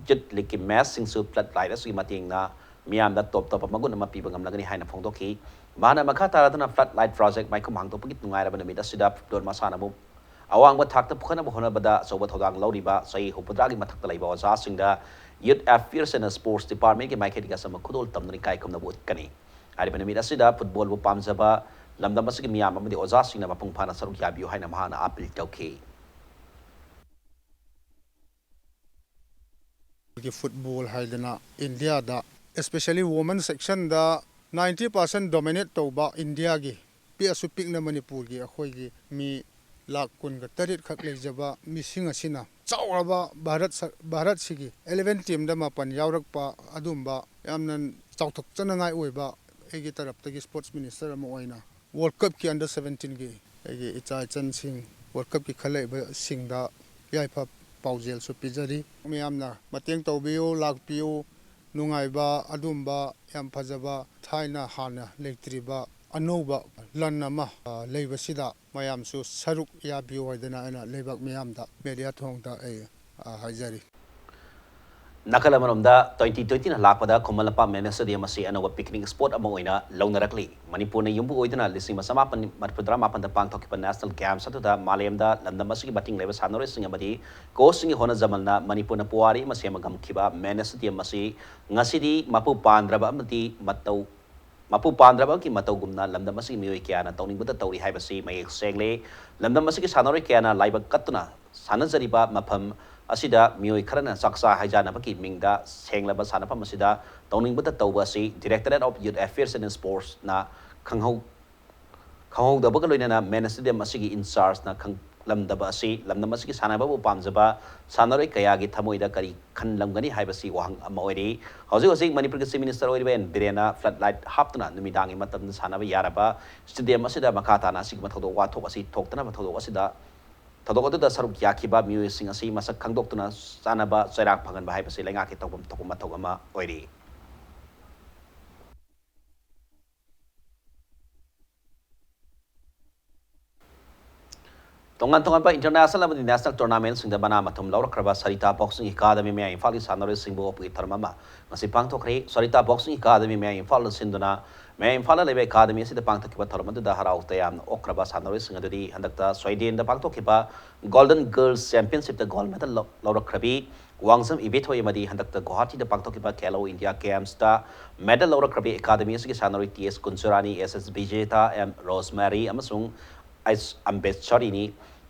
ꯌꯨꯠ ꯂꯤꯒꯀꯤ ꯃꯦꯆꯁꯤꯡꯁꯨ ꯐ꯭ꯂꯠ ꯂꯥꯏꯠ ꯑꯁꯤꯒꯤ ꯃꯇꯦꯡꯅ ꯃꯤꯌꯥꯝꯗ ꯇꯣꯞ ꯇꯣꯞꯄ ꯃꯒꯨꯟ ꯑꯃ ꯄꯤꯕ ꯉꯝꯂꯒꯅꯤ ꯍꯥꯏꯅ ꯐꯣꯡꯗꯣꯛꯈꯤ꯫ ꯃꯍꯥꯛꯅ ꯃꯈꯥ ꯇꯥꯔꯗꯨꯅ ꯐ꯭ꯂꯠ ꯂꯥꯏꯠ ꯄ꯭ꯔꯣꯖꯦꯛ ꯃꯥꯏꯈꯨꯝ ꯍꯥꯡꯗꯣꯛꯄꯒꯤ ꯅꯨꯡꯉꯥꯏꯔꯕ ꯅꯨꯃꯤꯠ ꯑꯁꯤꯗ ꯐꯨꯠꯕꯣꯜ ꯃꯁꯥꯟꯅꯕꯨ ꯑꯋꯥꯡꯕ ꯊꯥꯛꯇ ꯄꯨꯈꯠꯅꯕ ꯍꯣꯠꯅꯕꯗ ꯑꯆꯧꯕ ꯊꯧꯗꯥꯡ ꯂꯧꯔꯤꯕ ꯆꯍꯤ ꯍꯨꯝꯐꯨꯇꯔꯥꯒꯤ ꯃꯊꯛꯇ ꯂꯩꯕ ꯑꯣꯖꯥꯁꯤꯡꯗ ꯌꯨꯠ ꯑꯦꯐꯤꯌꯔꯁ ꯑꯦꯟ ꯁ꯭ꯄꯣꯔꯠꯁ ꯗꯤꯄꯥꯔꯠꯃꯦꯟꯒꯤ ꯃꯥꯏꯀꯩꯗꯒꯤ ꯑꯆꯝꯕ ꯈꯨꯗꯣꯜ ꯇꯝꯗꯨꯅ ꯏꯀꯥꯏ ꯈꯨꯝꯅꯕ ꯎꯠꯀꯅꯤ꯫ ꯍꯥꯏꯔꯤꯕ ꯅꯨꯃꯤꯠ ꯑꯁꯤꯗ ꯐꯨꯠꯕꯣꯜꯕꯨ ꯄꯥꯝꯖꯕ ꯂꯝꯗꯝ ꯑꯁꯤꯒꯤ ꯃꯤꯌꯥꯝ ꯑꯃꯗꯤ ꯑꯣꯖꯥꯁꯤꯡꯅ ꯃꯄꯨꯡ ꯐꯥꯅ ꯁꯔꯨꯛ ꯌꯥꯕꯤꯌꯨ ꯍꯥꯏꯅ ꯃꯍꯥꯛꯅ ꯑꯥꯄꯤꯜ ꯇꯧꯈꯤ꯫ ꯑꯩꯈꯣꯏꯒꯤ ꯐꯨꯠꯕꯣꯜ ꯍꯥꯏꯗꯅ ꯏꯟꯗꯤꯌꯥꯗ, especially women sectionꯗ ninety percent dominate ꯇꯧꯕ ꯏꯟꯗꯤꯌꯥꯒꯤ ꯄꯤꯛꯑꯁꯨ ꯄꯤꯛꯅ ꯃꯅꯤꯄꯨꯔꯒꯤ ꯑꯩꯈꯣꯏꯒꯤ ꯃꯤ ꯂꯥꯈ ꯀꯨꯟꯒ ꯇꯔꯦꯠ ꯈꯛ ꯂꯩꯖꯕ ꯃꯤꯁꯤꯡ ꯑꯁꯤꯅ ꯆꯥꯎꯔꯕ ꯚꯥꯔꯠ ꯁ-, ꯚꯥꯔꯠꯁꯤꯒꯤ ꯏꯂꯦꯚꯦꯟ ꯇꯤꯝꯗ ꯃꯥꯄꯟ ꯌꯥꯎꯔꯛꯄ ꯑꯗꯨꯝꯕ ꯌꯥꯝꯅ ꯆꯥꯎꯊꯣꯛꯆꯅꯉꯥꯏ ꯑꯣꯏꯕ ꯑꯩꯒꯤ ꯇꯔꯞꯇꯒꯤ ꯁ꯭ꯄꯣꯔꯠꯁ ꯃꯤꯅꯤꯁꯇꯔ ꯑꯃ ꯑꯣꯏꯅ ꯋꯥꯔꯜ ꯀꯞꯀꯤ ꯑꯟꯗꯔ ꯁꯚꯦꯟꯇꯤꯟꯒꯤ ꯑꯩꯒꯤ ꯏꯆꯥ ꯏꯆꯟꯁꯤꯡ ꯋꯥꯔꯜ ꯀꯞꯀꯤ ꯈꯜꯂꯛꯏꯕꯁꯤꯡꯗ ꯌꯥꯏꯐ ꯄꯥꯎꯖꯦꯜꯁꯨ ꯄꯤꯖꯔꯤ꯫ ꯃꯌꯥꯝꯅ ꯃꯇꯦꯡ ꯇꯧꯕꯤꯌꯨ, ꯂꯥꯛꯄꯤꯌꯨ, ꯅꯨꯡꯉꯥꯏꯕ ꯑꯗꯨꯝꯕ ꯌꯥꯝ ꯐꯖꯕ ꯊꯥꯏꯅ ꯍꯥꯟꯅ ꯂꯩꯇ꯭ꯔꯤꯕ ꯑꯅꯧꯕ ꯂꯟ ꯑꯃ, ꯑ, ꯂꯩꯕꯁꯤꯗ ꯃꯌꯥꯝꯁꯨ ꯁꯔꯨꯛ ꯌꯥꯕꯤꯌꯨ ꯍꯥꯏꯗꯅ ꯑꯩꯅ ꯂꯩꯕꯥꯛ ꯃꯤꯌꯥꯝꯗ ꯃꯦꯗꯤꯌꯥ ꯊꯣꯡꯗ ꯑꯩ, ꯑ, ꯍꯥꯏꯖꯔꯤ꯫ ꯅꯥꯀꯜ ꯑꯃꯔꯣꯝꯗ, twenty twenty ꯂꯥꯛꯄꯗ ꯈꯨꯃꯟ ꯂꯝꯄꯥꯛ ꯃꯦꯟ ꯁ꯭ꯇꯦꯗꯤꯌꯝ ꯑꯁꯤ ꯑꯅꯧꯕ picnic spot ꯑꯃ ꯑꯣꯏꯅ ꯂꯧꯅꯔꯛꯂꯤ꯫ ꯃꯅꯤꯄꯨꯔꯅ ꯌꯨꯝꯕꯨ ꯑꯣꯏꯗꯨꯅ ꯂꯤꯁꯤꯡ ꯑꯃ ꯆꯃꯥꯄꯟ ꯃꯔꯤꯐꯨꯇꯔꯥ ꯃꯥꯄꯟꯗ ꯄꯥꯡꯊꯣꯛꯈꯤꯕ National Games ꯑꯗꯨꯗ ꯃꯥꯂꯦꯝꯗ ꯂꯝꯗꯝ ꯑꯁꯤꯒꯤ ꯃꯇꯤꯡ ꯂꯩꯕ ꯁꯥꯟꯅꯔꯣꯏꯁꯤꯡ ꯑꯃꯗꯤ coachꯁꯤꯡꯒꯤ ꯍꯣꯠꯅꯖꯃꯜꯅ ꯃꯅꯤꯄꯨꯔꯅ ꯄꯨꯋꯥꯔꯤ ꯑꯃ ꯁꯦꯝꯕ ꯉꯝꯈꯤꯕ ꯃꯦꯟ ꯁ꯭ꯇꯦꯗꯤꯌꯝ ꯑꯁꯤ ꯉꯁꯤꯗꯤ ꯃꯄꯨ ꯄꯥꯟꯗ꯭ꯔꯕ ꯑꯃꯗꯤ ꯃꯇꯧ ꯃꯄꯨ ꯄꯥꯟꯗ꯭ꯔꯕꯒꯤ ꯃꯇꯧꯒꯨꯝꯅ ꯂꯝꯗꯝ ꯑꯁꯤꯒꯤ ꯃꯤꯑꯣꯏ ꯀꯌꯥꯅ ꯇꯧꯅꯤꯡꯕꯇ ꯇꯧꯔꯤ ꯍꯥꯏꯕꯁꯤ ꯃꯌꯦꯛ ꯁꯦꯡꯂꯦ꯫ ꯂꯝꯗꯝ ꯑꯁꯤꯒꯤ ꯁꯥꯟꯅꯔꯣꯏ ꯀꯌꯥꯅ ꯂꯥꯏꯕꯛ ꯀꯠꯇꯨꯅ ꯁꯥꯟꯅꯖꯔꯤꯕ ꯃꯐꯝ ꯑꯁꯤꯗ ꯃꯤꯑꯣꯏ ꯈꯔꯅ ꯆꯥꯛꯆꯥ ꯍꯩꯖꯥꯅꯕꯒꯤ ꯃꯤꯡꯗ ꯁꯦꯡꯂꯕ ꯁꯥꯟꯅꯐꯝ ꯑꯁꯤꯗ ꯇꯧꯅꯤꯡꯕꯇ ꯇꯧꯕ ꯑꯁꯤ Directorate of Youth Affairs and Sportsꯅ ꯈꯪꯍꯧ-, ꯈꯪꯍꯧꯗꯕꯒ ꯂꯣꯏꯅꯅ ꯃꯦꯟ ꯁ꯭ꯇꯦꯗꯤꯌꯝ ꯑꯁꯤꯒꯤ in-chargeꯅ ꯈꯪꯂꯝꯗꯕ ꯑꯁꯤ ꯂꯝꯗꯝ ꯑꯁꯤꯒꯤ ꯁꯥꯟꯅꯕꯕꯨ ꯄꯥꯝꯖꯕ ꯁꯥꯟꯅꯔꯣꯏ ꯀꯌꯥꯒꯤ ꯊꯃꯣꯏꯗ ꯀꯔꯤ ꯈꯟꯂꯝꯒꯅꯤ ꯍꯥꯏꯕꯁꯤ ꯋꯥꯍꯪ ꯑꯃ ꯑꯣꯏꯔꯤ꯫ ꯍꯧꯖꯤꯛ ꯍꯧꯖꯤꯛ ꯃꯅꯤꯄꯨꯔꯒꯤ Chief Minister ꯑꯣꯏꯔꯤꯕ ꯑꯦꯟ ꯕꯤꯔꯦꯟꯅ floodlight ꯍꯥꯞꯇꯨꯅ ꯅꯨꯃꯤꯗꯥꯡꯒꯤ ꯃꯇꯝꯗ ꯁꯥꯟꯅꯕ ꯌꯥꯔꯕ stadium ꯑꯁꯤꯗ ꯃꯈꯥ ꯇꯥꯅ ꯑꯁꯤꯒꯨꯝꯕ ꯊꯧꯗꯣꯛ ꯋꯥꯊꯣꯛ ꯑꯁꯤ ꯊꯣꯛꯇꯅꯕ ꯊꯧꯗꯣꯛ ꯑꯁꯤꯗ, ꯊꯧꯗꯣꯛ ꯑꯗꯨꯗ ꯁꯔꯨꯛ ꯌꯥꯈꯤꯕ ꯃꯤꯑꯣꯏꯁꯤꯡ ꯑꯁꯤ ꯃꯁꯛ ꯈꯪꯗꯣꯛꯇꯨꯅ ꯆꯥꯅꯕ ꯆꯩꯔꯥꯛ ꯐꯪꯍꯟꯕ ꯍꯥꯏꯕꯁꯤ ꯂꯩꯉꯥꯛꯀꯤ ꯇꯧꯐꯝ ꯊꯣꯛꯄ ꯃꯊꯧ ꯑꯃ ꯑꯣꯏꯔꯤ꯫ ꯇꯣꯉꯥꯟ ꯇꯣꯉꯥꯟꯕ international ꯑꯃꯗꯤ national tournamentꯁꯤꯡꯗ ꯃꯅꯥ ꯃꯊꯨꯝ ꯂꯧꯔꯛꯈ꯭ꯔꯕ ꯁꯔꯤꯇꯥ Boxing Academy ꯃꯌꯥꯏ ꯏꯝꯐꯥꯜꯒꯤ ꯁꯥꯟꯅꯔꯣꯏꯁꯤꯡꯕꯨ ꯑꯣꯛꯄꯒꯤ ꯊꯧꯔꯝ ꯑꯃ ꯉꯁꯤ ꯄꯥꯡꯊꯣꯛꯈ꯭ꯔꯦ꯫ ꯁꯔꯤꯇꯥ Boxing Academy ꯃꯌꯥꯏ ꯏꯝꯐꯥꯜꯅ ꯁꯤꯟꯗꯨꯅ ꯃꯌꯥꯏ ꯏꯝꯐꯥꯜꯗ ꯂꯩꯕ academy ꯑꯁꯤꯗ ꯄꯥꯡꯊꯣꯛꯈꯤꯕ ꯊꯧꯔꯝ ꯑꯗꯨꯗ ꯍꯔꯥꯎ ꯇꯌꯥꯝꯅ ꯑꯣꯛꯈ꯭ꯔꯕ ꯁꯥꯟꯅꯔꯣꯏꯁꯤꯡ ꯑꯗꯨꯗꯤ ꯍꯟꯗꯛꯇ ꯁ꯭ꯋꯤꯗꯦꯟꯗ ꯄꯥꯡꯊꯣꯛꯈꯤꯕ Golden Girls Championshipꯇ gold medal ꯂꯧ-, ꯂꯧꯔꯛꯈ꯭ꯔꯕꯤ ꯋꯥꯡꯖꯝ ꯏꯕꯦꯊꯣꯏ ꯑꯃꯗꯤ ꯍꯟꯗꯛꯇ ꯒꯨꯋꯥꯍꯥꯇꯤꯗ ꯄꯥꯡꯊꯣꯛꯈꯤꯕ Khelo India Gamesꯇ medal ꯂꯧꯔꯛꯈ꯭ꯔꯕꯤ academy ꯑꯁꯤꯒꯤ ꯁꯥꯟꯅꯔꯣꯏ ꯇꯤ ꯑꯦꯁ ꯀꯨꯟꯖꯔꯥꯅꯤ, ꯑꯦꯁ ꯑꯦꯁ ꯕꯤꯖꯦꯇꯥ, ꯑꯦꯝ ꯔꯣꯁꯃꯦꯔꯤ ꯑꯃꯁꯨꯡ ꯑꯩꯆ ꯑꯝꯕꯦꯗꯁꯔꯤꯅꯤ꯫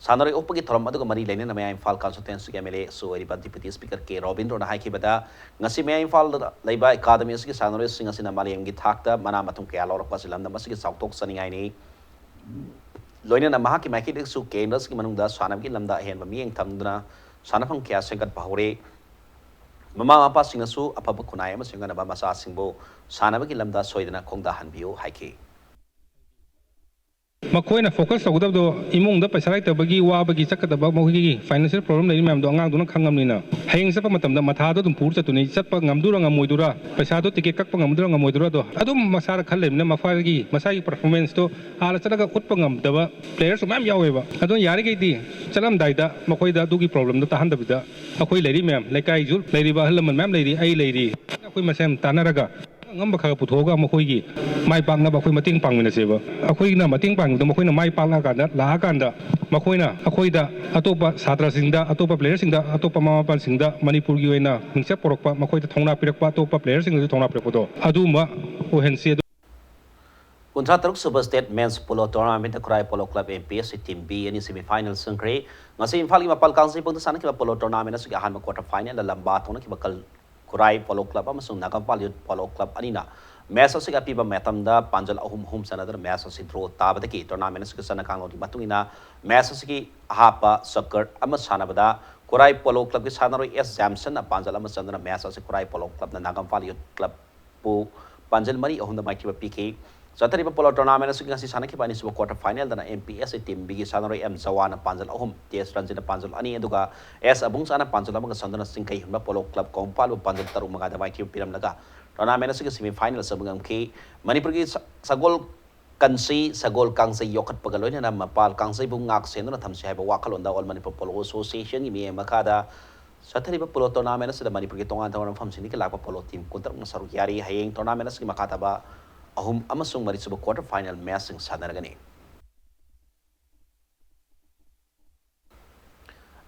ꯁꯥꯟꯅꯔꯣꯏ ꯑꯣꯛꯄꯒꯤ ꯊꯧꯔꯝ ꯑꯗꯨꯒ ꯃꯔꯤ ꯂꯩꯅꯅ ꯃꯌꯥꯏ ꯏꯝꯐꯥꯜ constituencyꯒꯤ MLAꯁꯨ ꯑꯣꯏꯔꯤꯕ Deputy Speaker ꯀꯦ ꯔꯣꯕꯤꯟꯗ꯭ꯔꯣꯅ ꯍꯥꯏꯈꯤꯕꯗ, ꯉꯁꯤ ꯃꯌꯥꯏ ꯏꯝꯐꯥꯜꯗ ꯂꯩꯕ academy ꯑꯁꯤꯒꯤ ꯁꯥꯟꯅꯔꯣꯏꯁꯤꯡ ꯑꯁꯤꯅ ꯃꯥꯂꯦꯝꯒꯤ ꯊꯥꯛꯇ ꯃꯅꯥ ꯃꯊꯨꯝ ꯀꯌꯥ ꯂꯧꯔꯛꯄ ꯑꯁꯤ ꯂꯝꯗꯝ ꯑꯁꯤꯒꯤ ꯆꯥꯎꯊꯣꯛꯆꯅꯤꯡꯉꯥꯏꯅꯤ꯫ ꯂꯣꯏꯅꯅ ꯃꯍꯥꯛꯀꯤ ꯃꯥꯏꯀꯩꯗꯒꯤꯁꯨ ꯀꯦꯟꯗ꯭ꯔ ꯑꯁꯤꯒꯤ ꯃꯅꯨꯡꯗ ꯁꯥꯟꯅꯕꯒꯤ ꯂꯝꯗ ꯑꯍꯦꯟꯕ ꯃꯤꯠꯌꯦꯡ ꯊꯝꯗꯨꯅ ꯁꯥꯟꯅꯐꯝ ꯀꯌꯥ ꯁꯦꯝꯒꯠꯄ ꯍꯧꯔꯦ꯫ ꯃꯃꯥ ꯃꯄꯥꯁꯤꯡꯅꯁꯨ ꯑꯐꯕ ꯈꯨꯟꯅꯥꯏ ꯑꯃ ꯁꯦꯝꯒꯠꯅꯕ ꯃꯆꯥꯁꯤꯡꯕꯨ ꯁꯥꯟꯅꯕꯒꯤ ꯂꯝꯗ ꯁꯣꯏꯗꯅ ꯈꯣꯡꯗꯥꯍꯟꯕꯤꯌꯨ ꯍꯥꯏꯈꯤ꯫ ꯃꯈꯣꯏꯅ ꯐꯣꯀꯁ ꯇꯧꯒꯗꯕꯗꯣ ꯏꯃꯨꯡꯗ ꯄꯩꯁꯥ ꯂꯩꯇꯕꯒꯤ ꯋꯥꯕꯒꯤ ꯆꯠꯀꯗꯕ ꯃꯈꯣꯏꯒꯤ ꯐꯥꯏꯅꯥꯟꯁꯤꯌꯦꯜ ꯄ꯭ꯔꯣꯕ꯭ꯂꯦꯝ ꯂꯩꯔꯤ ꯃꯌꯥꯝꯗꯣ ꯑꯉꯥꯡꯗꯨꯅ ꯈꯪꯉꯕꯅꯤꯅ ꯍꯌꯦꯡ ꯆꯠꯄ ꯃꯇꯝꯗ ꯃꯊꯥꯗꯣ ꯑꯗꯨꯝ ꯄꯨꯔ ꯆꯠꯇꯣꯏꯅꯤ꯫ ꯆꯠꯄ ꯉꯝꯗꯣꯏꯔꯥ ꯉꯝꯃꯣꯏꯗꯣꯏꯔꯥ, ꯄꯩꯁꯥꯗꯣ ꯇꯤꯀꯦꯠ ꯀꯛꯄ ꯉꯝꯗꯣꯏꯔꯥ ꯉꯝꯃꯣꯏꯗꯣꯏꯔꯥꯗꯣ ꯑꯗꯨꯝ ꯃꯁꯥꯗ ꯈꯜ ꯂꯩꯕꯅꯤꯅ ꯃꯈꯣꯏꯒꯤ ꯃꯁꯥꯒꯤ ꯄꯔꯐꯣꯔꯃꯦꯟꯁꯇꯣ ꯑꯥꯗ ꯆꯠꯂꯒ ꯎꯠꯄ ꯉꯝꯗꯕ ꯄ꯭ꯂꯦꯌꯔꯁꯨ ꯃꯌꯥꯝ ꯌꯥꯎꯋꯦꯕ꯫ ꯑꯗꯨꯅ ꯌꯥꯔꯤꯈꯩꯗꯤ ꯆꯠꯂꯝꯗꯥꯏꯗ ꯃꯈꯣꯏꯗ ꯑꯗꯨꯒꯤ ꯄ꯭ꯔꯣꯕ꯭ꯂꯦꯝꯗꯣ ꯇꯥꯍꯟꯗꯕꯤꯗ ꯑꯩꯈꯣꯏ ꯂꯩꯔꯤ ꯃꯌꯥꯝ, ꯂꯩꯀꯥꯏꯁꯨ ꯂꯩꯔꯤꯕ ꯑꯍꯜ ꯂꯃꯟ ꯃꯌꯥꯝ ꯂꯩꯔꯤ, ꯑꯩ ꯂꯩꯔꯤ, ꯑꯩꯈꯣꯏ ꯃꯁꯦꯟ ꯇꯥꯟꯅꯔꯒ ꯑꯉꯝꯕ ꯈꯔ ꯄꯨꯊꯣꯛꯑꯒ ꯃꯈꯣꯏꯒꯤ ꯃꯥꯏ ꯄꯥꯛꯅꯕ ꯑꯩꯈꯣꯏ ꯃꯇꯦꯡ ꯄꯥꯡꯃꯤꯟꯅꯁꯦꯕ꯫ ꯑꯩꯈꯣꯏꯅ ꯃꯇꯦꯡ ꯄꯥꯡꯕꯗ ꯃꯈꯣꯏꯅ ꯃꯥꯏ ꯄꯥꯛꯂꯀꯥꯟꯗ, ꯂꯥꯛꯑꯀꯥꯟꯗ ꯃꯈꯣꯏꯅ ꯑꯩꯈꯣꯏꯗ, ꯑꯇꯣꯞꯄ ꯁꯥꯇ꯭ꯔꯁꯤꯡꯗ, ꯑꯇꯣꯞꯄ ꯄ꯭ꯂꯦꯌꯔꯁꯤꯡꯗ, ꯑꯇꯣꯞꯄ ꯃꯃꯥ ꯃꯄꯥꯁꯤꯡꯗ ꯃꯅꯤꯄꯨꯔꯒꯤ ꯑꯣꯏꯅ ꯃꯤꯡꯆꯠ ꯄꯨꯔꯛꯄ, ꯃꯈꯣꯏꯗ ꯊꯧꯅꯥ ꯄꯤꯔꯛꯄ, ꯑꯇꯣꯞꯄ ꯄ꯭ꯂꯦꯌꯔꯁꯤꯡꯗꯁꯨ ꯊꯧꯅꯥ ꯄꯤꯔꯛꯄꯗꯣ ꯑꯗꯨꯒꯨꯝꯕ ꯑꯣꯏꯍꯟꯁꯤ꯫ ꯑꯗꯨ ꯀꯨꯟꯊ꯭ꯔꯥ ꯇꯔꯨꯛ ꯁꯨꯕ ꯁ꯭ꯇꯦꯠ ꯃꯦꯟꯁ ꯄꯣꯂꯣ ꯇꯣꯔꯅꯥꯃꯦꯟꯠꯇ Khurai polo club M P S C team B ꯑꯅꯤ ꯁꯦꯃꯤ ꯐꯥꯏꯅꯦꯜ ꯆꯪꯈ꯭ꯔꯦ꯫ ꯉꯁꯤ ꯏꯝꯐꯥꯜꯒꯤ ꯃꯄꯥꯜ ꯀꯥꯡꯖꯩꯕꯨꯡꯗ ꯁꯥꯟꯅꯈꯤꯕ ꯄꯣꯂꯣ ꯇꯣꯔꯅꯥꯃꯦꯟꯠ ꯑꯁꯤꯒꯤ ꯑꯍꯥꯟꯕ ꯀ꯭ꯋꯥꯇꯔ ꯐꯥꯏꯅꯦꯜꯗ ꯂꯝꯕꯥ ꯊꯣꯛꯅꯈꯤꯕ ꯀꯜ-, ꯈꯨꯔꯥꯏ ꯄꯣꯂꯣ ꯀ꯭ꯂꯕ ꯑꯃꯁꯨꯡ ꯅꯥꯒꯥꯝꯄꯥꯜ ꯌꯨꯠ ꯄꯣꯂꯣ ꯀ꯭ꯂꯕ ꯑꯅꯤꯅ ꯃꯦꯆ ꯑꯁꯤꯒꯤ ꯑꯄꯤꯕ ꯃꯇꯝꯗ ꯄꯥꯟꯖꯜ ꯑꯍꯨꯝ ꯑꯍꯨꯝ ꯆꯟꯅꯗꯨꯅ ꯃꯦꯆ ꯑꯁꯤ ꯗ꯭ꯔꯣ ꯇꯥꯕꯗꯒꯤ ꯇꯣꯔꯅꯥꯃꯦꯟꯠ ꯑꯁꯤꯒꯤ ꯆꯠꯅ ꯀꯥꯡꯂꯣꯟꯒꯤ ꯃꯇꯨꯡ ꯏꯟꯅ ꯃꯦꯆ ꯑꯁꯤꯒꯤ ꯑꯍꯥꯞꯄ ꯁꯛꯀꯔ ꯑꯃ ꯁꯥꯟꯅꯕꯗ ꯈꯨꯔꯥꯏ ꯄꯣꯂꯣ ꯀ꯭ꯂꯕꯀꯤ ꯁꯥꯟꯅꯔꯣꯏ ꯑꯦꯁ ꯖꯦꯝꯁꯟꯅ ꯄꯥꯟꯖꯜ ꯑꯃ ꯆꯟꯗꯨꯅ ꯃꯦꯆ ꯑꯁꯤ ꯈꯨꯔꯥꯏ ꯄꯣꯂꯣ ꯀ꯭ꯂꯕꯅ ꯅꯥꯒꯥꯝꯄꯥꯜ ꯌꯨꯠ ꯀ꯭ꯂꯕ ꯄꯨ ꯄꯥꯟꯖꯜ ꯃꯔꯤ ꯑꯍꯨꯝꯗ ꯃꯥꯏꯊꯤꯕ ꯄꯤꯈꯤ꯫ ꯆꯠꯊꯔꯤꯕ ꯄꯣꯂꯣ ꯇꯣꯔꯅꯥꯃꯦꯟꯠ ꯑꯁꯤꯒꯤ ꯉꯁꯤ ꯁꯥꯟꯅꯈꯤꯕ ꯑꯅꯤꯁꯨꯕ quarter ꯐꯥꯏꯅꯦꯜꯗꯅ M P S C team ꯕꯤꯒꯤ ꯁꯥꯟꯅꯔꯣꯏ ꯑꯦꯝ ꯖꯋꯥꯟꯅ ꯄꯥꯟꯖꯜ ꯑꯍꯨꯝ, ꯇꯤ ꯑꯦꯁ ꯔꯟꯖꯤꯠꯅ ꯄꯥꯟꯖꯜ ꯑꯅꯤ, ꯑꯗꯨꯒ ꯑꯦꯁ ꯑꯕꯨꯡꯆꯥꯅ ꯄꯥꯟꯖꯜ ꯑꯃꯒ ꯁꯟꯗꯨꯅ ꯆꯤꯡꯈꯩ ꯍꯨꯟꯕ ꯄꯣꯂꯣ ꯀ꯭ꯂꯕ ꯀꯣꯡꯄꯥꯜꯕꯨ ꯄꯥꯟꯖꯜ ꯇꯔꯨꯛ ꯃꯉꯥꯗ ꯃꯥꯏꯊꯤꯕ ꯄꯤꯔꯝꯂꯒ ꯇꯣꯔꯅꯥꯃꯦꯟꯠ ꯑꯁꯤꯒꯤ ꯁꯦꯃꯤ ꯐꯥꯏꯅꯦꯜ ꯆꯪꯕ ꯉꯝꯈꯤ꯫ ꯃꯅꯤꯄꯨꯔꯒꯤ ꯁ-, ꯁꯒꯣꯜ ꯀꯟꯁꯤ, ꯁꯒꯣꯜ ꯀꯥꯡꯖꯩ ꯌꯣꯛꯈꯠꯄꯒ ꯂꯣꯏꯅꯅ ꯃꯄꯥꯜ ꯀꯥꯡꯖꯩꯕꯨ ꯉꯥꯛ ꯁꯦꯟꯗꯨꯅ ꯊꯝꯁꯤ ꯍꯥꯏꯕ ꯋꯥꯈꯜꯂꯣꯟꯗ ꯑꯣꯜ ꯃꯅꯤꯄꯨꯔ ꯄꯣꯂꯣ ꯑꯦꯁꯣꯁꯤꯌꯦꯁꯟꯒꯤ ꯃꯤꯠꯌꯦꯡ ꯃꯈꯥꯗ ꯆꯠꯊꯔꯤꯕ ꯄꯣꯂꯣ ꯇꯣꯔꯅꯥꯃꯦꯟꯠ ꯑꯁꯤꯗ ꯃꯅꯤꯄꯨꯔꯒꯤ ꯇꯣꯉꯥꯟ ꯇꯣꯉꯥꯟꯕ ꯃꯐꯝꯁꯤꯡꯗꯒꯤ ꯂꯥꯛꯄ ꯄꯣꯂꯣ ꯇꯤꯝ ꯀꯨꯟꯇꯔꯨꯛꯅ ꯁꯔꯨꯛ ꯌꯥꯔꯤ꯫ ꯍꯌꯦꯡ ꯇꯣꯔꯅꯥꯃꯦꯟꯠ ꯑꯁꯤꯒꯤ ꯃꯈꯥ ꯇꯥꯕ ꯑꯍꯨꯝ ꯑꯃꯁꯨꯡ ꯃꯔꯤꯁꯨꯕ quarter final ꯃꯦꯆꯁꯤꯡ ꯁꯥꯟꯅꯔꯒꯅꯤ꯫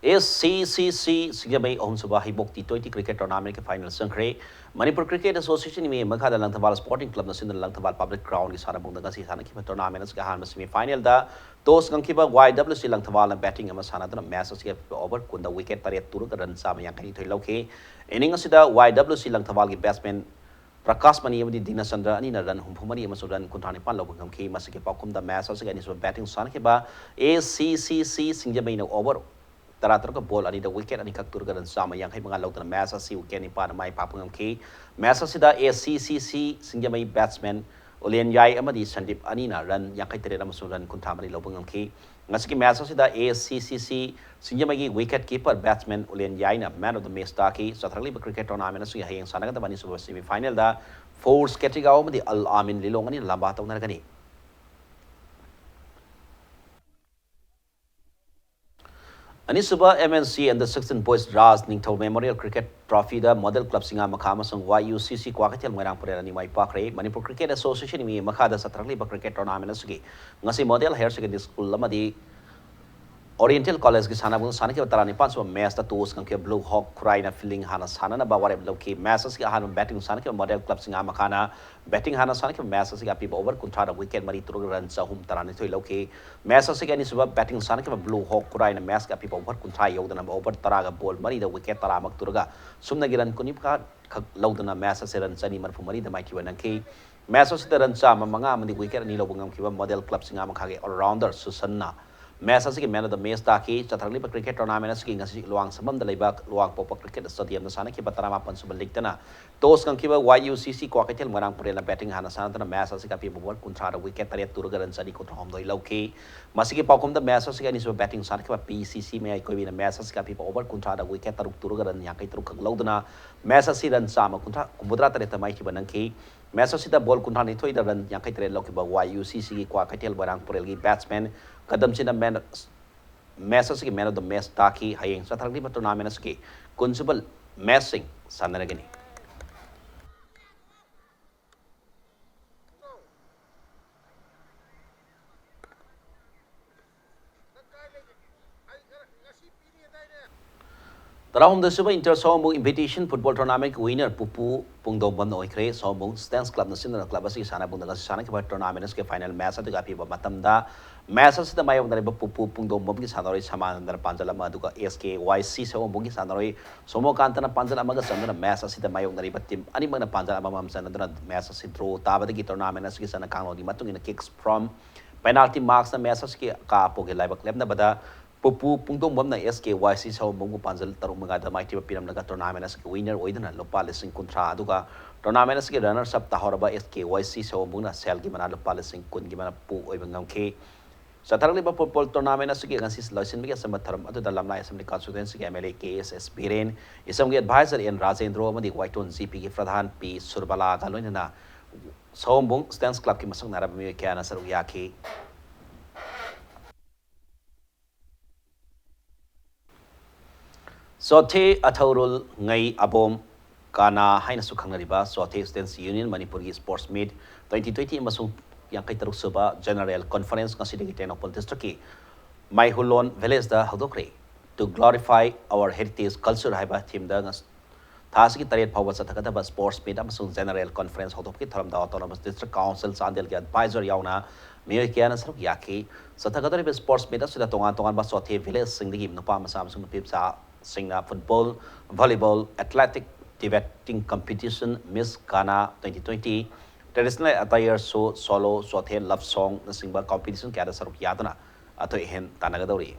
S C C ꯁꯤ ꯁꯤꯡꯖꯃꯩ ꯑꯍꯨꯝꯁꯨꯕ ꯍꯩꯕꯣꯛ ꯇꯤ ꯇ꯭ꯋꯦꯟꯇꯤ ꯀ꯭ꯔꯤꯀꯦꯠ ꯇꯣꯔꯅꯥꯃꯦꯟꯠꯀꯤ ꯐꯥꯏꯅꯦꯜ ꯆꯪꯈ꯭ꯔꯦ꯫ ꯃꯅꯤꯄꯨꯔ ꯀ꯭ꯔꯤꯀꯦꯠ ꯑꯦꯁꯣꯁꯤꯌꯦꯁꯟꯒꯤ ꯃꯤꯠꯌꯦꯡ ꯃꯈꯥꯗ ꯂꯪꯊꯕꯥꯜ ꯁ꯭ꯄꯣꯔꯇꯤꯡ ꯀ꯭ꯂꯕꯅ ꯁꯤꯟꯗꯨꯅ ꯂꯪꯊꯕꯥꯜ ꯄꯕ꯭ꯂꯤꯛ ꯒ꯭ꯔꯥꯎꯟꯒꯤ ꯁꯥꯟꯅꯕꯨꯡꯗ ꯉꯁꯤ ꯁꯥꯟꯅꯈꯤꯕ ꯇꯣꯔꯅꯥꯃꯦꯟꯠ ꯑꯁꯤꯒꯤ ꯑꯍꯥꯟꯕ ꯁꯦꯃꯤ ꯐꯥꯏꯅꯦꯜꯗ ꯇꯣꯁ ꯉꯝꯈꯤꯕ ꯋꯥꯏ ꯗꯕ꯭ꯂꯤꯎ ꯁꯤ ꯂꯪꯊꯕꯥꯜꯅ ꯕꯦꯇꯤꯡ ꯑꯃ ꯁꯥꯟꯅꯗꯨꯅ ꯃꯦꯆ ꯑꯁꯤꯒꯤ ꯑꯄꯤꯕ ꯑꯣꯚꯔ ꯀꯨꯟꯗ ꯋꯤꯀꯦꯠ ꯇꯔꯦꯠ ꯇꯨꯔꯒ ꯔꯟ ꯆꯥꯝꯃ ꯌꯥꯡꯈꯩ ꯅꯤꯊꯣꯏ ꯂꯧꯈꯤ꯫ ꯏꯅꯤꯡ ꯑꯁꯤꯗ ꯋꯥꯏ ꯗꯕ꯭ꯂꯤꯎ ꯁꯤ ꯂꯪꯊꯕꯥꯜꯒꯤ ꯕꯦꯠꯁꯃꯦꯟ ꯄ꯭ꯔꯀꯥꯁ ꯃꯅꯤ ꯑꯃꯗꯤ ꯗꯤꯅꯆꯟꯗ꯭ꯔ ꯑꯅꯤꯅ ꯔꯟ ꯍꯨꯝꯐꯨ ꯃꯔꯤ ꯑꯃꯁꯨꯡ ꯔꯟ ꯀꯨꯟꯊ꯭ꯔꯥ ꯅꯤꯄꯥꯟ ꯂꯧꯕ ꯉꯝꯈꯤ꯫ ꯃꯁꯤꯒꯤ ꯄꯥꯎꯈꯨꯝꯗ ꯃꯦꯆ ꯑꯁꯤꯒꯤ ꯑꯅꯤꯁꯨꯕ ꯕꯦꯇꯤꯡ ꯁꯥꯟꯅꯈꯤꯕ ꯑꯦ ꯁꯤ ꯁꯤ ꯁꯤ ꯁꯤꯡꯖꯃꯩꯅ ꯑꯣꯚꯔ ꯇꯔꯥ ꯇꯔꯨꯛꯀ ꯕꯣꯜ ꯑꯅꯤꯗ ꯋꯤꯀꯦꯠ ꯑꯅꯤꯈꯛ ꯇꯨꯔꯒ ꯔꯟ ꯆꯥꯝꯃ ꯌꯥꯡꯈꯩ ꯃꯉꯥ ꯂꯧꯗꯨꯅ ꯃꯦꯆ ꯑꯁꯤ ꯋꯤꯀꯦꯠ ꯅꯤꯄꯥꯟꯅ ꯃꯥꯏ ꯄꯥꯛꯄ ꯉꯝꯈꯤ꯫ ꯃꯦꯆ ꯑꯁꯤꯗ ꯑꯦ ꯁꯤ ꯁꯤ ꯁꯤ ꯁꯤꯡꯖꯃꯩ ꯕꯦꯠꯁꯃꯦꯟ ꯎꯂꯦꯟꯌꯥꯏ ꯑꯃꯗꯤ ꯁꯟꯗꯤꯞ ꯑꯅꯤꯅ ꯔꯟ ꯌꯥꯡꯈꯩ ꯇꯔꯦꯠ ꯑꯃꯁꯨꯡ ꯔꯟ ꯀꯨꯟꯊ꯭ꯔꯥ ꯃꯔꯤ ꯂꯧꯕ ꯉꯝꯈꯤ꯫ ꯉꯁꯤꯒꯤ ꯃꯦꯆ ꯑꯁꯤꯗ ꯑꯦ ꯁꯤ ꯁꯤ ꯁꯤ ꯁꯤꯡꯖꯃꯩꯒꯤ ꯋꯤꯀꯦꯠ ꯀꯤꯄꯔ ꯕꯦꯠꯁꯃꯦꯟ ꯎꯂꯦꯟꯌꯥꯏꯅ ꯃꯦꯟ ꯑꯣꯐ ꯗ ꯃꯦꯆ ꯇꯥꯈꯤ꯫ ꯆꯠꯊꯔꯛꯂꯤꯕ ꯀ꯭ꯔꯤꯀꯦꯠ ꯇꯣꯔꯅꯥꯃꯦꯟ ꯑꯁꯤꯒꯤ ꯍꯌꯦꯡ ꯁꯥꯟꯅꯒꯗꯕ ꯑꯅꯤꯁꯨꯕ ꯁꯦꯃꯤ ꯐꯥꯏꯅꯦꯜꯗ ꯐꯣꯔꯁ ꯀꯦꯇ꯭ꯔꯤꯒꯥꯎ ꯑꯃꯗꯤ ꯑꯜ ꯑꯥꯃꯤꯟ ꯂꯤꯂꯣꯡ ꯑꯅꯤꯅ ꯂꯝꯕꯥ ꯇꯧꯅꯔꯒꯅꯤ꯫ ꯑꯅꯤꯁꯨꯕ M N C under sixteen boys Raj Ningthou memorial cricket ꯇ꯭ꯔꯣꯐꯤꯗ ꯃꯣꯗꯦꯜ ꯀ꯭ꯂꯕ ꯁꯤꯡꯉꯥ ꯃꯈꯥ ꯑꯃꯁꯨꯡ ꯋꯥꯏ ꯌꯨ ꯁꯤ ꯁꯤ ꯀ꯭ꯋꯥꯀꯩꯊꯦꯜ ꯃꯣꯏꯔꯥꯡ ꯄꯨꯔꯦꯜ ꯑꯅꯤ ꯃꯥꯏ ꯄꯥꯛꯈ꯭ꯔꯦ꯫ ꯃꯅꯤꯄꯨꯔ ꯀ꯭ꯔꯤꯀꯦꯠ ꯑꯦꯁꯣꯁꯤꯌꯦꯁꯟ ꯃꯤ ꯃꯈꯥꯗ ꯆꯠꯊꯔꯛꯂꯤꯕ ꯀ꯭ꯔꯤꯀꯦꯠ ꯇꯣꯔꯅꯥꯃꯦꯟ ꯑꯁꯤꯒꯤ ꯉꯁꯤ ꯃꯣꯗꯦꯜ ꯍꯥꯌꯔ ꯁꯦꯀꯦꯟꯗꯔꯤ ꯁ꯭ꯀꯨꯜ ꯑꯃꯗꯤ ꯑꯣꯔꯤꯌꯦꯟꯇꯦꯜ ꯀꯣꯂꯦꯖꯀꯤ ꯁꯥꯟꯅꯕꯨꯡ ꯁꯥꯟꯅꯈꯤꯕ ꯇꯔꯥꯅꯤꯄꯥꯟ ꯁꯨꯕ ꯃꯦꯆꯇ ꯇꯣꯁ ꯉꯝꯈꯤꯕ ꯕ꯭ꯂꯨ ꯍꯣꯛ ꯈꯨꯔꯥꯏꯅ ꯐꯤꯜꯗꯤꯡ ꯍꯥꯟꯅ ꯁꯥꯟꯅꯅꯕ ꯋꯥꯔꯦꯞ ꯂꯧꯈꯤ꯫ ꯃꯦꯆ ꯑꯁꯤꯒꯤ ꯑꯍꯥꯟꯕ ꯕꯦꯇꯤꯡ ꯁꯥꯟꯅꯈꯤꯕ ꯃꯣꯗꯦꯜ ꯀ꯭ꯂꯕ ꯁꯤꯡꯉꯥ ꯃꯈꯥꯅ ꯕꯦꯇꯤꯡ ꯍꯥꯟꯅ ꯁꯥꯟꯅꯈꯤꯕ ꯃꯦꯆ ꯑꯁꯤꯒꯤ ꯑꯄꯤꯕ ꯑꯣꯚꯔ ꯀꯨꯟꯊ꯭ꯔꯥꯗ ꯋꯤꯀꯦꯠ ꯃꯔꯤ ꯇꯨꯔꯒ ꯔꯟ ꯆꯍꯨꯝ ꯇꯔꯥꯅꯤꯊꯣꯏ ꯂꯧꯈꯤ꯫ ꯃꯦꯆ ꯑꯁꯤꯒꯤ ꯑꯅꯤꯁꯨꯕ ꯕꯦꯇꯤꯡ ꯁꯥꯟꯅꯈꯤꯕ ꯕ꯭ꯂꯨ ꯍꯣꯛ ꯈꯨꯔꯥꯏꯅ ꯃꯦꯆꯀꯤ ꯑꯄꯤꯕ ꯑꯣꯚꯔ ꯀꯨꯟꯊ꯭ꯔꯥ ꯌꯧꯗꯅꯕ ꯑꯣꯚꯔ ꯇꯔꯥꯒ ꯕꯣꯜ ꯃꯔꯤꯗ ꯋꯤꯀꯦꯠ ꯇꯔꯥꯃꯛ ꯇꯨꯔꯒ ꯁꯨꯞꯅꯒꯤ ꯔꯟ ꯀꯨꯟꯅꯤꯄꯥꯟ ꯈꯛ ꯂꯧꯗꯨꯅ ꯃꯦꯆ ꯑꯁꯤ ꯔꯟ ꯆꯅꯤ ꯃꯔꯤꯐꯨ ꯃꯔꯤꯗ ꯃꯥꯏꯊꯤꯕ ꯅꯪꯈꯤ꯫ ꯃꯦꯆ ꯑꯁꯤꯗ ꯔꯟ ꯆꯥꯝꯃ ꯃꯉꯥ ꯑꯃꯗꯤ ꯋꯤꯀꯦꯠ ꯑꯅꯤ ꯂꯧꯕ ꯉꯝꯈꯤꯕ ꯃꯣꯗꯦꯜ ꯀ꯭ꯂꯕ ꯁꯤꯡꯉꯥ ꯃꯈꯥꯒꯤ ꯑꯣꯜꯔꯥꯎꯟꯗꯔ ꯁꯨꯁꯟꯅ ꯃꯦꯆ ꯑꯁꯤꯒꯤ ꯃꯦꯟ ꯑꯣꯐ ꯗ ꯃꯦꯆ ꯇꯥꯈꯤ꯫ ꯆꯠꯊꯔꯛꯂꯤꯕ ꯀ꯭ꯔꯤꯀꯦꯠ ꯇꯣꯔꯅꯥꯃꯦꯟ ꯑꯁꯤꯒꯤ ꯉꯁꯤ ꯂꯨꯋꯥꯡꯁꯝꯕꯝꯗ ꯂꯩꯕ ꯂꯨꯋꯥꯡꯄꯣꯛꯄ ꯀ꯭ꯔꯤꯀꯦꯠ ꯁ꯭ꯇꯦꯗꯤꯌꯝꯗ ꯁꯥꯟꯅꯈꯤꯕ ꯇꯔꯥꯃꯥꯄꯟ ꯁꯨꯕ ꯂꯤꯒꯇꯅ ꯇꯣꯁ ꯉꯝꯈꯤꯕ ꯋꯥꯏ ꯌꯨ ꯁꯤ ꯁꯤ ꯀ꯭ꯋꯥꯀꯩꯊꯦꯜ ꯃꯣꯏꯔꯥꯡ ꯄꯨꯔꯦꯜꯅ ꯕꯦꯇꯤꯡ ꯍꯥꯟꯅ ꯁꯥꯟꯅꯗꯨꯅ ꯃꯦꯆ ꯑꯁꯤꯒꯤ ꯑꯄꯤꯕ ꯑꯣꯚꯔ ꯀꯨꯟꯊ꯭ꯔꯥꯗ ꯋꯤꯀꯦꯠ ꯇꯔꯦꯠ ꯇꯨꯔꯒ ꯔꯟ ꯆꯅꯤ ꯀꯨꯟꯊ꯭ꯔꯥꯍꯨꯝꯗꯣꯏ ꯂꯧꯈꯤ꯫ ꯃꯁꯤꯒꯤ ꯄꯥꯎꯈꯨꯝꯗ ꯃꯦꯆ ꯑꯁꯤꯒꯤ ꯑꯅꯤꯁꯨꯕ ꯕꯦꯇꯤꯡ ꯁꯥꯟꯅꯈꯤꯕ ꯄꯤ ꯁꯤ ꯁꯤ ꯃꯌꯥꯏ ꯀꯣꯏꯕꯤꯅ ꯃꯦꯆ ꯑꯁꯤꯒꯤ ꯑꯄꯤꯕ ꯑꯣꯚꯔ ꯀꯨꯟꯊ꯭ꯔꯥꯗ ꯋꯤꯀꯦꯠ ꯇꯔꯨꯛ ꯇꯨꯔꯒ ꯔꯟ ꯌꯥꯡꯈꯩ ꯇꯔꯨꯛ ꯈꯛ ꯂꯧꯗꯨꯅ ꯃꯦꯆ ꯑꯁꯤ ꯔꯟ ꯆꯥꯝꯃ ꯀꯨꯟꯊ꯭ꯔꯥ ꯍꯨꯝꯐꯨꯇꯔꯥ ꯇꯔꯦꯠꯇ ꯃꯥꯏꯊꯤꯕ ꯅꯪꯈꯤ꯫ ꯃꯦꯆ ꯑꯁꯤꯗ ꯕꯣꯜ ꯀꯨꯟꯊ꯭ꯔꯥ ꯅꯤꯊꯣꯏꯗ ꯔꯟ ꯌꯥꯡꯈꯩ ꯇꯔꯦꯠ ꯂꯧꯈꯤꯕ ꯋꯥꯏ ꯌꯨ ꯁꯤ ꯁꯤꯒꯤ ꯀ꯭ꯋꯥꯀꯩꯊꯦꯜ ꯃꯣꯏꯔꯥꯡ ꯄꯨꯔꯦꯜꯒꯤ ꯕꯦꯠꯁꯃꯦꯟ ꯀꯗꯝꯁꯤꯅ ꯃꯦꯟ ꯃꯦꯆ ꯑꯁꯤꯒꯤ ꯃꯦꯟ ꯑꯣꯐ ꯗ ꯃꯦꯆ ꯇꯥꯈꯤ꯫ ꯍꯌꯦꯡ ꯆꯠꯊꯔꯛꯂꯤꯕ ꯇꯣꯔꯅꯥꯃꯦꯟ ꯑꯁꯤꯒꯤ ꯀꯨꯟꯁꯨꯕ ꯃꯦꯆꯁꯤꯡ ꯁꯥꯟꯅꯔꯒꯅꯤ꯫ ꯇꯔꯥꯍꯨꯝꯗꯣꯏ ꯁꯨꯕ ꯏꯟꯇꯔ ꯁꯑꯣꯝꯕꯨꯡ ꯏꯟꯚꯤꯇꯦꯁꯟ ꯐꯨꯠꯕꯣꯜ ꯇꯣꯔꯅꯥꯃꯦꯟꯒꯤ ꯋꯤꯅꯔ ꯄꯨꯄꯨ ꯄꯨꯡꯗꯣꯡꯕꯝꯅ ꯑꯣꯏꯈ꯭ꯔꯦ꯫ ꯁꯑꯣꯝꯕꯨꯡ ꯁ꯭ꯇꯦꯟꯁ ꯀ꯭ꯂꯕꯅ ꯁꯤꯟꯗꯨꯅ ꯀ꯭ꯂꯕ ꯑꯁꯤꯒꯤ ꯁꯥꯟꯅꯕꯨꯡꯗ ꯉꯁꯤ ꯁꯥꯟꯅꯈꯤꯕ ꯇꯣꯔꯅꯥꯃꯦꯟ ꯑꯁꯤꯒꯤ ꯐꯥꯏꯅꯦꯜ ꯃꯦꯆ ꯑꯗꯨꯒꯤ ꯑꯄꯤꯕ ꯃꯇꯝꯗ ꯃꯦꯆ ꯑꯁꯤꯗ ꯃꯥꯌꯣꯛꯅꯔꯤꯕ ꯄꯨꯄꯨ ꯄꯨꯡꯗꯣꯡꯕꯝꯒꯤ ꯁꯥꯟꯅꯔꯣꯏ ꯁꯃꯥꯅꯟꯗꯅ ꯄꯥꯟꯖꯜ ꯑꯃ ꯑꯗꯨꯒ ꯑꯦꯁ ꯀꯦ ꯋꯥꯏ ꯁꯤ ꯁꯑꯣꯝꯕꯨꯡꯒꯤ ꯁꯥꯟꯅꯔꯣꯏ ꯁꯣꯃꯣꯀꯥꯟꯇꯅ ꯄꯥꯟꯖꯜ ꯑꯃꯒ ꯆꯟꯗꯨꯅ ꯃꯦꯆ ꯑꯁꯤꯗ ꯃꯥꯌꯣꯛꯅꯔꯤꯕ ꯇꯤꯝ ꯑꯅꯤꯃꯛꯅ ꯄꯥꯟꯖꯜ ꯑꯃꯃꯝ ꯆꯟꯅꯗꯨꯅ ꯃꯦꯆ ꯑꯁꯤ ꯗ꯭ꯔꯣ ꯇꯥꯕꯗꯒꯤ ꯇꯣꯔꯅꯥꯃꯦꯟ ꯑꯁꯤꯒꯤ ꯆꯠꯅ ꯀꯥꯡꯂꯣꯟꯒꯤ ꯃꯇꯨꯡ ꯏꯟꯅ ꯀꯤꯛꯁ ꯐ꯭ꯔꯣꯝ ꯄꯦꯅꯥꯜꯇꯤ ꯃꯥꯔꯛꯁꯅ ꯃꯦꯆ ꯑꯁꯤꯒꯤ ꯑꯀꯥ ꯑꯄꯣꯛꯀꯤ ꯂꯥꯏꯕꯛ ꯂꯦꯞꯅꯕꯗ ꯄꯨꯄꯨ ꯄꯨꯡꯗꯣꯡꯕꯝꯅ ꯑꯦꯁ ꯀꯦ ꯋꯥꯏ ꯁꯤ ꯁꯑꯣꯝꯕꯨꯡꯕꯨ ꯄꯥꯟꯖꯜ ꯇꯔꯨꯛ ꯃꯉꯥꯗ ꯃꯥꯏꯊꯤꯕ ꯄꯤꯔꯝꯂꯒ tournament ꯑꯁꯤꯒꯤ winner ꯑꯣꯏꯗꯨꯅ ꯂꯨꯄꯥ ꯂꯤꯁꯤꯡ ꯀꯨꯟꯊ꯭ꯔꯥ, ꯑꯗꯨꯒ tournament ꯑꯁꯤꯒꯤ runners up ꯇꯥꯍꯧꯔꯕ ꯑꯦꯁ ꯀꯦ ꯋꯥꯏ ꯁꯤ ꯁꯑꯣꯝꯕꯨꯡꯅ ꯁꯦꯜꯒꯤ ꯃꯅꯥ ꯂꯨꯄꯥ ꯂꯤꯁꯤꯡ ꯀꯨꯟꯒꯤ ꯃꯅꯥ ꯄꯨ ꯑꯣꯏꯕ ꯉꯝꯈꯤ꯫ ꯆꯠꯊꯔꯛꯂꯤꯕ football tournament ꯑꯁꯤꯒꯤ ꯉꯁꯤ ꯂꯣꯏꯁꯤꯟꯕꯒꯤ ꯑꯆꯝꯕ ꯊꯧꯔꯝ ꯑꯗꯨꯗ ꯂꯝꯂꯥꯏ Assembly Constituency ꯒꯤ M L A K S S Biren, ꯏꯁꯝꯒꯤ advisor ꯑꯦꯟ ꯔꯥꯖꯦꯟꯗ꯭ꯔꯣ ꯑꯃꯗꯤ ꯋꯥꯏꯇꯣꯟ ꯖꯤ ꯄꯤꯒꯤ ꯄ꯭ꯔꯙꯥꯟ ꯄꯤ ꯁꯨꯔꯕꯂꯥꯒ ꯂꯣꯏꯅꯅ ꯁꯑꯣꯝꯕꯨꯡ Students Club ꯀꯤ ꯃꯁꯛ ꯅꯥꯏꯔꯕ ꯃꯤꯑꯣꯏ ꯀꯌꯥꯅ ꯁꯔꯨꯛ ꯌꯥꯈꯤ꯫ ꯆꯣꯊꯦ ꯑꯊꯧꯔꯨꯜ ꯉꯩ ꯑꯕꯣꯝ ꯀꯥꯅꯥ ꯍꯥꯏꯅꯁꯨ ꯈꯪꯅꯔꯤꯕ ꯆꯣꯊꯦ Students Union ꯃꯅꯤꯄꯨꯔꯒꯤ sports meet twenty twenty ꯑꯃꯁꯨꯡ ꯌꯥꯡꯈꯩ ꯇꯔꯨꯛ ꯁꯨꯕ general conference ꯉꯁꯤꯗꯒꯤ ꯇꯦꯡꯅꯧꯄꯜ district ꯀꯤ ꯃꯥꯏꯍꯨꯂꯣꯟ village the ꯍꯧꯗꯣꯛꯈ꯭ꯔꯦ꯫ To glorify our heritage culture ꯍꯥꯏꯕ theme ꯗ ꯉꯁ-, ꯊꯥ ꯑꯁꯤꯒꯤ ꯇꯔꯦꯠ ꯐꯥꯎꯕ ꯆꯠꯊꯒꯗꯕ sports meet ꯑꯃꯁꯨꯡ general conference ꯍꯧꯗꯣꯛꯄꯒꯤ ꯊꯧꯔꯝꯗ Autonomous District Council ꯆꯥꯟꯗꯦꯜꯒꯤ advisor ꯌꯥꯎꯅ ꯃꯤꯑꯣꯏ ꯀꯌꯥꯅ ꯁꯔꯨꯛ ꯌꯥꯈꯤ꯫ ꯆꯠꯊꯒꯗꯧꯔꯤꯕ sports meet ꯑꯁꯤꯗ ꯇꯣꯉꯥꯟ ꯇꯣꯉꯥꯟꯕ ꯆꯣꯊꯦ village ꯁꯤꯡꯗꯒꯤ ꯅꯨꯄꯥ ꯃꯆꯥ ꯑꯃꯁꯨꯡ ꯅꯨꯄꯤ ꯃꯆꯥꯁꯤꯡꯅ football, volleyball, athletic, debating competition, Miss Ghana twenty twenty, traditional attire show, solo, ꯆꯣꯊꯦ love song ꯅꯆꯤꯡꯕ competition ꯀꯌꯥꯗ ꯁꯔꯨꯛ ꯌꯥꯗꯨꯅ ꯑꯊꯣꯏ ꯑꯍꯦꯟ ꯇꯥꯟꯅꯒꯗꯧꯔꯤ꯫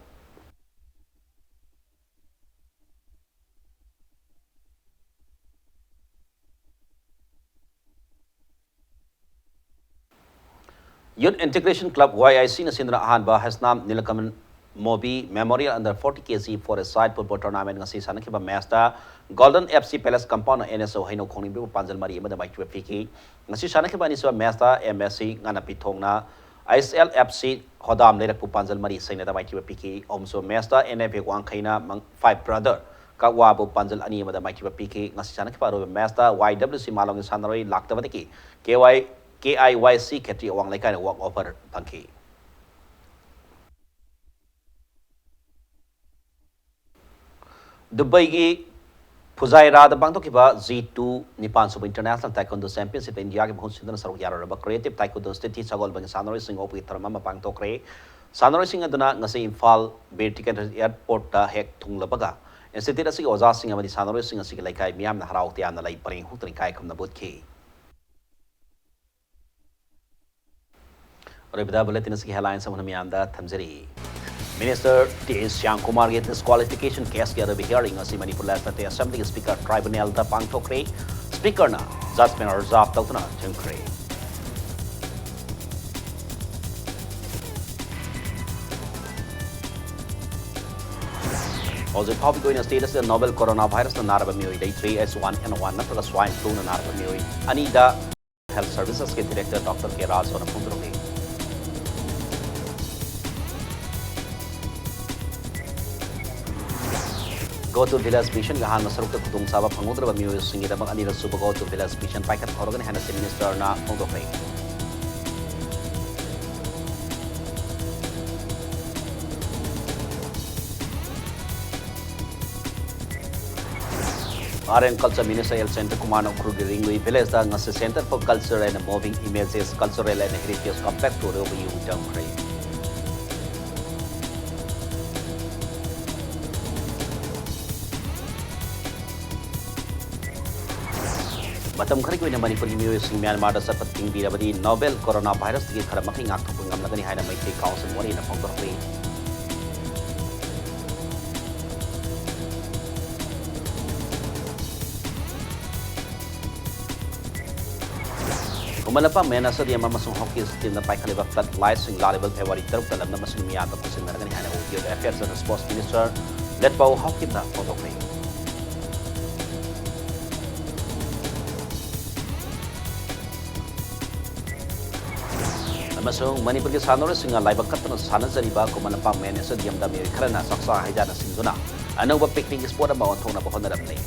Youth Integration Club, Y I C ꯅ ꯁꯤꯟꯗꯨꯅ ꯑꯍꯥꯟꯕ ꯍꯁꯅꯥꯝ ꯅꯤꯂꯀꯃꯜ movie Memorial Under forty K G Four-A-Side Football Tournament ꯉꯁꯤ ꯁꯥꯟꯅꯈꯤꯕ match ꯇ Golden F C Palace Compound ꯅ N S O ꯍꯩꯅꯧ ꯈꯣꯡꯅꯤꯡꯕꯤꯕꯨ ꯄꯥꯟꯖꯜ ꯃꯔꯤ ꯑꯃꯗ ꯃꯥꯏꯊꯤꯕ ꯄꯤꯈꯤ꯫ ꯉꯁꯤ ꯁꯥꯟꯅꯈꯤꯕ ꯑꯅꯤꯁꯨꯕ match ꯇ M S C ꯉꯥꯅꯄꯤꯊꯣꯡꯅ H L F C ꯍꯣꯗꯥꯝ ꯂꯩꯔꯛꯄꯨ ꯄꯥꯟꯖꯜ ꯃꯔꯤ ꯁꯩꯅꯗ ꯃꯥꯏꯊꯤꯕ ꯄꯤꯈꯤ꯫ ꯑꯍꯨꯝꯁꯨꯕ match ꯇ N F A ꯋꯥꯡꯈꯩꯅ ꯃꯪ-, Five Brother ꯀꯛꯋꯥꯕꯨ ꯄꯥꯟꯖꯜ ꯑꯅꯤ ꯑꯃꯗ ꯃꯥꯏꯊꯤꯕ ꯄꯤꯈꯤ꯫ ꯉꯁꯤ ꯁꯥꯟꯅꯈꯤꯕ ꯑꯔꯣꯏꯕ match ꯇ Y W C ꯃꯥꯂꯣꯝꯒꯤ ꯁꯥꯟꯅꯔꯣꯏ ꯂꯥꯛꯇꯕꯗꯒꯤ K Y, K I Y C ꯈꯦꯇ꯭ꯔꯤ ꯑꯋꯥꯡ ꯂꯩꯀꯥꯏꯅ walk over ꯐꯪꯈꯤ꯫ ꯗꯨꯕꯩꯒꯤ ꯐꯨꯖꯥꯏꯔꯥꯗ ꯄꯥꯡꯊꯣꯛꯈꯤꯕ G two ꯅꯤꯄꯥꯟ ꯁꯨꯕ International Taekwondo Championship ꯇ ꯏꯟꯗꯤꯌꯥꯒꯤ ꯃꯍꯨꯠ ꯁꯤꯟꯗꯨꯅ ꯁꯔꯨꯛ ꯌꯥꯔꯨꯔꯕ Creative Taekwondo Institute ꯁꯒꯣꯜꯕꯟꯒꯤ ꯁꯥꯟꯅꯔꯣꯏꯁꯤꯡ ꯑꯣꯛꯄꯒꯤ ꯊꯧꯔꯝ ꯑꯃ ꯄꯥꯡꯊꯣꯛꯈ꯭ꯔꯦ꯫ ꯁꯥꯟꯅꯔꯣꯏꯁꯤꯡ ꯑꯗꯨꯅ ꯉꯁꯤ ꯏꯝꯐꯥꯜ ꯕꯤꯔ ꯇꯤꯀꯦꯟꯗ꯭ꯔ Airport ꯇ ꯍꯦꯛ ꯊꯨꯡꯂꯕꯒ institute ꯑꯁꯤꯒꯤ ꯑꯣꯖꯥꯁꯤꯡ ꯑꯃꯗꯤ ꯁꯥꯟꯅꯔꯣꯏꯁꯤꯡ ꯑꯁꯤꯒꯤ ꯂꯩꯀꯥꯏ ꯃꯤꯌꯥꯝꯅ ꯍꯔꯥꯎ ꯇꯌꯥꯝꯅ ꯂꯩ ꯄꯔꯦꯡ ꯍꯨꯛꯇꯨꯅ ꯏꯀꯥꯏ ꯈꯨꯝꯅꯕ ꯎꯠꯈꯤ꯫ ꯑꯔꯣꯏꯕꯗ bulletin ꯑꯁꯤꯒꯤ headlines ꯑꯃꯨꯛ ꯍꯟꯅ ꯃꯤꯌꯥꯝꯗ ꯊꯝꯖꯔꯤ꯫ Minister T Shyamkumarꯒꯤ disqualification caseꯀꯤ ꯑꯔꯣꯏꯕ hearing ꯑꯁꯤ Manipur Legislative Assemblyꯒꯤ Speaker Tribunalꯗ ꯄꯥꯡꯊꯣꯛꯈ꯭ꯔꯦ꯫ Speakerꯅ judgment reserve ꯇꯧꯗꯨꯅ ꯊꯤꯡꯈ꯭ꯔꯦ꯫ ꯍꯧꯖꯤꯛ ꯐꯥꯎꯕꯒꯤ ꯑꯣꯏꯅ state ꯑꯁꯤꯗ novel coronavirusꯅ ꯅꯥꯔꯕ ꯃꯤꯑꯣꯏ ꯂꯩꯇ꯭ꯔꯤ꯫ H one N one ꯅꯠꯇ꯭ꯔꯒ swine fluꯅ ꯅꯥꯔꯕ ꯃꯤꯑꯣꯏ ꯑꯅꯤꯗ Health Servicesꯀꯤ Director Doctor K ꯔꯥꯖꯨꯅ ꯐꯣꯡꯗꯣꯔꯛꯂꯤ꯫ Go to Village Missionꯒꯤ ꯑꯍꯥꯟꯕ ꯁꯔꯨꯛꯇ ꯈꯨꯗꯣꯡꯆꯥꯕ ꯐꯪꯍꯧꯗ꯭ꯔꯕ ꯃꯤꯑꯣꯏꯁꯤꯡꯒꯤꯗꯃꯛ ꯑꯅꯤꯔꯛ ꯁꯨꯕ Go to Village Mission ꯄꯥꯏꯈꯠꯄ ꯍꯧꯔꯒꯅꯤ ꯍꯥꯏꯅ Chief Ministerꯅ ꯐꯣꯡꯗꯣꯛꯈ꯭ꯔꯦ꯫ Art and Culture Minister L Chandrakumarꯅ Ukhrulꯒꯤ Ringlui Villageꯇ ꯉꯁꯤ Center for Culture and Moving Images, Cultural and Heritage Complex to Reopen ꯇꯝꯈ꯭ꯔꯦ꯫ ꯃꯇꯝ ꯈꯔꯒꯤ ꯑꯣꯏꯅ ꯃꯅꯤꯄꯨꯔꯒꯤ ꯃꯤꯑꯣꯏꯁꯤꯡ ꯃ꯭ꯌꯥꯟꯃꯥꯔꯗ ꯆꯠꯄ ꯊꯤꯡꯕꯤꯔꯕꯗꯤ novel coronavirusꯇꯒꯤ ꯈꯔ ꯃꯈꯩ ꯉꯥꯛꯊꯣꯛꯄ ꯉꯝꯂꯒꯅꯤ ꯍꯥꯏꯅ ꯃꯩꯇꯩ ꯀꯥꯎꯟꯁꯤꯜ ꯋꯥꯔꯦꯅ ꯐꯣꯡꯗꯣꯔꯛꯂꯤ꯫ ꯈꯨꯃꯟ ꯂꯝꯄꯥꯛ ꯃꯦꯟ ꯁ꯭ꯇꯦꯗꯤꯌꯝ ꯑꯃꯁꯨꯡ ꯍꯣꯀꯤ ꯁ꯭ꯇꯦꯗꯤꯌꯝꯗ ꯄꯥꯏꯈꯠꯂꯤꯕ flood lightꯁꯤꯡ ꯂꯥꯛꯂꯤꯕ ꯐꯦꯕ꯭ꯔꯨꯋꯥꯔꯤ ꯇꯔꯨꯛꯇ ꯂꯝꯗꯝ ꯑꯁꯤꯒꯤ ꯃꯤꯌꯥꯝꯗ ꯄꯨꯁꯤꯟꯅꯔꯒꯅꯤ ꯍꯥꯏꯅ Youth Affairs and Sports Minister ꯂꯦꯠꯄꯥꯎ ꯍꯥꯎꯀꯤꯞꯅ ꯐꯣꯡꯗꯣꯛꯈ꯭ꯔꯦ꯫ ꯑꯃꯁꯨꯡ ꯃꯅꯤꯄꯨꯔꯒꯤ ꯁꯥꯟꯅꯔꯣꯏꯁꯤꯡꯅ ꯂꯥꯏꯕꯛ ꯀꯠꯇꯅ ꯁꯥꯟꯅꯖꯔꯤꯕ ꯈꯨꯃꯟ ꯂꯝꯄꯥꯛ ꯃꯦꯟ ꯁ꯭ꯇꯦꯗꯤꯌꯝꯗ ꯃꯤꯑꯣꯏ ꯈꯔꯅ ꯆꯥꯛꯆꯥ ꯍꯩꯖꯥꯅ ꯁꯤꯟꯗꯨꯅ ꯑꯅꯧꯕ picnic spot ꯑꯃ ꯑꯣꯟꯊꯣꯛꯅꯕ ꯍꯣꯠꯅꯔꯝꯂꯤ꯫